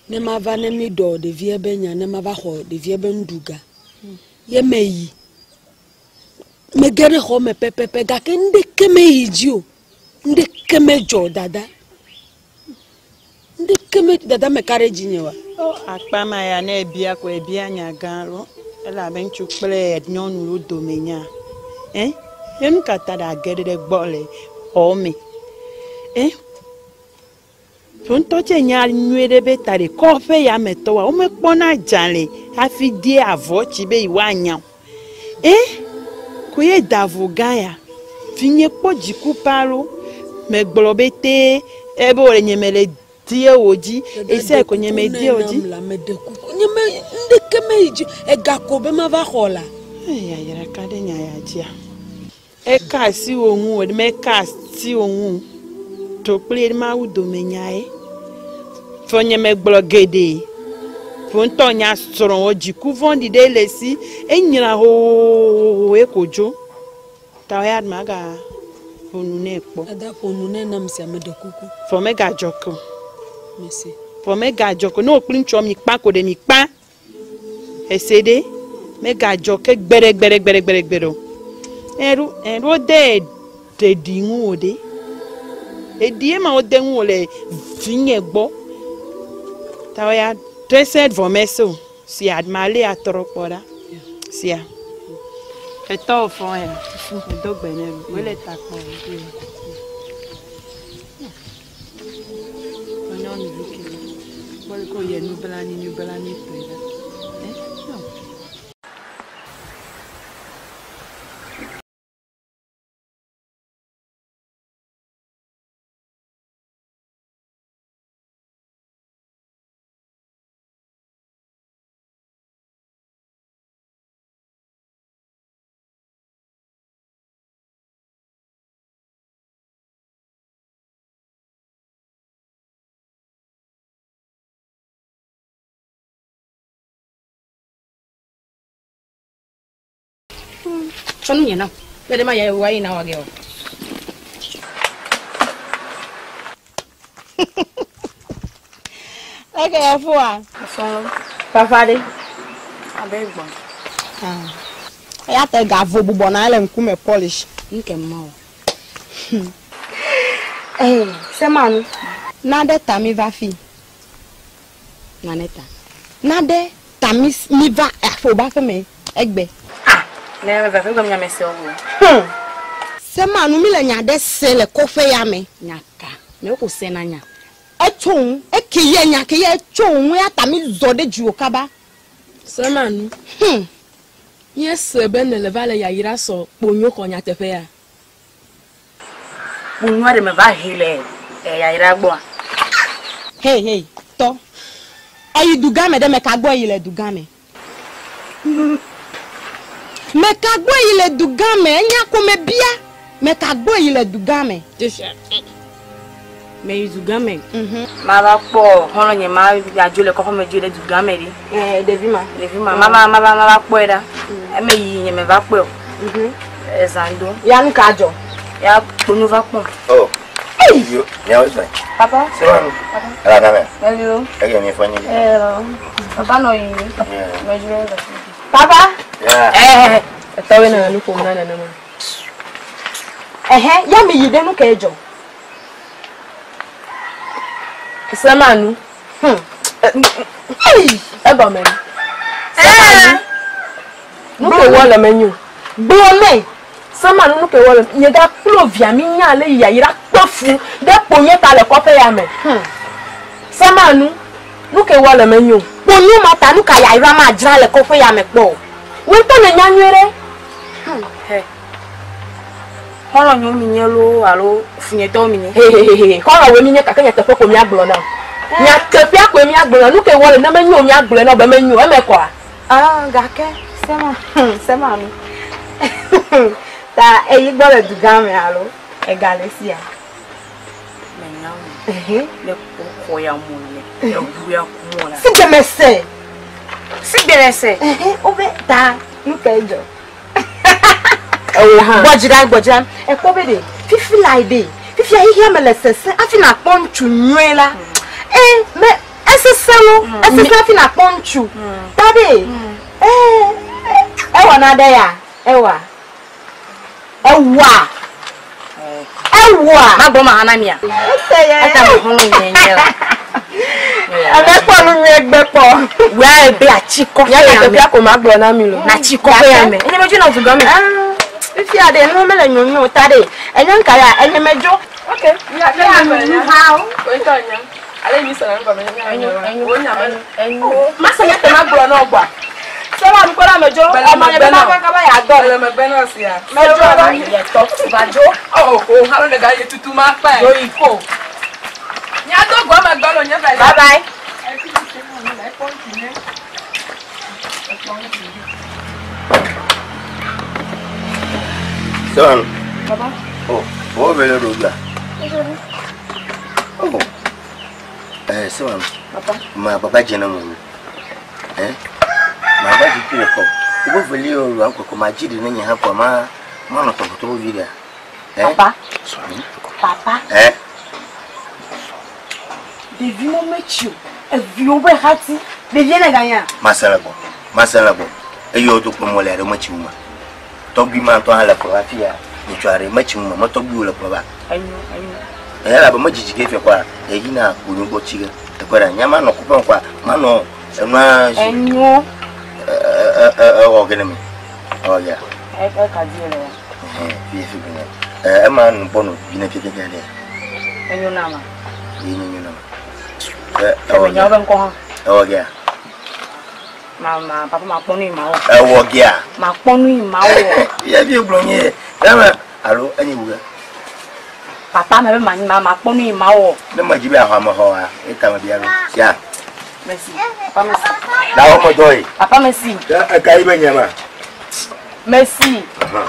Ne mava ne mi ɖɔ ɖevia be nya ne mava xɔ ɖevia be nuɖuga. Ye meyi. Mege ɖe xɔ me pɛpɛpɛ gake nuɖeke meyi dzi o. Nuɖeke medzɔ dada. Nuɖeke me dada meka ɖe dzinye oa? O akpa ma ya ne ebia ko ebia nya gã lo. Elabe ŋutsu kple nyɔnu wo dome nya. Ɛ? Ye nu ka ta ɖe age ɖe gbɔ le xɔ me? Ɛ? Ƒo ŋutɔ tse nya nyuie ɖe be ta ɖe kɔƒe ya me tɔwoa womekpɔna dzalẽ hafi die avɔ tsi be yewoanya o. Ɛ? Ko ye da vo gã ya. Vinye kpɔ dziku pa lo. Megblɔ be te ebe wòle nye me le die wò dzi. Ese ko nye me die wò dzi. Meɖe kuku nye me nuɖeke meyi dzi ega ko be mava xɔ la. Yayra ka ɖe nya ya dzia. Eka asi wò ŋu o, meka asi wò ŋu o. To kple Mawu dome nyae. Fɔ nye megblɔ geɖe. Ƒo ŋutɔ nya srɔ̃wò dziku vɔ̃ɖi ɖe le si. Enyra hohoho eko dzo. Ta ya maga ƒo nu nɛ kpɔ. Dada ƒo nu nɛ nam sia meɖe kuku. Fɔ megadzɔ ke o. Mese. Fɔ megadzɔ ke o. Ne wò kple ŋutsua mi kpa ko ɖe mi kpa. Ese ɖe megadzɔ ke gbeɖe gbeɖe gbeɖe gbeɖe gbeɖe o. Eɖo eɖo de ɖeɖi ŋu wò ɖe. Eɖi ema wode ŋu wò le vinye gbɔ. Ta ya trese vɔ mese o. Sia male atrɔ kpɔ ɖa. Sia. Etɔ wò fɔ ya. Edo gbe ne mi. Wole ta kpɔ. Nyɔnuvi ke. Kpɔ ko yɛ nublanui nublanuitɔe ɖa. Ɛ? No. Tsɔ nu nye nam. Be ɖe ma ya wa yina wa ge o. Leke ya fua? Asɔlɔ. Fafa ɖe. Abe gbɔ. Eya ta ga vo bubɔ na ele ŋkume polish. Nke ma o. Eh, semanu. Na ɖe ta mi va fi. Na ne ta. Na ɖe ta mi mi va aƒo ba ƒe me egbe. Ah, ne va ƒe gbe nya me se o. Semanu mi le nya ɖe se le kɔƒe ya me. Nya ka? Me ko se na nya. Etso ŋu, eke ye nya ke ye etso ŋu ya ta mi zɔ ɖe dziwò kaba. Semanu. Míese be nele va le yayra sɔ kponyo xɔ nyateƒe ya. Kponyoa ɖe me va he le yayra gbɔa. Hei hei, tɔ. Eyi dugã me ɖe meka gbɔ yi le dugã me. Meka gbɔ yi le dugã me, enya ko me bia. Meka gbɔ yi le dugã me. Me yi dugã me. Ma va kpɔ xɔlɔ̃ nye ma adzo le kɔƒe me dzo ɖe dugã me ɖi. Ɖevi ma. Ɖevi ma. Ma va ma va ma va kpɔe ɖa. Eme yi nye me va kpɔe o. Ezã do. Ya nu ka dzɔ? Ya kponyo va kpɔm. Oh. Yo, miawo zɔn. Papa. Semanu. Papa. Ala na mɛ. Hello. Ege mi fɔ nyi. Hello. Papa nɔ yi. Me dzro le. Papa. Yeah. Eh, etɔwoe nɔ nu ƒom na nenema. Ɛhɛ, ya mi yi ɖe nu ke dzɔ. Semanu. Egɔme. Semanu. Nu ke wɔ le menyo. Gblɔ nɛ. Semanu nu ke wɔ le nye ga kplo via mi nya le yayra kpe fu ɖe kponyo ta le kɔƒe ya me. Semanu nu ke wɔ le menyo. Kponyo ma ta nu ka yayra ma dzra le kɔƒe ya me kpɔ o. Wo ŋutɔ ne nya nyuie ɖe. He. Xɔlɔ̃ nyo mi nye loo alo funyetɔwo mi nye. Hehehehe xɔlɔ̃woe mi nye gake nyateƒe ko míagblɔ na. Nyateƒea koe míagblɔ na. Nu ke wɔ le ne menyo míagblɔe na wo be menyo eme kɔa. Ah, gake sema sema nu. Ta eyi gbɔ le dugã me alo ega le sia. Menya o. Ne kpɔ xɔ ya mɔ le eʋu ya ku mɔ la. Sigbe mese. Sigbe mese. Wobe ta nu ke dzɔ. Ewo hã. Gbɔdzi ɖa, gbɔdzi ɖa. Ekpɔ be ɖe fifi la ɖe. Fifia xexea me le sese hafi nakpɔ ŋutsu nyuie la. E me esese lo, esese hafi nakpɔ ŋutsu. Ta ɖe. E ewɔ na ɖe ya. Ewa. Ewa. Ewa. Magblɔ ma hã na mia. Ese ye. Eta me xɔlɔ̃ nye nye la. Ame kpɔ nu nyuie gbe kpɔ. Wea ebe atsi kɔƒe Ya ya me. teƒea ko magblɔ na mi lo. Na tsi kɔƒe ya me. Enye medzo na du gã me. Fifia ɖe nu mele nyonyo o ta ɖe. Enye ŋka ya enye medzo. Ok. Ya nu hawo. Ale mi sɔrɔ gɔmɛ Enyo. Masa nye tɛ ma gblɔ na wo gbɔa. Sɔlá nu kpɔ ɖa medzo. Mele Ɔmɔ nye megbe be na ma wo. kaka ba ya dɔ. Mele megbe na wo sia. Medzo la. Yɛtɔ va dzo. Oh, oh, halo ne ga ye tutu ma kpɛ. Dzo yi ko. Nya do gɔ megbe lo nye va. Bye bye. Sɔn. Papa. Oh, wo vele ɖo gba. Oh. Eh, sɔn. Papa. Ma papa jena mo. Eh? Ma ba ji kire ko. Wo vele yo ro ko ko ma ji de ne nya ha ko ma ma no to to vi dia. Eh? Papa. Papa. Eh? Ɖevi mo metsi o. Eviwo be hati. Ɖevie ne ganya. Masala bo. Masala bo. Eyo to ko mo le re mo chi ma. Tɔgbi ma ŋutɔ hã le kplɔ hafi ya. Ŋutsu aɖe metsi ŋu me tɔgbiwo le kplɔ va. Enyo, enyo. Eya la be medzidzi ke fia kɔa eyina kponyo gbɔ tsi ge. Teƒe ɖe nya manɔ kuƒe kɔa manɔ enua zi. Enyo. Ewɔ ge ne me. Ewɔ gea. Eka di le ya. Ɛhɛn fi fi bi ne. Ɛ ema nu bɔ no vi ne fiafia ɖe. Enyo na ma. Ye nye nyo na ma. Ɛ ewɔ Eme nyawo gea. be ŋkɔ hã. Ewɔ gea. Ma ma papa ma kpɔ nu yi ma wɔ. Ewɔ gea. Ma kpɔ nu yi ma wɔ. Ye fi gblɔ nye. Eme alo enye wu ge. Papa me be ma ma ma kpɔ nu yi ma wɔ. Ne me dzi be axɔ ame xɔ wa eta me bia ɖo. Sia. Merci. Papa merci. Na wɔ me dɔ yi. Papa merci. Eka yi be nye ma. Merci. Ahan.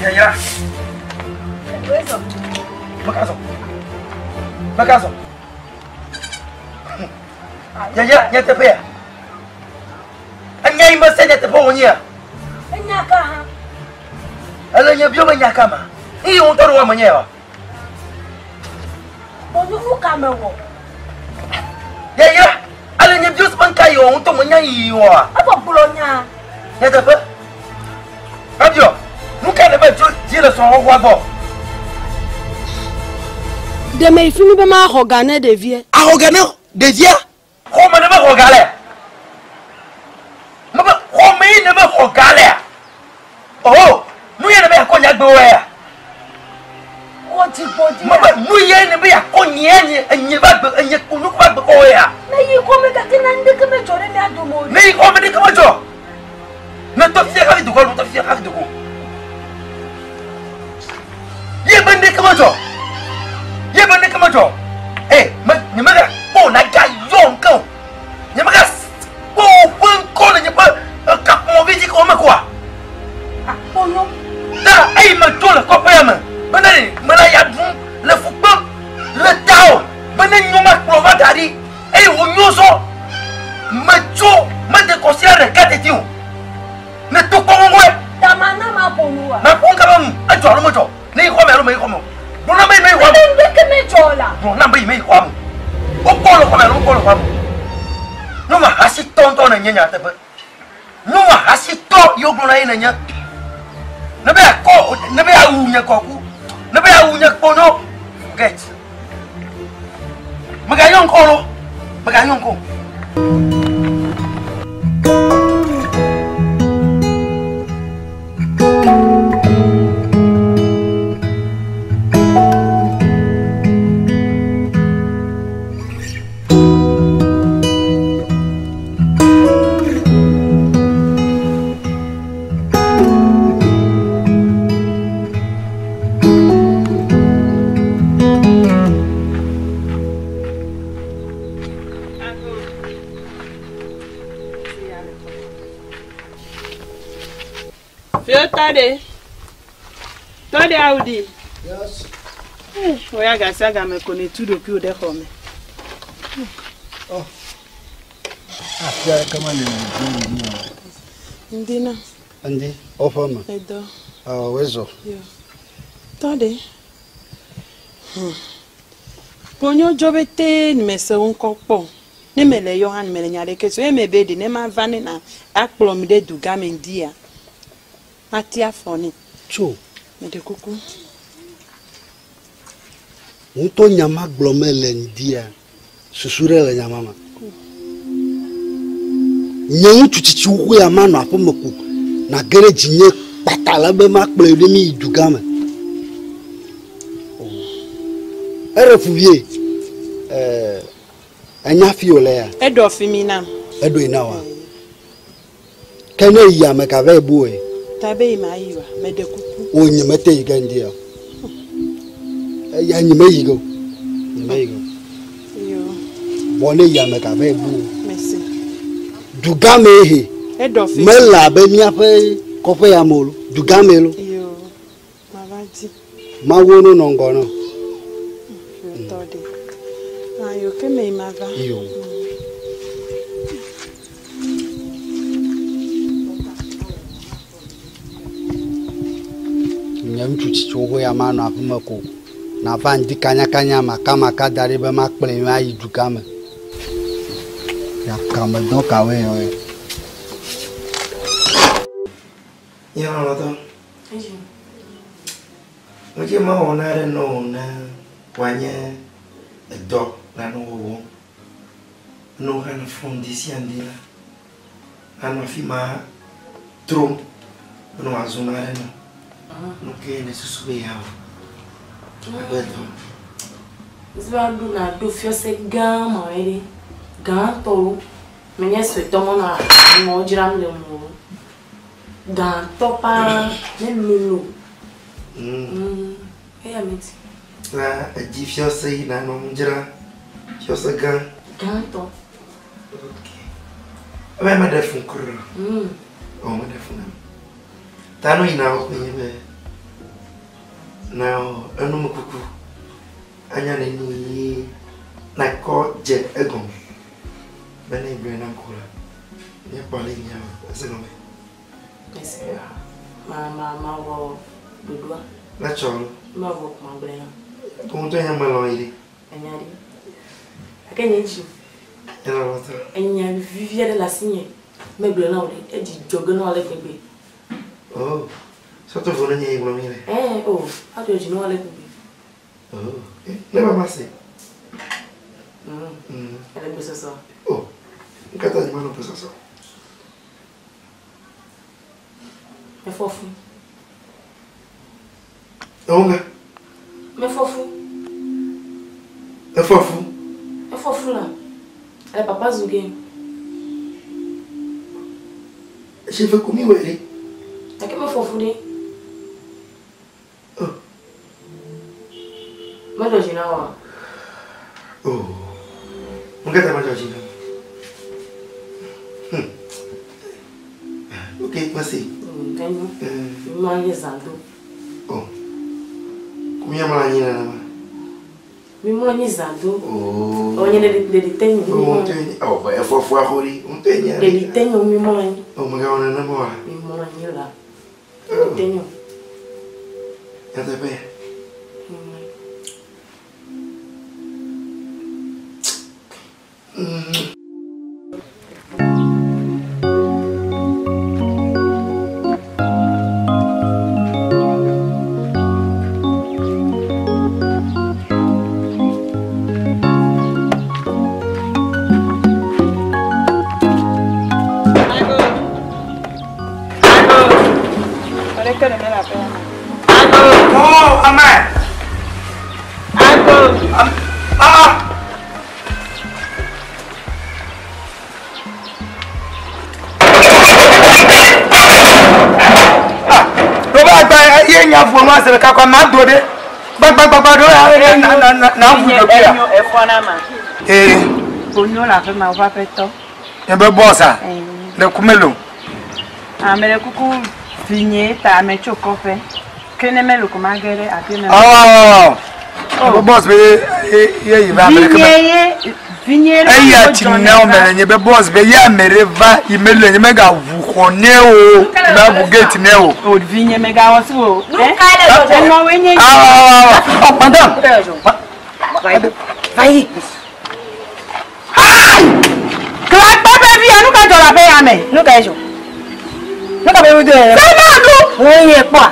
Yaya. Makazo. Makazo. Yaya, nyateƒe ya. Enya yi mese nyateƒe wònyea? Enya ka hã. Ele nye bio me nya ka ma. Eye wo ŋutɔ ɖe wo ame nye wa. Kpɔnyo nu ka me wɔ? Yaya, ele nye bio se ŋka yi wɔ ŋutɔ me nya yi wɔa. Evɔ gblɔ nya. Nyateƒe. Abiɔ, nu ka ne be dzo dzi le srɔ̃xɔxɔa gbɔ? Ɖe me yi fi mi be maxɔ ga ne ɖevie. Axɔ ga ne ɖevia? Xɔme ne be xɔ ga lea? Mebe xɔme yi ne be xɔ ga lea? Oh, nu ye ne be yakɔ nyagbe wɔ ya? Wɔ dzigbɔdzi. Mebe nu ye ne be yakɔ nye nye enye va gbe enye kunu va gbe kɔ wɔ ya? Me yi xɔme gake na ŋdeke medzɔ ɖe mía dome o. Ne yi xɔme ɖeke medzɔ. Ne tɔ fia hafi dukɔ, ne tɔ fia hafi dukɔ. Ye be ŋdeke medzɔ. Ye be ŋdeke medzɔ. Eh, me nye mega kpɔ na ga yɔ ŋke o. Nye mega kpɔ ƒe ŋkɔ le nye ƒe kaƒomɔvi dzi ke wo me koa. Akpɔnyo. Ta eyi me dzo le kɔƒe ya me. Bena me le ya ɖum le fu kpem le ta o. Bene nyo ma kplɔ va da ɖi. Eye wo nyo zɔ. Me dzo mede kɔsi aɖe ɖeka teti o. Ne to kpɔ ŋgɔe. Tama na ma ƒo nu wa. Ma ƒo ŋka nu. Edzɔ alo medzɔ. Ne yi xɔ me alo me yi xɔ me o. Gblɔ na be yi me yi xɔ me. Ne ŋdeke medzɔ la. Gblɔ na be yi me yi xɔ me. Wokpɔ le xɔ me alo wokpɔ le xɔ me. Nyɔnu ahasitɔ ŋutɔ ne nye nyateƒe. Nyɔnu ahasitɔ ye wogblɔ na ye ne nye. Ne be akɔ ne be awu nye kɔku. Ne be awu nye kponyo. Forget. Megayɔ ŋkɔ lo. Megayɔ ŋkɔ. Tɔ ɖe. Tɔ ɖe awu ɖi. Wo ya gasia game ko ne tu ɖokuiwò ɖe xɔ me. Afi aɖeke meli le dzi ŋdi o. Ŋdi na. Ŋdi, woƒe me. Edɔ. Ɔ, wozɔ. Yo. Tɔ ɖe. Kponyo dzo be te ni me se wo ŋkɔ kpɔ. Ne me le yɔ hã ni me le nya ɖeke so. Eme be ɖe ne ma va ne na akplɔ mi ɖe du gã me ŋdia. Mati afɔ nɛ. Tso. Meɖe kuku. Ŋutɔ nya ma gblɔ mele ŋdia, susu ɖe le nya ma me. Nye ŋutsu tsitsi xoxo ya manɔ aƒeme ko nage ɖe dzinye kpata le be makplɔe ɖe mi yi dugã me. Eɖe fu vie. Ɛɛ, enya fi wòle ya? Eɖɔ fi mi nam. Eɖoe na wa. Ke ne yi ame ka va yi bu oe? Ta be yi ma yi wa, meɖe kuku. O nye mete yi ge ŋdi ya. Eya nye meyi ge o. Nye meyi ge o. Yo. Bɔ ne yi ame ka va yi bu o. Merci. Dugã mee he. Eɖɔ fi. Mele abe míaƒe kɔƒe ya me o lo. Dugã mee lo. Yo. Mava di. Mawu no nɔ ŋgɔ nɔ. Yo tɔ ɖe. Ah, yo ke me yi mava. Yo. Nye ŋutsu tsitsi xoxo ya manɔ aƒeme ko. Nava ŋdi kanyakanya makamaka da ɖi be makplɔe ayi dugã me. Ya kamedɔ kawoe yɔ. Nye lɔlɔ̃tɔ. Ŋuti mewɔ na ɖe nɔ wò ne wòanye edɔ nanɔ wɔwɔm. Ne wohã ne fɔ ŋdi sia ŋdi la, anɔ afi ma trom ne wòazu na ɖe nɔ. Nu ke ne susu be yeawɔ abe dɔ. Zva ɖo na ɖo fiɔse gã ma wɔ ɖe. Gãtɔwo. Menye suetɔ mɔ nɔ amewo dzram le ŋu o. Gãtɔ paa ne lolo. Eya mi ti. La edzi fiɔse yi nanɔ nu dzra. Fiɔse gã. Gãtɔ. Ebe meɖe fun kura. O meɖe fun nam. Ta nu yina wɔ kpe nye be na enumekuku anya ne ni ye nakɔ dze egɔme. Be ne gblɔe na ko la, míakpɔ ale míawɔ ese gɔme. Ese. Ma ma ma wɔ ɖoɖoa. Ne tsɔ lo. Ma wɔ kuma gblɔe na. Ko ŋutɔ nye melɔ̃ yi ɖe. Enya ɖe. Gake nye dzi. Nye lɔlɔ̃tɔ. Enya vivi aɖe le asinye. Megblɔe na wò ɖe. Edzi dzɔ ge na wò ale gbegbe. Oh, sɔto vo ne nye yi gblɔ mi le. Ɛɛ, o, adzɔ dzi na wò ale gbegbe. Oh, ne ba ma se. Ele gbesɔsɔ. Oh, nkata nye manɔ gbesɔsɔ. Mefɔ fu. Ewo ŋa. Mefɔ fu. Efɔ fu. Efɔ fu la. Ele papa zu ge. Esi fe ko mi wɔ ɖe. Gake mefɔ fu ɖe. Oh. Medzɔ dzi na wòa? Oh. Nkata medzɔ dzi na. Ok, merci. Enyo. Mi mlɔ anyi zã do. Oh. Ko mi mlɔ anyi nenema. Mi mlɔ anyi zã do. Oh. O nye ɖeɖi te nyo. O ŋutɔ nye. Oh, bɛ efɔ fua xɔ ɖi. Ŋutɔ nye. Ɖeɖi te nyo mi mlɔ anyi. O megawɔ nenema oa? Mi mlɔ anyi la. Ɖeɖi te nyo. Nyateƒe. Oh, amen. Ah. Ɖo agba ye nya vo nua se ɖeka kɔ ma do ɖe. Gbagbagbagba ɖo ya na na na na ŋu do bia. Enyo efɔ na ma. Ee. Onyo le aƒe ma woƒe aƒetɔ. Nye be bɔsa. Le kumelo. Ame le kuku Vinye ta ame tso kɔƒe. Ke ne mele ko mage ɖe afi me. Oh, boss be ye yi va ame ɖeke Vinye ye vinye ɖe Eya tsi na wo me le nye be boss be ye ame ɖe va yi me le nye mega ʋu xɔ nɛ o, mega ʋu gate nɛ o. O vinye megawɔ si o. Nu kae le dzɔdzɔm? Enɔwoe nye. Ah, oh, madame. Va yi. Klakpɛ ƒe via nu ka dzɔ le aƒe ya me? Nu kae dzɔ? Nu ka be wo do yɛ? Sema nu. Wo yɛ kpɔa?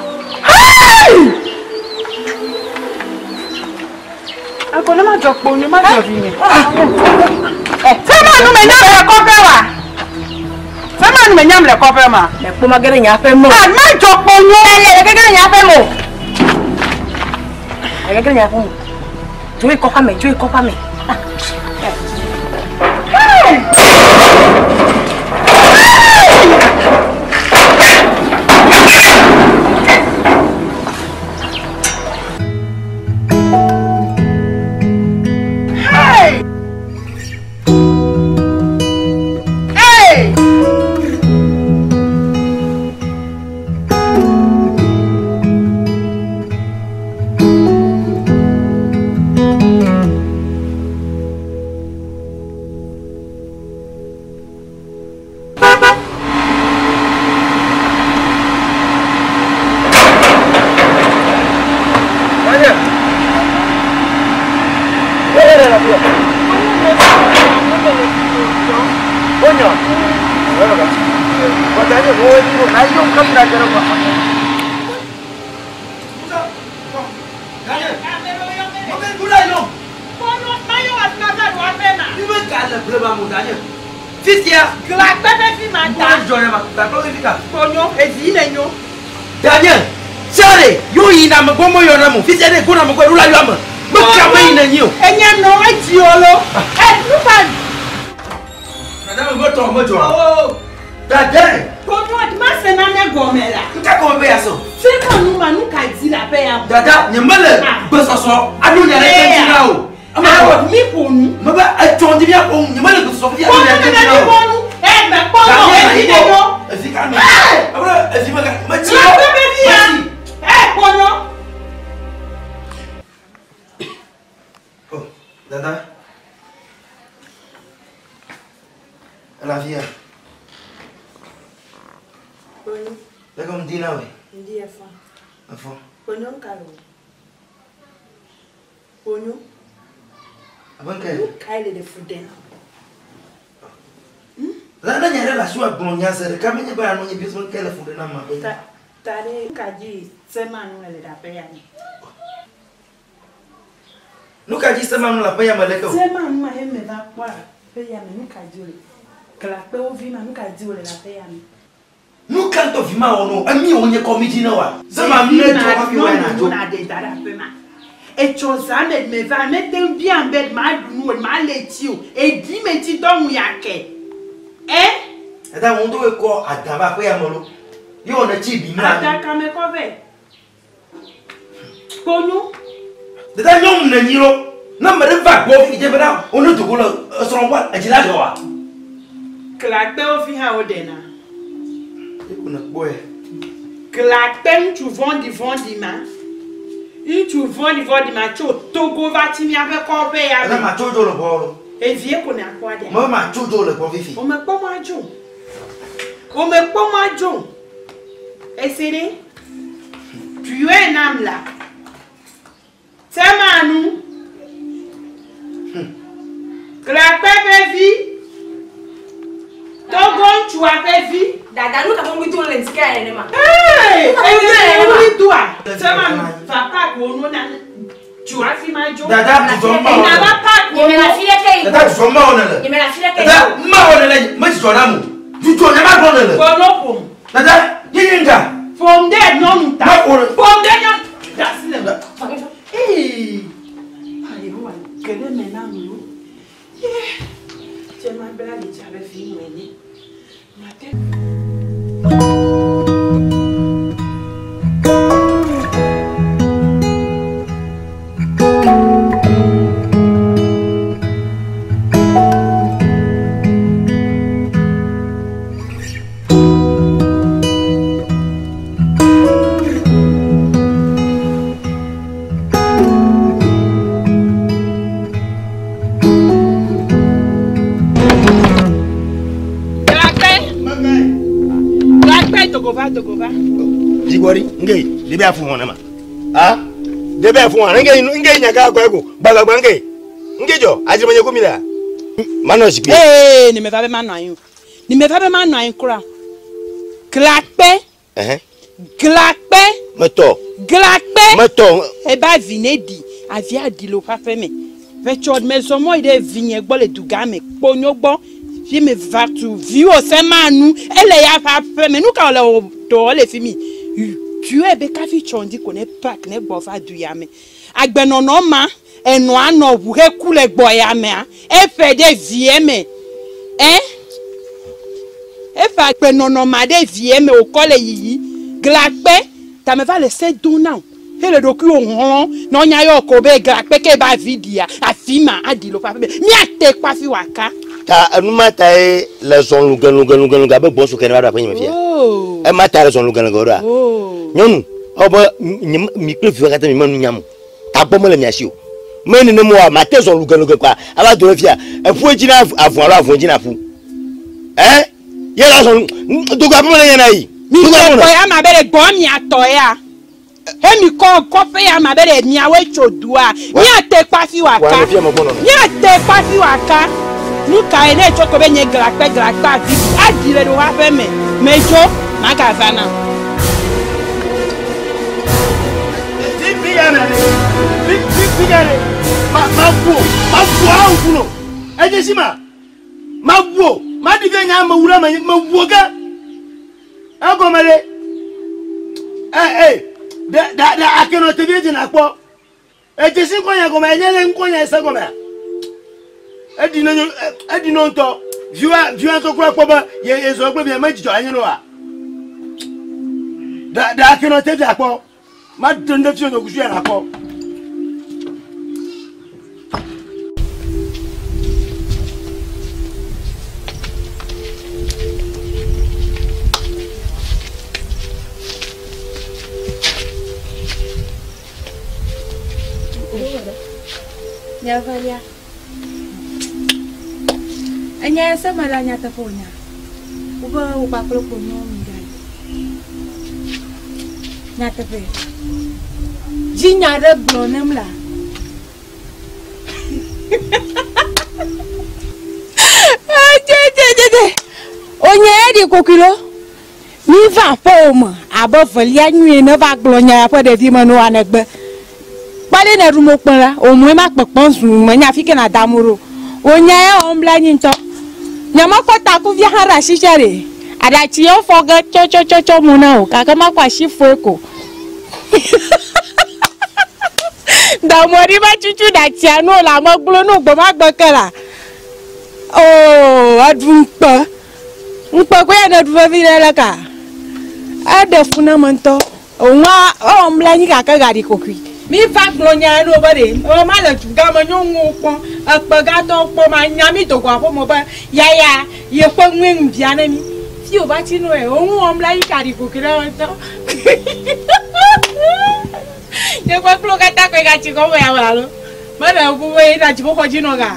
Ako ne ma dzɔ kpo ne ma dzɔ vinye. Sema nu me nyam le kɔƒe wa. Sema nu me nyam le kɔƒe ma. Le kpo ma ge ɖe nye aƒe me o. Ah, ma dzɔ kpo nyo. Ele le ge ɖe nye aƒe me o. Le ge ɖe nye aƒe me o. Dzo yi kɔƒea me, dzo yi kɔƒea me. Hey! Hey! Daniel, sere, yo yi na me gbɔmɔ yɔ na mo, fisia ɖe go na me gbɔ ɖo la yɔ ame. Me ka me yi na nyi o. Enye nɔ edzi o lo. Ɛ nufa. Dada me tɔ me dzɔ. Dada. Kɔnɔ ma se nane gɔme la. Nka gɔme be yasɔ. Sema nu ma nu ka di le aƒe ya. Dada nye me le gbesɔsɔ aɖo nya ɖe ke dzi na o. Awɔ mi ƒo nu. Me be etsɔ ŋdi mia ƒo nu nye me le gbesɔsɔ fi aɖo nya ɖe ke dzi na o. Kɔnɔ mi ƒo nu. Ɛ mɛ kpɔ nɔ edzi ne nyo. Evi ka nɔ. Ebe evi me ka me tsi. Le aƒe be vi ya. Ɛ kɔnɔ. Dada. Ele afi ya. Leke ŋdi na woe? Ŋdi efɔ. Efɔ. Kponyo ŋka lo. Kponyo. Abe ŋka ye? Nu kae le ɖe fu ɖem? La ne nya ɖe le asiwò agblɔ nya ze ɖeka menye be anɔ nye biɔ se be ŋka le fu ɖe nam ma. Ta ta ɖe ŋka dzi sema nu le ɖe aƒe ya me. Nu ka dzi sema nu le aƒe ya me leke o? Sema nu ma he me va kpɔ aƒe ya me nu ka dzi wole? Glakpewo vi ma nu ka dzi wole le aƒe ya me? Nu ka ŋutɔ vi ma wɔ nɔ? Emi wònye kɔmiti ne wa. Sema nu ne dzɔ hafi wa na dzo. Na ɖe da ɖe aƒe ma. Etsɔ zã me me va mete ŋu biam be ma ɖu nu o ma le tsi o. Eɖi me tsi dɔ ŋu ya ke. Ɛ? Dada wo ŋutɔ kɔ adã va aƒe ya me lo. Ye wɔ ne tsi ɖi mla. Adã kame kɔ vɛ. Kponyo. Dada nyɔnu ne nyi lo. Ne ame ɖe va gbɔ fi dze bena wo ne dogo le esrɔ̃ gbɔ edzi la dzɔ wa. Glakpewo vi hã woɖena. Ye ko ne kpɔe. Glakpe ŋutsu vɔ̃ɖi vɔ̃ɖi ma. Ŋutsu vɔ̃ɖi vɔ̃ɖi ma tso Togo va tsi míaƒe kɔƒe ya me. Dada ma tso dzo le gbɔ lo. Evie ko nakpɔ ɖe. Me ma tso dzo le gbɔ fifi. Womekpɔ mɔ adzo. Womekpɔ mɔ adzo. Ese ɖe. Tuyɔe nam la. Sema nu. Glakpe ƒe vi. Togo ŋutsua ƒe vi. Dada nu ka ƒe ŋui dom le ŋdi ka nenema? Ee, Nu ka ƒe ŋui dom le nenema? ŋui doa. Sema nu va park wo nu na tso afi ma dzo. Dada dzudzɔ ma wɔ Ena va park wo Nye me le afi ɖeke yi Dada dzudzɔ ma wɔ ne le. Nye me le afi ɖeke yi Dada ma wɔ ne le me dzudzɔ na mo. Dzudzɔ nya ma gblɔ ne le. Kpɔnɔ ƒom. Dada ye nye ŋga. Ƒom ɖe nyɔnu ta. Ma ƒo ɖe. Ƒom ɖe nyɔnu. Da asi le me. Ee. Yehowa ge ɖe me na mi wo. Ye. Tse ma bla li tsa be fi ŋue ne. Mate. va, dogo va. Dzigbɔɖi, ŋge ɖe be afu hɔn ne ma. Ah, ɖe be afu hɔn. Ŋge ŋge nya ka kɔ eko. Gbagbagba ŋge. Ŋge dzɔ, adzi menye komi lea. Manɔ zikpui. Ee, ne meva be manɔ anyi o. Ne meva be manɔ anyi kura. Glakpe. Ɛhɛn. Glakpe. Metɔ. Glakpe. Metɔ. Ebe avi ne ɖi, avia ɖi le woƒe aƒe me. Ʋetsɔ mezɔ mɔ yi ɖe vinye gbɔ le dugã me, kponyo gbɔ. Fi me va tu viwò se manu. Ele ya ƒe aƒe me. Nu ka wòle wò dɔ le fi mi? Tuyɔe be kafi tsɔ ŋdi ko ne park ne gbɔ va du ya me. Agbenɔnɔ ma enɔa nɔ ʋu heku le gbɔ ya mea, eƒe ɖe vie me. Ɛ? Eƒe agbenɔnɔ ma ɖe vie me wòkɔ le yiyi. Glakpe, ta meva le se dom na wò. Hele ɖokuiwò hlɔ̃ ne wonya yɔ ko be glakpe ke ba avi ɖia, afi ma aɖi le woƒe aƒe me. Míate kpɔ hafi wòaka. Ta enu ma ta ye le zɔn luge luge luge luge abe gbɔsu ke ne va ɖo aƒenye me fia. Oh. Ema ta le zɔn luge luge ɖoa. Oh. Nyɔnu, ewɔ be nye mi kple viwo katã mi me nu nyam o. Tagbɔ mele mia si o. Me nenem oa, mate zɔn luge luge kɔa, ava do ɖe fia. Eƒu dzi na avɔ alo avɔ dzi na ƒu. Ɛ? Ye la zɔn dogo aƒe me le nye na yi. Mi kɔ gbɔ ya ma be ɖe gbɔ mia tɔ ya. Hemi kɔ kɔƒe ya ma be ɖe miawoe tso dua. Míate kpɔ hafi wòaka. Míate kpɔ hafi wòaka. Nu kae ne etso ko be nye glakpe glakpe avi aɖi le ɖewo aƒe me. Medzo magava na. Ma wu o, ma ɖi ve nya me wu ɖe me, me wu o ke. Egɔme ɖe. Ɛ ɛ ɖe ɖe ɖe akenɔ tevi dzi nakpɔ. Edzesi ŋkɔnya gɔme enye le ŋkɔnya ese gɔmea. Eɖi ne nyo eɖi ne ŋutɔ. Viwa viwa ŋutɔ kura kpɔ be ye ye zɔ kple via me dzidzɔ enye ne wa. Ɖe ɖe akenɔ tevi akpɔ. Ma ɖe ŋɖe fia nyokusu ya nakpɔ. Nye velia. Enye se me la nyateƒe wònya. Wobe wò kpakple kponyo mi ɖe. Nyateƒe. Dzi nya ɖe gblɔ nem la. Dzedzedzedze. Wònye eɖi kokui lo. Mi va aƒewò me abe velia nyuie ne va gblɔ nya ya ƒe ɖevi me ne woa negbe. Kpɔ ɖe ne ɖu mo kpẽ la, wò moe ma kpekpem zu menya fi ke na da mo ɖo. Wò nya ya wɔm bla anyi ŋutɔ. Nye mekɔ takuvia hã ɖe asi sia ɖe. Aɖatsi ye wofɔ ge tsɔtsɔtsɔtsɔ mo na wò gake makɔ asi foe ko. Dɔmɔ ɖi va tutu ɖatsia nu le ame gblɔ nu gbe ma gbe ke la. Oo, eɖu ŋukpe. Ŋukpe koe ya ne ɖu vevi ɖe le ka. Eɖe fu na ame ŋutɔ. Ònua ewɔm bla anyi gake gaɖi kokui. Mi va gblɔ nya ɖo be ɖe ewɔ ma le du gã me nyɔnuwo kpɔm, ekpe gãtɔwo kpɔm, anya mi dogo aƒeme be yaya yeƒe nue ŋu bia ne mi. Fi wòva tsi nu ɛ, ònu wɔm bla anyi gaɖi kokui ɖe eme ŋutɔ. Nye ƒe kplo katã koe gatsi gɔme ya me alo. Mele ŋku be yina dziƒoxɔ dzi nɔ ga.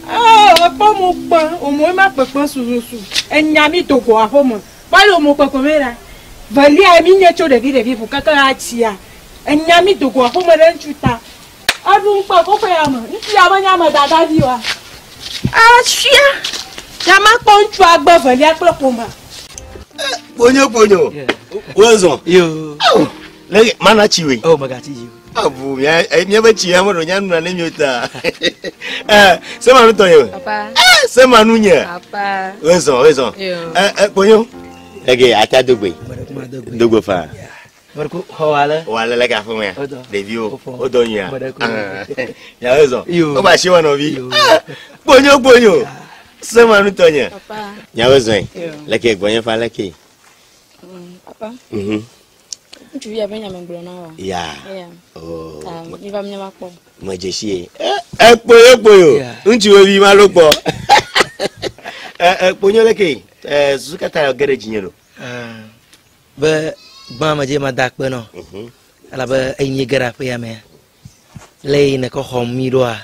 Oo, ekpɔ mo kpe, omo ma kpekpe sususu. Enya mi dogo aƒeme. Kpɔ le omo kpekpe me la. Velia mi nye tso ɖevi ɖevi ƒo keke atsia. Enya mi dogo aƒeme ɖe ŋutsu ta. Eɖu ŋukpe kɔkɔe ya me. Ŋutsu ya menye ame dada vi oa. Atsia. Ya ma kpɔ ŋutsua gbe velia kple ƒome. Kponyo kponyo. Wozɔ. Yo. Le mana tsi we. Oh, megatsi dzi. Abu mia mia be tsi ya me ɖo nya nuna ne mio ta. Eh, se ma nu tɔ ye. Papa. Eh, se ma nu nye. Papa. Wozɔ wozɔ. Yo. Eh eh kponyo. Ege ata dogbe. Dogbe fa. Mɔɖeku xɔ wa le. Wa le le ka fún mea. Ɖeviwo wodɔ nyuia. Mɔɖeku. Ya wozɔ. Wo ba si wa nɔvi. Kponyo kponyo. Se ma nu tɔ nye. Papa. Ya wozɔ. Yo. Leke gbɔnye fa leke. Papa. Ŋutsuvi abe nya megblɔ na wò. Ya. Ya. Oh. Ta mi va míava kpɔ. Medze si ye. E kpoyo kpoyo. Ŋutsu vi ma lo kpɔ. E e kponyo leke. E susu katã ge ɖe dzinye ɖo. Be gbã me dze ma da akpe nɔ. Elabe enyi ge ɖe aƒe ya mea. Le yi ne kɔ xɔm mi ɖoa,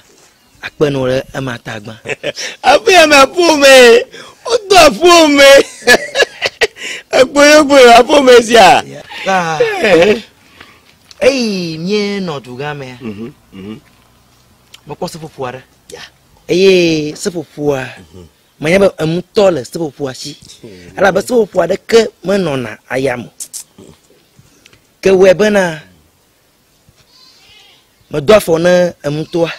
akpe nɔ ɖe ema ta gbã. Aƒe ya me aƒo me. Wodo aƒo me. kpoyo kpoyo aƒome sia. Ah. Eyi míenɔ dugã mea, mekpɔ seƒoƒo aɖe. Eye seƒoƒoa, menya be emutɔ le seƒoƒoa si. Elabe seƒoƒo aɖeke menɔna ayame. Ke wɔe bena medo afɔ ne emutɔa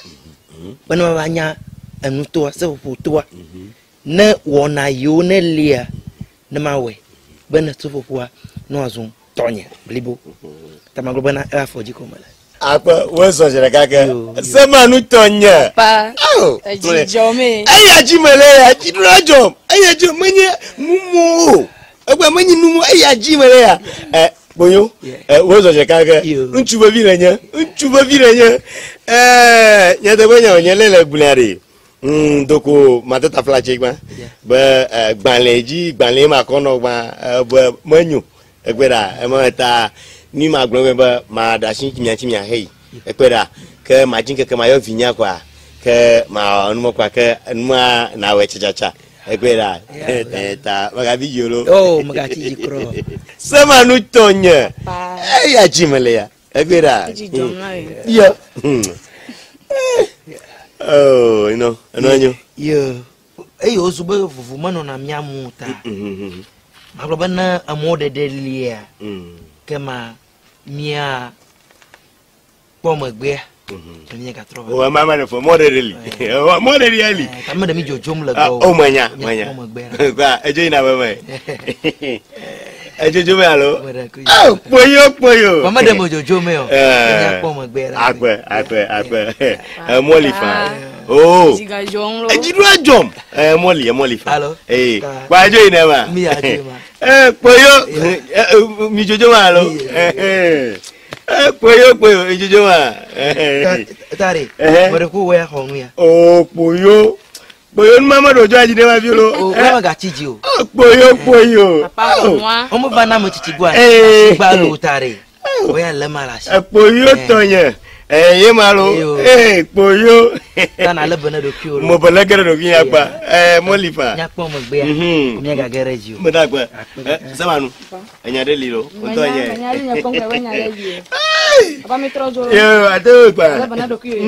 bene mava nya enutɔa, seƒoƒotɔa. Ne wɔna yiwo ne lia, ne mawɔe bene seƒoƒoa ne wòazu tɔnye blibo. Ta magblɔ bena eƒe afɔ dzi ko mele. Akpe wozɔ zi ɖeka ke. Sema nutɔ nye. Papa, Ao. edzi dzɔ mee. Eya dzi mele ya dzi ɖo la dzɔm. Eya dzi menye numu o. Egbe menye numu eya dzi mele ya. Ɛ kponyo. Ɛ wozɔ zi ɖeka ke. Ŋutsu vevi le nye. Ŋutsu vevi le nye. Ɛɛ nyateƒe nya wònye lé le gblẽa ɖe. Doko mateta flatse gbã. Be ɛ gbalẽ dzi gbalẽ ma kɔ nɔ gbã ɛ be menyo. Egbe ɖa ema ta ni ma gblɔ me be ma ɖe asi mia ŋuti mia heyi. Ekpe ɖa ke ma dzi ŋkeke ma yɔ vinya kɔa ke ma enuma kɔa ke enuma na wɔe tsatsa. Ekpe ɖa ta megavi dzi o lo. Oh, megatsi dzi kura o. Sema nutɔ nye. Eya dzi mele ya. Ekpe ɖa. Edzi dzɔm na ye. Yɔ. Oh, eno, eno anyo. Ye eye wozu be vovo menɔna mía ŋu o ta. Magblɔ be ne emɔ ɖeɖe lia, ke ma mía kpɔ megbea, ne míagatrɔ va. O, ema me ɖe fɔ, mɔ ɖeɖe li. Mɔ ɖeɖe ya li. Ta me ɖe mi dzodzom le Ah, gbɔwò. O, menya, Míakpɔ menya. megbea. Gba, edzo yina be me. Edzodzo me alo? Me ɖe kui. Ah, kpoyo, kpoyo. Vɔ me ɖe me dzodzo me o. Eh, Míakpɔ megbea ɖa. Akpe, akpe, akpe. Emɔ li faa. Oh. Edzi gadzɔm lo. Edzi ɖo adzɔm. Emɔ li, emɔ li faa. Alo. Ee, Ta- kpa edzo yina ma. Mi ya dzo ma. Eh, kpoyo. Eh, eh, mi dzodzo ma alo? Eh, eh, kpoyo, kpoyo, edzodzo ma. Eh, Tari, Eh. me ɖe ku wɔ xɔ nu ya. Oh, kpoyo. Kpoyo numa me ɖo dzo adzi ɖe ma vi lo. O, wɔ megatsi dzi o. Kpoyo, kpoyo. Papa xɔ nua. Wɔme va na ame tsitsi gbɔa. Eh. Asigba lo tari. Wɔ ya le ma le asi. Kpoyo tɔnye. Eh, ye ma lo. Eyo. Eh, kpoyo. Ta na le be ne ɖokuiwò lo. Mo bele ge ɖe ɖokuinye akpa. Eh, mɔli fa. Míakpɔ megbea. Míagage ɖe dzi o. Meda akpe. Eh, Semanu. Enya ɖe li lo. Ŋutɔ nye. Menya ɖe nye kpɔm ke be nya ɖe li o. Papa mi trɔ dzo lo. Yo, ate wo kpa. Ale be na ɖokuiwò.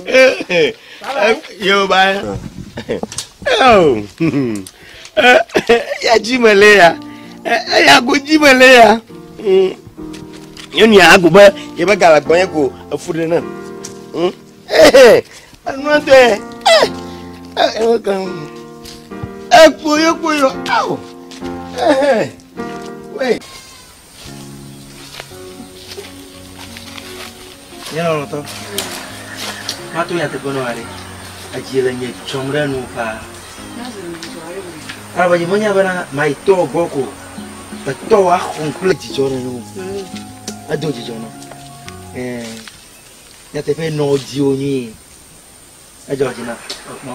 Eh, eh, Yo, bye. Oh. Eh, ya dzi mele ya. Eh, ya go dzi mele ya. Nyɔnu ya ago be yebe ga le gbɔnye ko efu ɖe nam. Eh, enua ŋutɔ ye. Eh, eh, eh, kpoyo, kpoyo. Awo. Eh, wait. Nye lɔlɔ̃tɔ, mato nyateƒe na wò aɖe. Edzi le nye dzɔm ɖe nu paa. Elabe nye menya bena mayi tɔwò gbɔ ko etɔwò axɔm kple dzidzɔ nene o. Edo dzidzɔ nam. Ɛɛ, nyateƒe nɔ dziwò nyuie. Edzɔ dzi nam. Ekpɔ.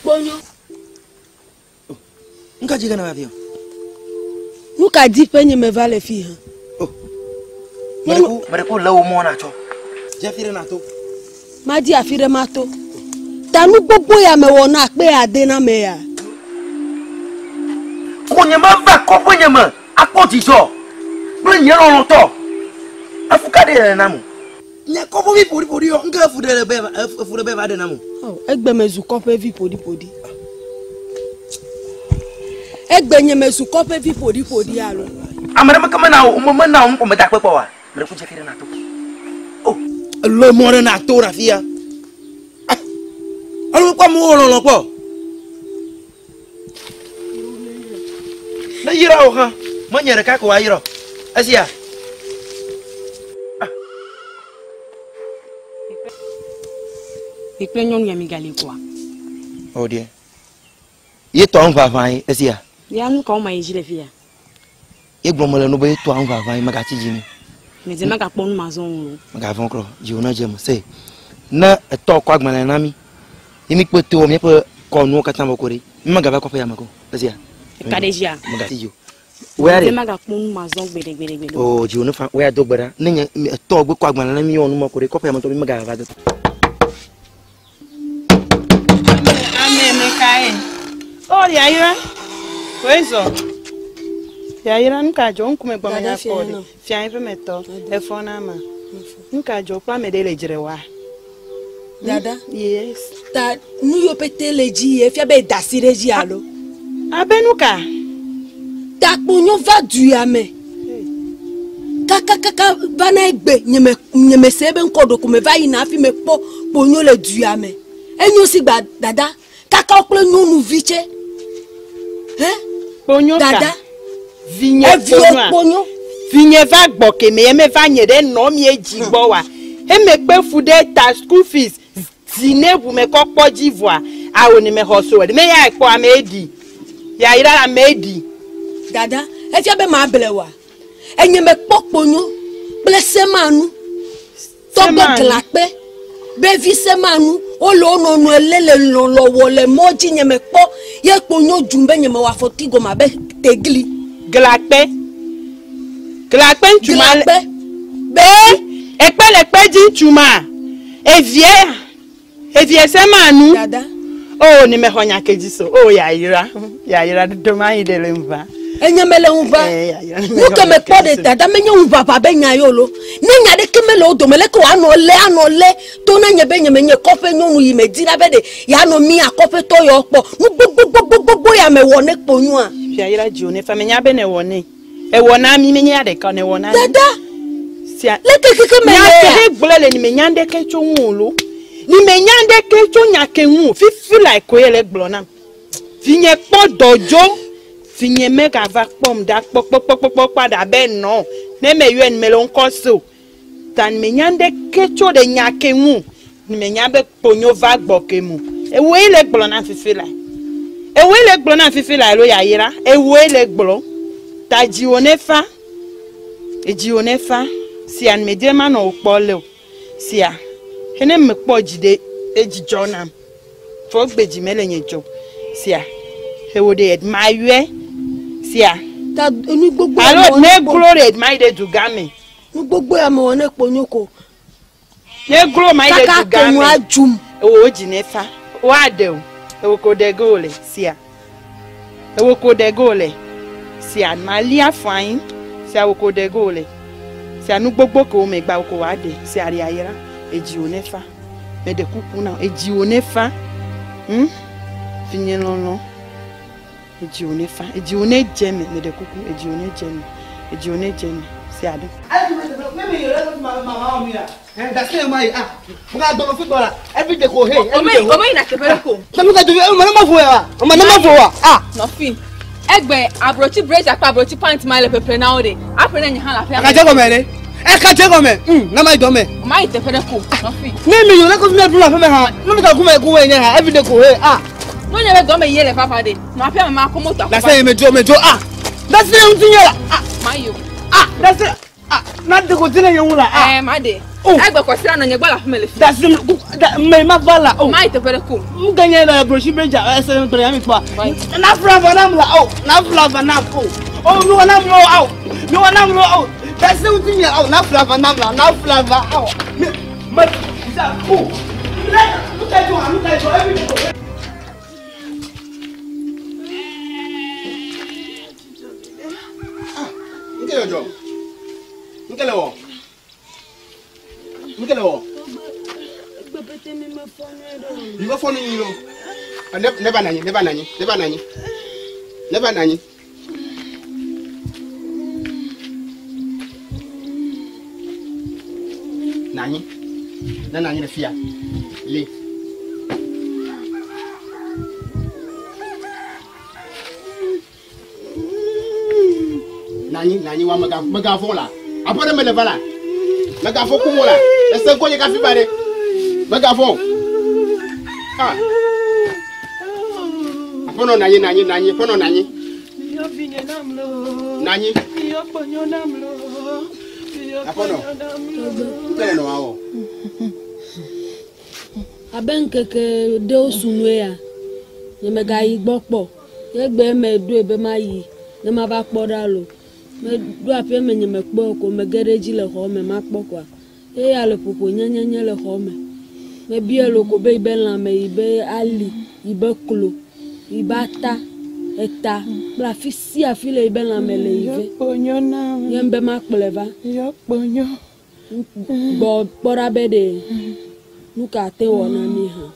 Kponyo. Nu ka dzi ge nèva fi? Nu ka di ƒe nye meva le fi hã? Meɖe ku le wò mɔ natsɔ. Dzi afi ɖe nàto. Madi afi ɖe mato. Ta nu gbogbo ya mewɔ na akpe ade na ame ya. Ko nye meva kɔƒe nye me akpɔ dzidzɔ kple nye lɔlɔ̃tɔ. Efu ka ɖe le nam o? Nye kɔƒevi ƒoɖiƒoɖi yɔ, ŋke efu ɖe le be efu ɖe be va ɖe nam o. Ao, egbe mezu kɔƒevi ƒoɖiƒoɖi. Egbe nye mezu kɔƒevi ƒoɖiƒoɖi alo. Ame ɖe meke mena wò, mena wò ŋkɔ meda akpe kpɔ oa? Meɖe ku dze fi ɖe nàto. O, elɔ mɔ ɖe nàto ɖe afi ya. Ah, alo mekpɔ amewo lɔlɔ kpɔ. Ne yra wò hã, menye ɖeka ko woayra o. Esia. Mi kple nyɔnu ya mi gali koa? O ɖe. Ye tɔ ŋu ʋaʋã ye esia. Ya nu ka wo ma yi dzi le fi ya? Ye gblɔ mele nu be ye tɔ ŋu ʋaʋã ye megatsi dzi nɛ. Medze megakpɔ nu mazɔ ŋu o. Megavɔ̃ klɔ dziwò ne dze eme se. Ne etɔ kɔ agbalẽ na mi ye mi kpe to míaƒe kɔnuwo katã vɔ ko ɖe. Mi megava kɔƒe ya me ko esia. Eka ɖe dzia? Megatsi dzi o. Wòya Medze ɖe. megakpɔ nu mazɔ gbeɖe gbeɖe gbeɖe. O dziwò ne fa wòya do gbe ɖa. Ne nye etɔ gbe kɔ agbalẽ na mi wɔ nu ma ko ɖe kɔƒe ya me tɔ mi megava do. Ame me kae? O yayra. Wezɔ. Yayra nu ka dzɔ ŋkume gbɔ Dada menya fia kpɔ ɖe. nam. Fia eƒe metɔ. Efɔ na ma. Nu ka dzɔ kple ame ɖe le dzre wa. Dada. Yes. Ta nu yiwo pete le dzi ye fia be eda asi ɖe dzi alo. Abe nu ka? Ta kponyo va du ya me. Kakakaka va na egbe nyeme nyeme se ebe ŋkɔ ɖo ko me va yina hafi me kpɔ kponyo le du ya me. Enyo si gba dada kaka wo kple nyɔnuvi tse. Hɛ? Kponyo ka? Dada. Vinye Eviwo kponyoa? kponyo. Vinye va gbɔ keme ye meva nye ɖe nɔ mie dzi gbɔ wa. Eme kpe fu ɖe ta school fees zi ne ʋu me kɔ kpɔ dzi vɔa. Awo ne me xɔ so me ya kpɔ ame ɖi. Yayra ame ɖi. Dada, efia be ma ble wa. Enye me kpɔ kponyo kple semanu. Tɔgbe Semanu. glakpe. Bevi semanu wole wo nɔnɔe lé le lɔlɔ wɔ le mɔ dzi nye me kpɔ ye kponyo dzum be nye me wɔ afɔti gɔme abe tegli. Glakpe. Glakpe ŋutsu ma. Glakpe. Be ekpe le kpe dzi ŋutsu ma. Evie evie semanu. Dada. O ne me xɔ nya ke dzi so. O yayra yayra dodo ma yi ɖe le ŋuva. Enye mele ŋuva. Nu ke me kpɔ ɖe dada menye ŋuʋaʋã be nya ye o lo. Ne nya ɖeke mele wo dome leke wòanɔ lé anɔ lé to na nye be nye menye kɔƒe nyɔnu yi me dzina be ɖe yeanɔ mía kɔƒetɔ yawo kpɔ. Nu gbogbogbogbogbogbo ya me wɔ ne kponyoa. Yayra dziwò ne fa menya be ne wɔ ne. Ewɔ na mi menye ya ɖeka ne wɔ na mi. Dada. Sia. Leke keke me Nya le ke ya? he gblɔ le ni menya ɖeke tso ŋu o lo. Ni menya ɖeke tso nya ke ŋu o. Fifi la koe le gblɔ nam. Vinye kpɔ dɔdzo. Vinye megava kpɔm ɖa kpɔkpɔkpɔkpɔkpɔ ɖe abe nɔ. Ne me yɔe ni me le ŋkɔ se o. Ta ni menya ɖeke tso ɖe nya ke ŋu o. Ni menya be kponyo va gbɔ ke mu. Ewoe le gblɔ nam fifi la. Ewoe le gblɔ nam fifi la alo yayra. Ewoe le gblɔ. Ta dziwò ne fa. Edziwò ne fa. Sia ni medie ma nɔ wò kpɔ le o. Sia. Ene me kpɔ dzi ɖe edzi dzɔ nam. Fɔ gbe dzi mele nye dzɔ. Sia. Ewo ɖe ma yɔe. Sia. Ta nu gbogbo ya Alo me wɔ ne ne kpo- glo ɖe ma yi ɖe dugã me. Nu gbogbo ya me wɔ ne kponyo ko. Ne glo ma yi ɖe Kaka dugã me. kponyo adzum. Ewo dzi ne fa. Woaɖe o. Ewo ko ɖe ge wòle. Sia. Ewo ko ɖe ge wòle. Sia malia afɔ anyi. Sia wo ko ɖe ge wòle. Sia nu gbogbo ke wo megba wo ko woaɖe. Sia ɖe ayra. Edziwò ne fa. Meɖe kuku na wò. Edziwò ne fa. Vinye lɔlɔ. Edziwò ne fa. Edziwò ne dze me. Meɖe kuku. Edziwò ne dze me. Edziwò ne dze me. Sia ɖe. Nɔfi. Egbe abrotsi blazer kple abrotsi pant ma le ƒeƒle na wo ɖe. Aƒle ne nye hã le aƒea me. Ɛka dze gɔme ɖe. Ɛka dze gɔme. Na ma yi dɔ me. Ma yi teƒe ɖe ko. Nɔfi. Ne mi yɔ ne ko fi mi ɖu le aƒeme hã. Ne mi ka kume kume nye hã everyday ko he ah. Ne nye be dɔ me yie le vava ɖe. Nɔ aƒea me ma kɔ moto akɔ va. Lase me dzo me dzo ah. Lase ŋuti nye la ah. Ma yi o. Ah lase ah na de ko ti ne nye ŋu la ah. Ɛɛ ma ɖe. Egbe kɔsi la nɔ nye gbɔ le aƒeme le fi. Dasi da me ma va la o. Ma yi teƒe ɖe ko. N ka nye la brosi bɛ ja ɛsɛ n tɔrɔ ya mi kpɔ. Na fila va nam la o. Na fila va nam o. O mi wa nam lo o. Mi wa nam lo o. Dasi ŋuti nye o. Na fila va nam la. Na fila va o. Mi ma sa o. Nu ka jɔ nu ka jɔ everyday ko. Nke le dzɔ? Nke le wɔ? Nke le wɔ? Mi me fɔ nu nyui lo. Ne ne va na anyi, ne va na anyi, ne va na anyi. Ne va na anyi. Na anyi. Ne na anyi le fia. Le. Na anyi, na anyi wa mega mega vɔ la. Aƒe ɖe mele va la. Mega vɔ kum o la. Ese ŋkɔ nye kafi ba ɖe. Mega vɔ o. Ah. Aƒenɔ na anyi, na anyi, na anyi, aƒenɔ na anyi. Yɔ vinye nam loo. Na anyi. Yɔ kponyo nam loo. Yɔ Aƒenɔ. kponyo nam loo. Nke le nɔ wa wɔ? Abe ŋkeke ɖewo sunu ya, nye megayi gbɔ kpɔ. Egbe me ɖoe be mayi ne mava kpɔ ɖa lo. Meɖo aƒea me nye mekpɔe o ko mege ɖe edzi le xɔ me makpɔ koa. Eya le ƒoƒo nyenyenye le xɔ me. Mebia lo ko be yi be lãme, yi be ali, yi be klo, yi be ata. Eta kple afi sia afi le yibe lãme le yi ve. Nye be makplɔe va. Gbɔ kpɔ ɖa be ɖe nu ka te wɔ na mi hã.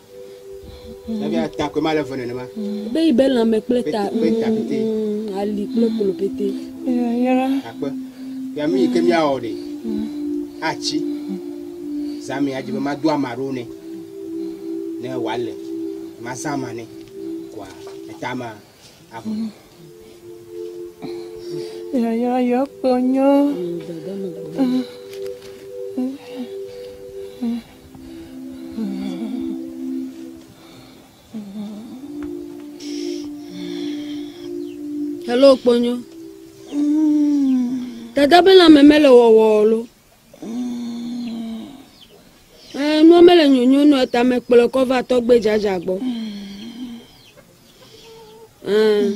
Evia ta koe ma le ve nenema. Be yibe lãme kple ta Kple ta pete. ali kple klo pete. Akpe. Ya mi yi ke míawɔ ɖe. Atsi. Zã me adzi be mado ama ɖewo nɛ. Ne wòale. Mazã ama nɛ. Koa eta ma avɔ. Yayra yɔ kponyo. Hello kponyo. Dada be lãme mele wɔwɔ o lo. Ɛɛ nua mele nyonyo nɔ eta mekplɔe kɔ va tɔgbe dzadza gbɔ. Ɛɛ.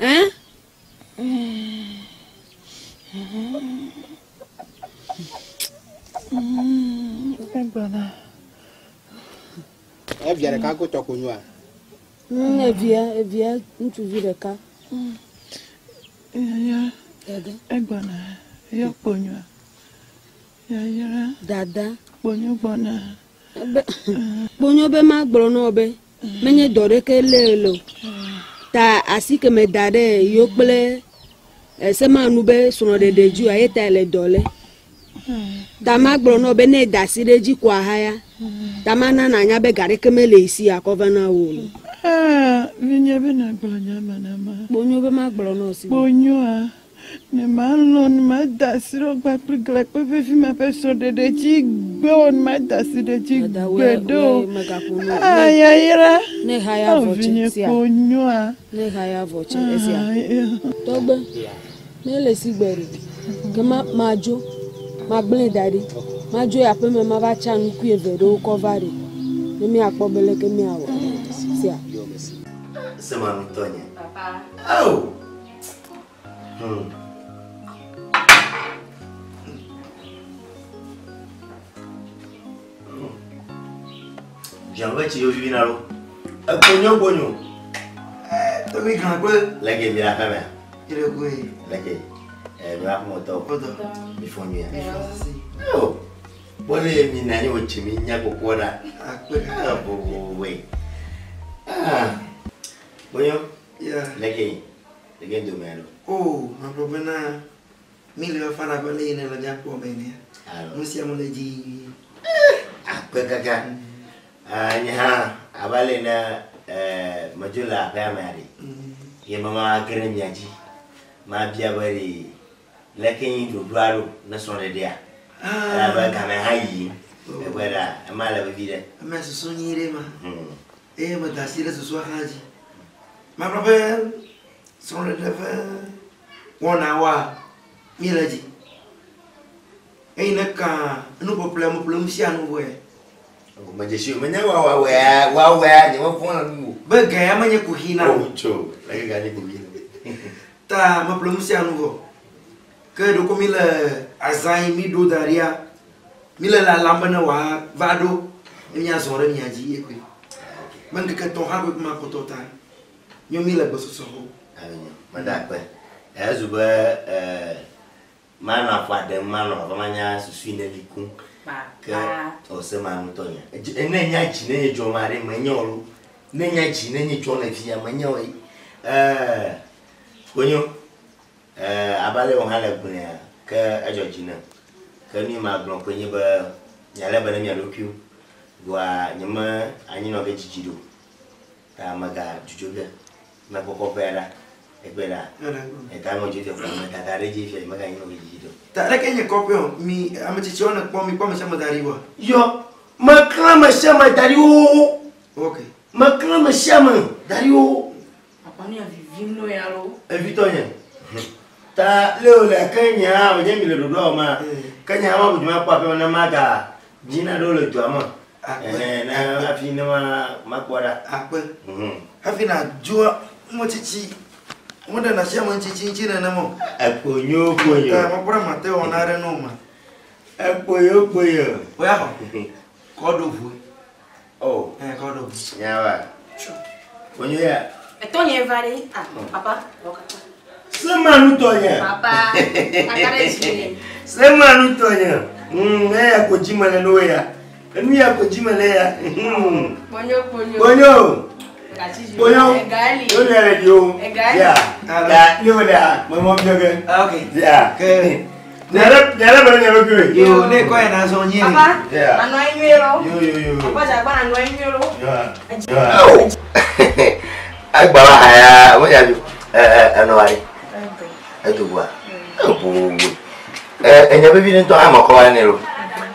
Ɛɛ? Egbɔna. Evia ɖeka ko tɔ konyoa. Evia evia ŋutsuvi ɖeka. Yayra. Egbɔna. Yɔ kponyoa. Yayra. Dada. Kponyo gbɔna. Be kponyo be magblɔ na wo be menye dɔ ɖeke lé le o. Ta asi ke me da ɖe yewo kple semanu be srɔ̃ɖeɖe dzi oa ye ta le dɔ lé. Ta magblɔ na wo be ne da asi ɖe edzi ko ahaya. Ta mana nanya be ga ɖeke mele yi si akɔ va na wo o. Vinye be nagblɔ nya ma na ma. Kponyo be magblɔ na wo si. Kponyoa. Ne malɔ̃ ne mada asi ɖe wo kpakple glãkpe vevi ma ƒe srɔ̃ɖeɖe dzi gbe o ne mada asi ɖe edzi gbe ɖe o. Ah, yayra. Ne haya Oh, vɔ tse vinye sia. kponyoa. Ne haya vɔ tse esia. Ah, ya. Tɔgbe ne le si gbe ɖe ke ma madzo magblẽ da ɖi madzo yi aƒeme mava tsa nukui eve ɖewo kɔ va ɖe ne míakpɔ be leke míawɔ sia. Sema ŋutɔ nye. Ao. Dziaŋ tsi yo vivina lo. Ekponyo kponyo. Tobi gã kple. Leke mi la aƒeme. Yere koe. Leke. Mi la aƒeme tɔ. Kpɔtɔ. Mi fɔ nyuia. Mi fɔ sisi. Ao. Bɔle mi na nye wòtsi mi nya kpɔkpɔ ɖa. Akpe. Vovovoe. Ah. Kponyo. Yeah. Leke. Leke dome alo. O, magblɔ bena mi le fa na be le yi ne le míakpɔ me nea. Alo. Nu sia nu le dzi yi. Akpe kaka. Ah, nye hã abe ale ne medzo le aƒea mea ɖe. Ye be mage ɖe mia dzi. Mabia be ɖe leke nyi ɖoɖoa ɖo ne srɔ̃ɖeɖea. Elabe game hã yiyim. Ekpɔe ɖa, ema le vevi ɖe. Eme susu nyui ɖe ma. Eye meda asi ɖe susua hã dzi. Magblɔ be srɔ̃ɖeɖe ƒe wɔnawoa, mi le dzi. Eyi ne ka nuƒeƒle meƒle nu sia nu vɔe. Medzesi o, menye woawɔea, woawɔea, nye mevɔ̃ le nu o. Be ga ya menye kuxi na o. O tso, leke ga nye kuxi na? Ta meƒle nu sia nu vɔ. Ke ɖeko mi le azã yi mi ɖo da ɖia, mi le lalam be ne wòava ɖo ne míazɔ ɖe mia dzi ye koe. Be ŋkeke tɔ̃ hã koe makpɔtɔ ta. Nyo mi le gbesɔsɔ xɔ. Amenyo, meda akpe. Ezu be manɔ afɔ aɖem, manɔ ava manya susui ne mi kum. Ke ɔse ma ŋutɔ nye. Ne nya dzi ne nye dzɔ ma ɖe menye o lo. Ne nya dzi ne nye dzɔ le fia menye o yi. Konyo, abe ale wo hã le gblɔea, ke edzɔ dzi nam. Ke nu yi magblɔ koe nye be mialé be ne mia ɖokuiwo. Vɔa nye me anyinɔ ge dzidzi ɖo. Ta mega dzudzo ge. Mekpɔ kɔƒea ɖa. Ekpɔe ɖa. Eta me dzo teƒe me dada ɖe dzi fia mega anyinɔ ge dzidzi ɖo. Ta ɖeke nye kɔƒe o. Mi ame tsitsiwo ne kpɔ mi kpɔ ame sia ame da ɖi vɔa. Yɔ, meklã ame sia ame da ɖi xoxoxo. Ok. Meklã ame sia ame da ɖi xoxo. Papa nu ya vivim no ya lo. Evitɔ nye. Ta le o le ke nye hã menye mi le ɖoɖoa o ma. Ke nye hã mabu dzi makpɔ aƒeme ne maga dzina ɖewo le dua me. Ɛhɛn, ne hafi ne ma makpɔ ɖa. Akpe. Hafi na dzoa ŋutsitsi. Mo ɖe na sia ame ŋutsitsi ŋuti nenema o. Ekponyo, kponyo. Ta mekpɔ ɖe mate wɔ na ɖe ne o ma. Ekpoyo kpoyo. Oya xɔ. Kɔ ɖo ʋue. Oh. Ɛ kɔ ɖo ʋue. Nyawa. Onyo ya. Etɔ nye va ɖe. Ah, papa. Sema nutɔ nye. Papa, kaka ɖe dzi nye. Sema nutɔ nye. Eya ko dzi me le no ya. Enu ya ko dzi me le ya. Kponyo kponyo. Kponyo. Kponyo. Egali. Kponyo le di o. Egali. Ya. Ya, ne wo le a, me mɔ miɔ ge. Ok. Ya. Ke. Nyare nyare bɛ nyare bi. Yo, ne kɔ yina zɔn nye. Papa, Yeah. anɔ anyi nyuie lo. Yo yo yo. Papa dzagba anɔ anyi nyuie lo. Agbala haya, mo ya bi. Eh eh no ari. Edo gua. Ebo. Eh enya bebi ne to ama ko wa ne lo.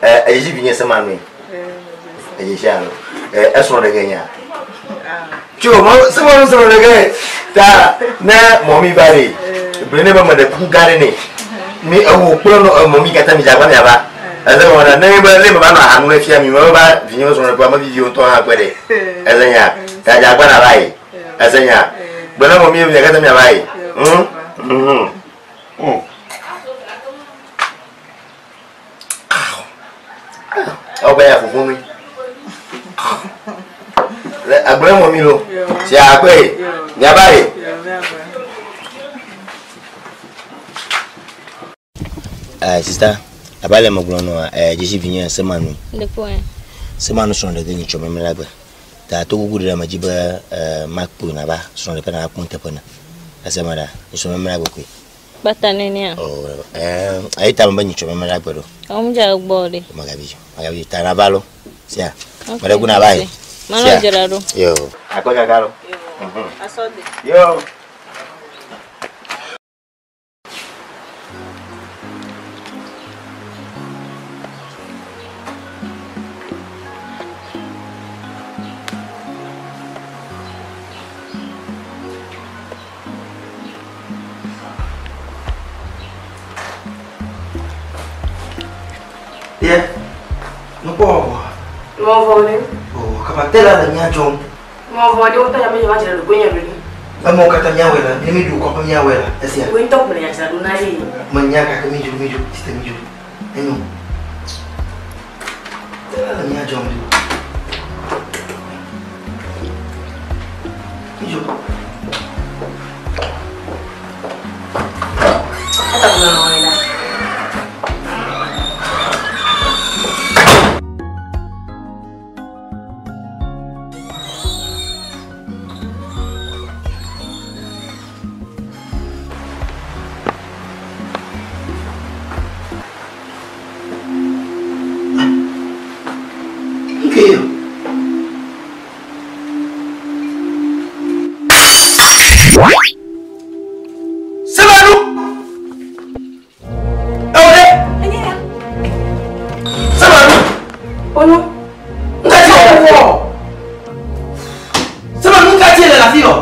Eh eji bi nye sema no. Eji sha lo. Eh eso de genya. Cho mo sema no so de ge. Ta na mo mi bari. Bre ne ba ma de ku gare ne. Mi ewo kplo no mo mi kata mi jagba mi aba. Eze mo na ne ba le ba na hanu le fia mi mo ba vinyo so ne pa ma vi o to ha kwede. Eze nya. Ta jagba na bai. Eze nya. Gbena mo mi mi kata mi aba yi. Ọbẹ̀ yà funfun mi. Agbẹ́rẹ́ mọ̀ mi lo. Ṣé àpẹ́ yìí? Ní abáyé. Sista, abalẹ̀ mọ̀gbọ́n náà ẹ̀ jẹ́sí fi yẹn sẹ́mánù. Sẹ́mánù sọ̀rọ̀ dẹ́gẹ́ nyitsɔ mẹ́mẹ́ la gbẹ. Ta to gugu ɖe me dzi be makpo nava srɔ̃ ɖe na kpɔ teƒe na. Ese me ɖa nyitsɔ mɛmɛ la gbe koe. Kpata nenea? Eyi ta me be nyitsɔ mɛmɛ la gbe ɖo. Ɔmu dza gbɔ ɖe. Magabi magabi ta nava lo. Sia. Ok, Mɛ ɖe ku nava yi. Manɔ dzra ɖo. Yo. Akpɛ kaka lo. Asɔ de. Yo. Ye. Nukpɔ wɔ. Mɔ vɔ ɖe. O kaba te la le mía dzɔm. Mɔ vɔ ɖe wotɔ ya me va dzra ɖo nye ɖo. Emɔ katã míawɔe la, ne mi ɖu kɔƒe míawɔe la, esia. Wo ŋutɔ kple nya dzra ɖo na ye. Menya gake mi dzo mi dzo, tite mi dzo. Enyo. Te la le mía dzɔm ɖo. Mi dzo. Eta kple nɔ anyi la. Nke yo. Sɛbɛnu. Ewo ɖe. Sɛbɛnu. Ono. Nkati wɔ. Sɛbɛnu nkati le le afi yɔ.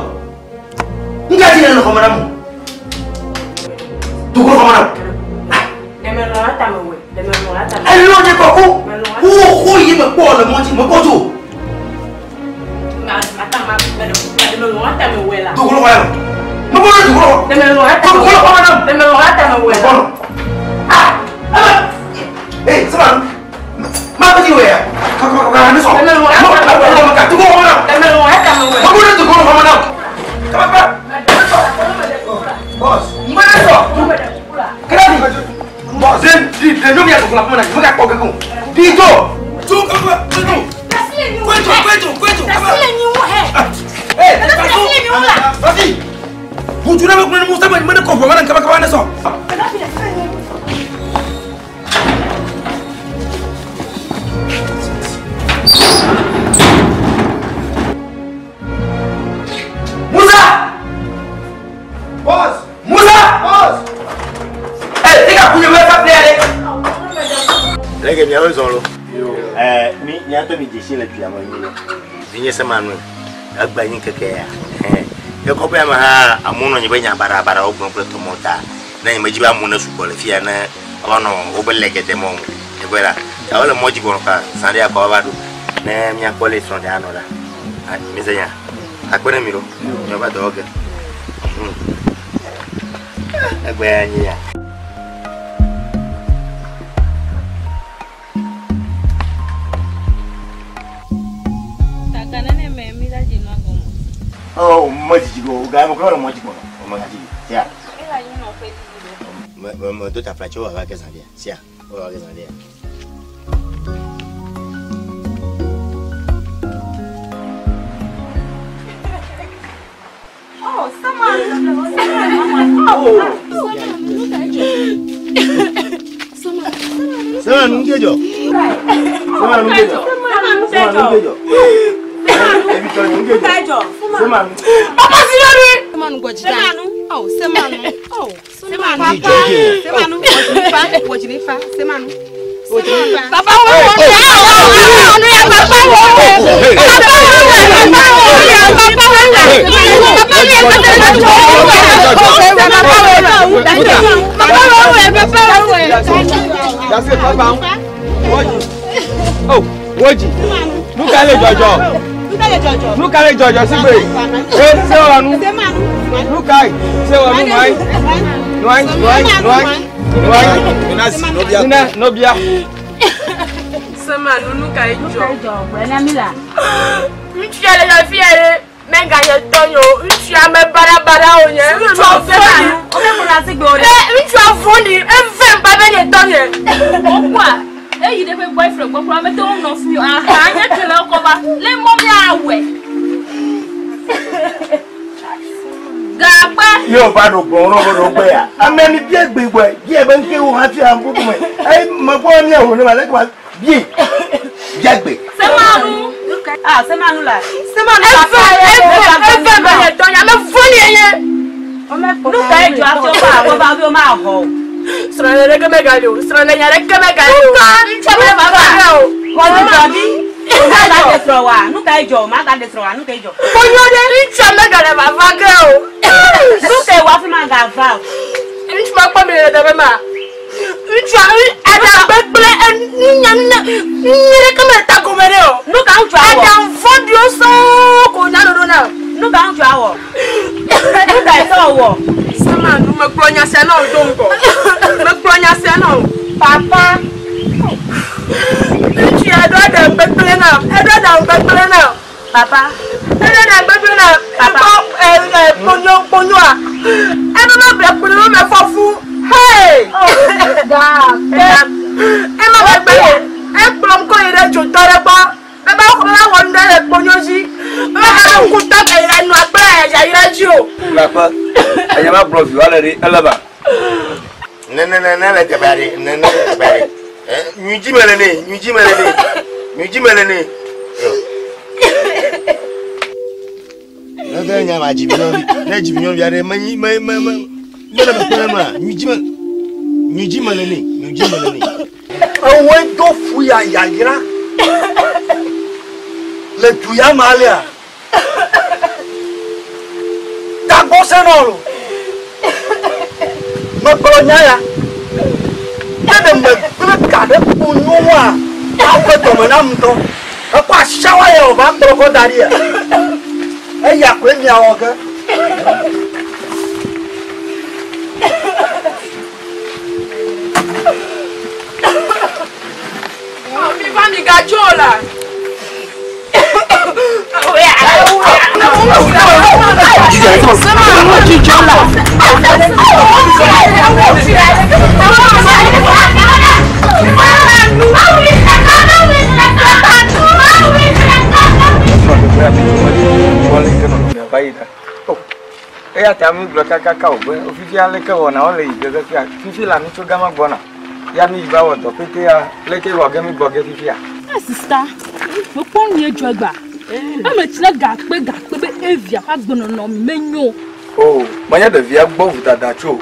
Nkati le le xɔme na mu. Dukɔ xɔme na mu. Ɖe me lɔ la tame wɔ. Ɖe me lɔ la tame. Elɔ nye kɔkɔ. Wo xɔ yi me kpɔ le mɔdzi me kpɔ tso. Ma ma ta ma me ɖe ɖe me lɔ la tame wɔ la. Dukɔ xɔ ya me. Me kpɔ ɖe dukɔ xɔ. Ɖe me lɔ la tame Dukɔ xɔ na mu. Ɖe me lɔ la tame wɔ la. Ee sɛbɛnu. Ma bɛ ti wɔ ya. Kɔkɔ kɔkɔ ne sɔn. Ɖe me lɔ la Ma tame ma wɔ. ma ka dukɔ xɔ na mu. Ɖe me lɔ la tame wɔ. Me kpɔ ɖe dukɔ xɔ na mu. Kaba kaba. Boss. Me ne sɔn. Kɛlɛ bi. Boss. Den di den nyɔnu ya dukɔ la kuma na me ka kpɔ kɛkɛ o. Di to. Tu kɔkɔ tu. Kwetu kwetu kwetu. Ee Vas-y. Butu na bɛ kunna ni musa mɛ ne kɔfɛ mana kaba kaba ne sɔn. Musa! Boss! Musa! Boss! Eh, e ka kunye wɛ ka filɛ yɛrɛ. Leke miawo zɔn lo. Mi miatɔ mi dzesi le tuya me nyi. Vinye sema nu. Egbe nyi keke ya. Ye kɔƒe ya me hã amewo nɔ anyi be nya baɖabaɖawo gblɔm kple tɔmɔ ta. Ne nye medzi be amewo ne sugbɔ le fia ne woava nɔ wobe lɛgɛdɛ mɔ ŋu. Ekpɔe la, ta wole mɔ dzi gbɔnɔ ka zã ɖe akɔ woava ɖo. Ne míakpɔ le srɔ̃ ɖe anɔ ɖa. Mi se nya. Akpe ne mi ɖo. Miava dɔ wɔ ge. Egbe ya nyi ya. ga me kura le mɔ dzi gbɔna. O me gatsi sia. Me me me do tafla tse wo ava ke zã ɖia. Sia wo ava ke zã ɖia. Oh, someone. Oh. Sema nu ke dzɔ. Sema nu ke dzɔ. Sema nu ke dzɔ. Ebi tɔ nu ke dzɔ. Sema nu. Papa Silori. Sema nu gbɔdzi da. Semanu. Oh, Semanu. Oh, Semanu. Papa. Semanu. Wòdzinifa. Wòdzinifa. Semanu. Wòdzinifa. Papa wo wo ya wo ya papa wo wo. Papa wo wo papa wo ya papa wo wo. Papa mi ya papa wo wo. Papa wo wo papa wo wo. Dase papa woji. Oh, woji. Nu ka le jɔjɔ? Nu ka le jɔjɔ sigbe? E se wa nu. Nu ka yi? Se wa nu nua yi? Nua yi, nua yi, nua yi. Nua yi. Nina nobia. Sema nunu ka ye jɔ. Ŋutsu ya le afi ya ɖe meganye tɔnye o. Ŋutsu ame baɖabaɖa wònye. Ŋutsua vɔ̃ɖi. Ŋutsua vɔ̃ɖi. Eve ŋba be nye tɔnye. Wokpɔa eyi ɖe ƒe boyfriend gbɔ kura mete ŋu nɔ fi mi o. Aha nye ke le ekɔ va. Le mɔ miawɔe. Gakpe. Yóò va ɖo gbɔn ɖo ɖo gbe ya. Ame mi bie gbe gbɔe bie be ŋke wo hafi am bubu me. Eyi me gbɔ mi awo ne ma le kpa bie bie gbe. Semanu. Ah, Semanu la. Semanu Eve eve eve be nye tɔnye. Ame vɔ̃ɖi yenye. Nu ka ye dzɔ hafi wova wova be womahɔ o? Srɔ̃ɖeɖe ɖeke megali o. Srɔ̃ɖenya ɖeke megali o. Ŋutsua mele vava ge o. Xɔdzi Maga ɖe srɔ̃ wa? Nu ka ye dzɔ? Maga ɖe srɔ̃ wa? Nu ka ye dzɔ? Kponyo ɖe ŋutsua megale vava ge o. Nu ka ye wɔ hafi magava o? Ŋutsu ma kpɔ mi le teƒe ma. Ŋutsua aɖa gbegblẽ nunya nunya nunya ɖeke mele tagome ɖe o. Nu ka ŋutsua wɔ? Aɖaŋu vɔ̃ɖiwo sɔŋ ko nya ɖoɖo na. Nu ka ŋutsua wɔ? Nu ka ye tɔ wɔ? Sama nu megblɔ nya sia na wò do ŋgɔ. Megblɔ nya sia na wò. Papa. Ŋutsu ya ɖo aɖaŋu gbegblẽ nam. Eɖo aɖaŋu gbegblẽ nam. Papa. Eɖo aɖaŋu gbegblẽ nam. Papa. Ekpɔ ɛ ɛ kponyo kponyoa. Ebe meble kponyo me fɔ fu. Hey! Ema megbe ekplɔm kɔ yi ɖe dzotɔ ɖe gbɔ. Be ba xɔ ba wɔ nu ɖe le kponyo dzi. Be ba ɖo ŋku tɔ enua kple yayra dzi o. Laƒe. Enye ma gblɔ viwa le ɖi ele ba. Ne ne ne ne le teƒe aɖe ne ne le teƒe aɖe. Nyui dzi me le ne nyui dzi me le ne nyui dzi me le ne. Ne ke nya ma dzi vi nyɔnuvi ne dzi vi nyɔnuvi aɖe menyi me me me me le me kpe ma nyui dzi me nyui dzi me le ne nyui dzi me le ne. Ewoe do fu ya yayra le du ya me alea. Tagbɔsẽ nɔ lo. Megblɔ nya ya. Ne ɖe megblẽ ga ɖe kponyowoa, aƒe dɔme nam ŋutɔ. Ekɔ asiawa ya wòva kplɔ kɔ da ɖia. Eya koe miawɔ ge. Mi va mi gadzo la. Eya ta mi gblɔ kakaka o be fifia leke wɔna wole yi ge fia fifi la mi tso gama gbɔna ya mi yi va wɔ dɔ pete ya leke wɔ ge mi gbɔ ge fifia. Ah sista, mekpɔ nu ye dzɔ egba. Ame tsi le gakpe gakpe be evia ƒe agbenɔnɔ mi menyo. O menye ɖevia gbɔ vodada tso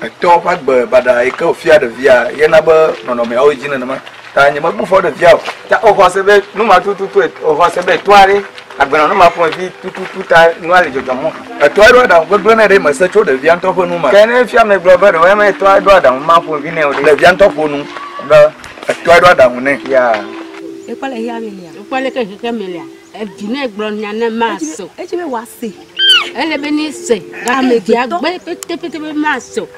etɔ ƒe agbe baɖa yi ke wòfia ɖevia yena be nɔnɔmeawo dzi nenema ta nye megbu fɔ ɖevia o ta woxɔ se be nu ma tututu woxɔ se be etɔa ɖe agbenɔnɔ ma ƒomevi tututu ta nua le dzɔdzɔm o. Etɔa ɖo aɖaŋu gbegblẽ nɛ ɖe mese tso ɖevia ŋutɔ ƒe nu me. Ke ne fia me gblɔ be ɖewo eme etɔa ɖo aɖaŋu ma ƒomevi nɛ o ɖe. Ɖevia ŋutɔ ƒo nu be etɔa ɖo aɖaŋu nɛ. Ya. Ekpɔ le xexea me lia. Ekpɔ le ke xexea me lia. Evi ne gblɔ nya ne ma se. Etsi be wòase. Ele be ne se. Gake via gbe petepete be ma se o.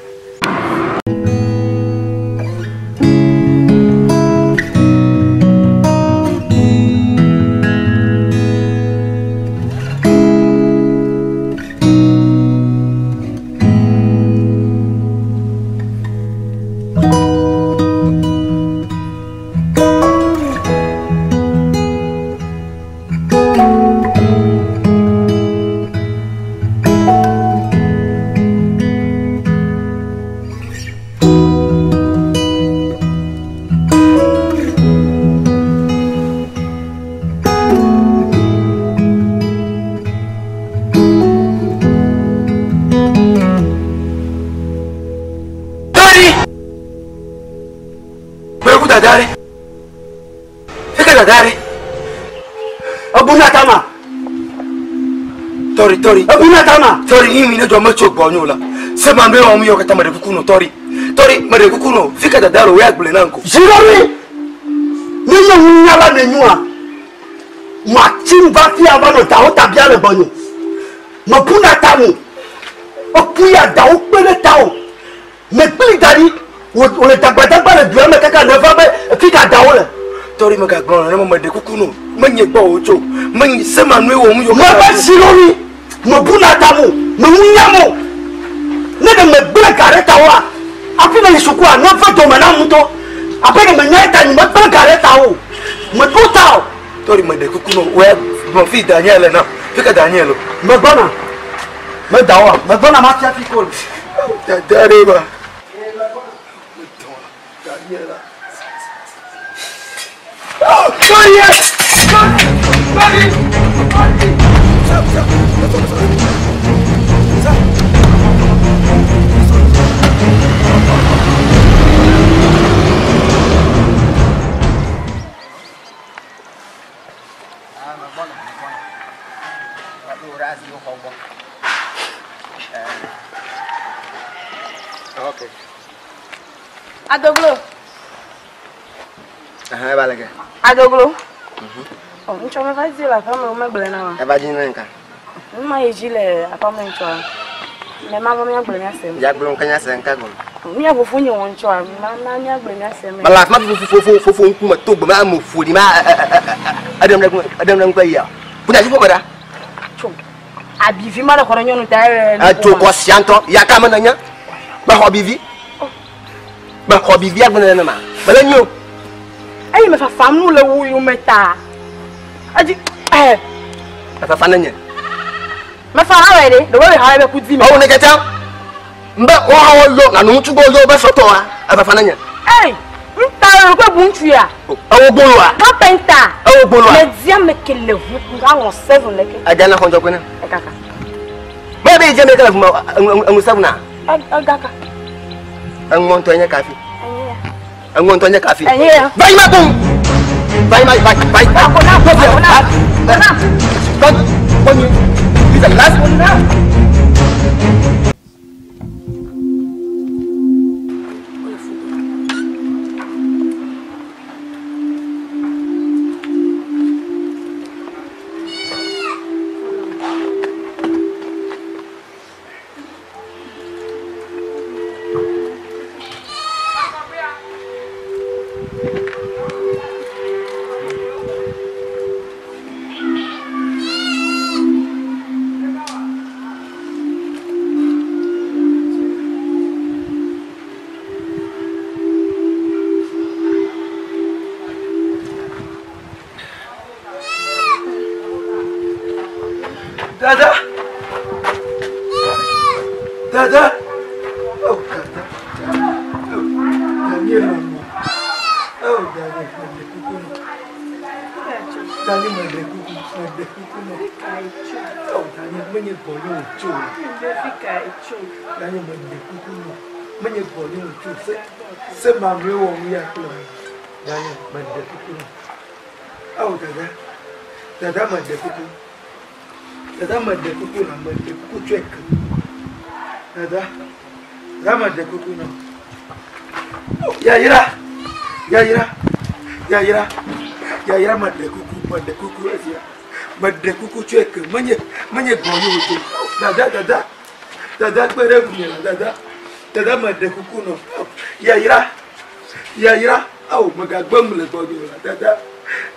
dada ɖe. Ebu na tama. Tɔri tɔri. Ebu na tama. Tɔri ni mi ne jɔ metso gbɔ nyo la. Se ma me wɔm yɔ katã me ɖe kuku nɔ tɔri. Tɔri me ɖe kuku nɔ fi ka dada le o ya gblɔe na ŋko. Zirɔri. Ne nye nunyala ne nyua. Matsi va fia va nɔ dawo ta bia le gbɔnye. Mebu na ta mo. Eku ya dawo kpe ɖe ta o. Mekpli da ɖi. Wòle dagbadagba le dua me kaka ne va be fi ka dawo le. Tɔri megagblɔ nenema me ɖe kuku nɔ. Menye gbɔ wò tso. Menye se ma nue wɔm yɔ. Mebe zirɔri. Mebu na ta mo. Menunya mo. Ne ɖe megblẽ ga ɖe ta oa, hafi ne yi sukua, ne ve dɔme nam ŋutɔ. Abe ɖe menya eta nyi megblẽ ga ɖe ta o. Meɖo ta o. Tɔri me ɖe kuku nɔ wòya gblɔ fi da nye le na. Fi ka da nye le. Megbɔna. Meda oa. Megbɔna mafia fi ko le. Dada ɖe ba. Tɔri ye. Tɔri. Tɔri. Adoglo. Aha, eva leke. Adoglo. Oh, ŋutsɔ meva dzi le aƒeme wo megblẽ na wa. Eva dzi ne nka. Nu ma yi dzi le aƒeme ŋutsɔa. Me ma va míagblẽ mía se me. Ya gblɔ nka nya se nka gɔme. Mía fofo nye wɔ ŋutsɔa, ma na míagblẽ mía se me. Mala afi ma fofo fofo fofo ŋkume to gbe ma ame ƒo ɖi ma eɖem ɖe eɖem ɖe ŋkpe yia. Ƒo ɖe asi ƒo me ɖa. Tso. Abivi ma ɖe xɔ ɖe nyɔnu ta ye. Etso kɔ sia ŋutɔ ya ka me nenye. Mexɔ bivi. Mexɔ bivi agbe nenema. Mele nyi o. Eye mefafam nu le wo yome ta. Edzi ɛ. Efafa nenye. Mefa ha wɔ ɖe, ɖewo le ha wɔ be ku di me. Ɔwɔ ne kɛtɛ. Mbe wo ha wɔ yɔ nanu ŋutsu gbɔ yɔ be sɔtɔ wa. Efafa nenye. Ey, nta le ko bu ŋutsu ya. Ewo gboloa. Kapenta. Ewo gboloa. Media me ke le ʋu ku aŋɔ seven leke. Ega na xɔnjɔ koe na. Egaka. Mɛ be dze me ke le ʋu me eŋu seven na. Egaka. Eŋu ŋutɔ nye kafi. Eŋu ŋutɔ nye kafi. Enye ya. Va yi ma kum. Va yi ma va va yi. Akona akona. Akona. Va kpɔnyi. This is the last one now. Dada. Dada. Oh, dada. Oh, Daniel mama. Oh, Daniel, mede kuku no. Daniel mede kuku, mede kuku no. Oh, Daniel, menye gbɔ nye wòtso. Daniel mede kuku no. Menye gbɔ nye wòtso. Se, se mamlɛ wɔ nu ya kple me. Daniel, mede kuku no. Oh, dada. Dada mede kuku. Dada mede kuku na mede kuku tsɔe ke. Dada, dada mede kuku na. Yayra, yayra, yayra, yayra mede kuku, mede kuku esia. Mede kuku tsɔe ke. Menye, menye gbɔ nye wòtso. Dada, dada, dada kpe ɖe ŋunye la dada, dada mede kuku nɔ. Yayra, yayra, awo megagbem le gbɔnye o la dada.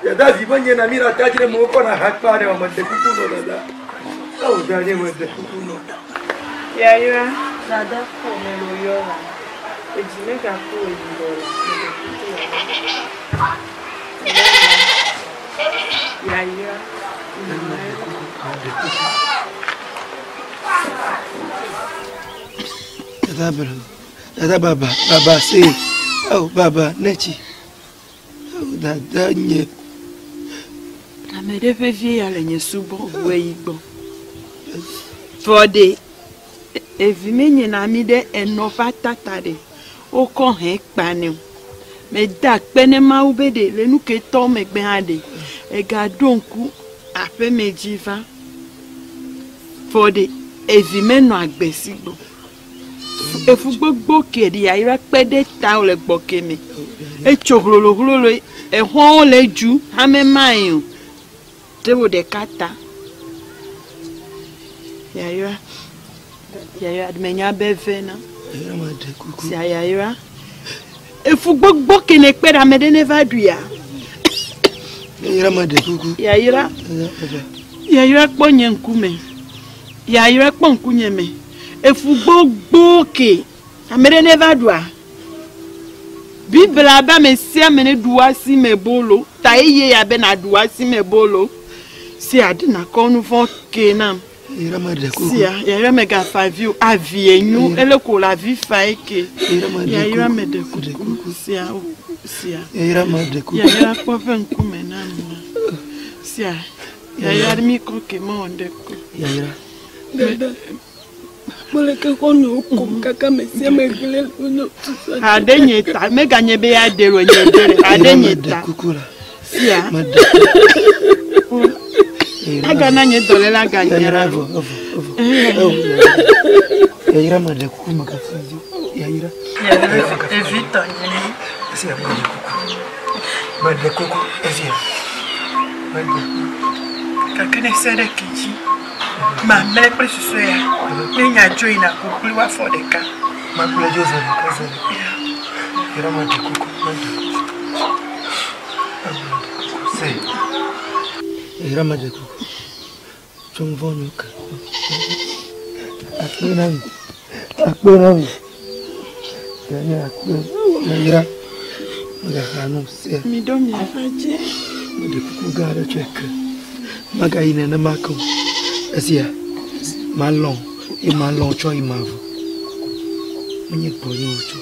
Dada vi menye na mi la ta dzi ɖe me wokɔ na ha kpa ɖe mede kuku nɔ dada. Awo da nye mede kuku nɔ. Yayra, dada kɔ me lo yɔ la. Edzi megaku o yi lɔ la. Mede kuku la. Yayra. Dada bro, dada baba, baba se, oh baba nechi, oh dada nye. Ame ɖe ƒe vie ya le nye subɔ ʋue yi gbɔ. Vɔ ɖe evi menye na mi ɖe enɔ ƒe atata ɖe wokɔ hɛ kpa nɛ o. Meda akpe ne Mawu be ɖe le nu ke tɔ megbe hã ɖe egaɖo ŋku aƒeme dzi va. Vɔ ɖe evi menɔ agbe si gbɔ. Efu gbogbo ke ɖe yayra kpe ɖe ta le gbɔ ke me. Etso hlolohlolo exɔwo le dzu hame mae o. Ɖe wo ɖeka ta. Yayra yayra menya be ve na. Sia yayra. Efu gbogbo ke ne kpe ɖe ame ɖe ne va ɖuia. Yayra meɖe kuku. Yayra. Yayra kpɔ nye ŋkume. Yayra kpɔ ŋkunye me. Efu gbogbo ke ame ɖe ne va ɖua. Biblia be ame sia ame ne ɖu asi me bolo. Ta eye ya be na ɖu asi me bolo. Sia ɖe nakɔ nu vɔ ke nam. Yayra meɖe kuku. Sia yayra megafa avi o. Avi enyo ele ko le avi fa eke. Yayra meɖe kuku. Sia o sia. Yayra meɖe kuku. Yayra kpɔ ƒe ŋkume nam. Sia yayra mi kɔ ke mewɔ ɖe ko. Yayra. Dada, mele ke xɔnuwo kom kaka me sia me gblẽ le nye tutu. Aɖe nye ta meganye be ya ɖe lo nye ɖe le aɖe nye ta. Sia. Agana nye dɔléle aganye. Yayra evɔ evɔ evɔ. Yayra meɖe kuku megafa avi o. Yayra. Evi tɔ nye. Sia meɖe kuku. Meɖe kuku efia. Meɖe kuku. Gake ne se ɖe ke dzi. Mamlɛ kple susɔe ya. Ne nya dzo yina ko kpli woafɔ ɖeka. Makplɔe dzo zi ɖeka zi ɖeka. Yayra meɖe kuku meɖe kuku. Meɖe kuku se. Yayra meɖe kuku. Tso nu vɔ̃ nyo ke. Akpe na mi. Akpe na mi. Yayra akpe. Yayra. Megaxa nu sia. Mi ɖo miaƒe dzi. Meɖe kuku gã aɖe tsɔe ke. Magayi nenema ke o. Esia malɔ̃ ye malɔ̃ tsɔ yi mavɔ. Menye gbɔnye wòtso.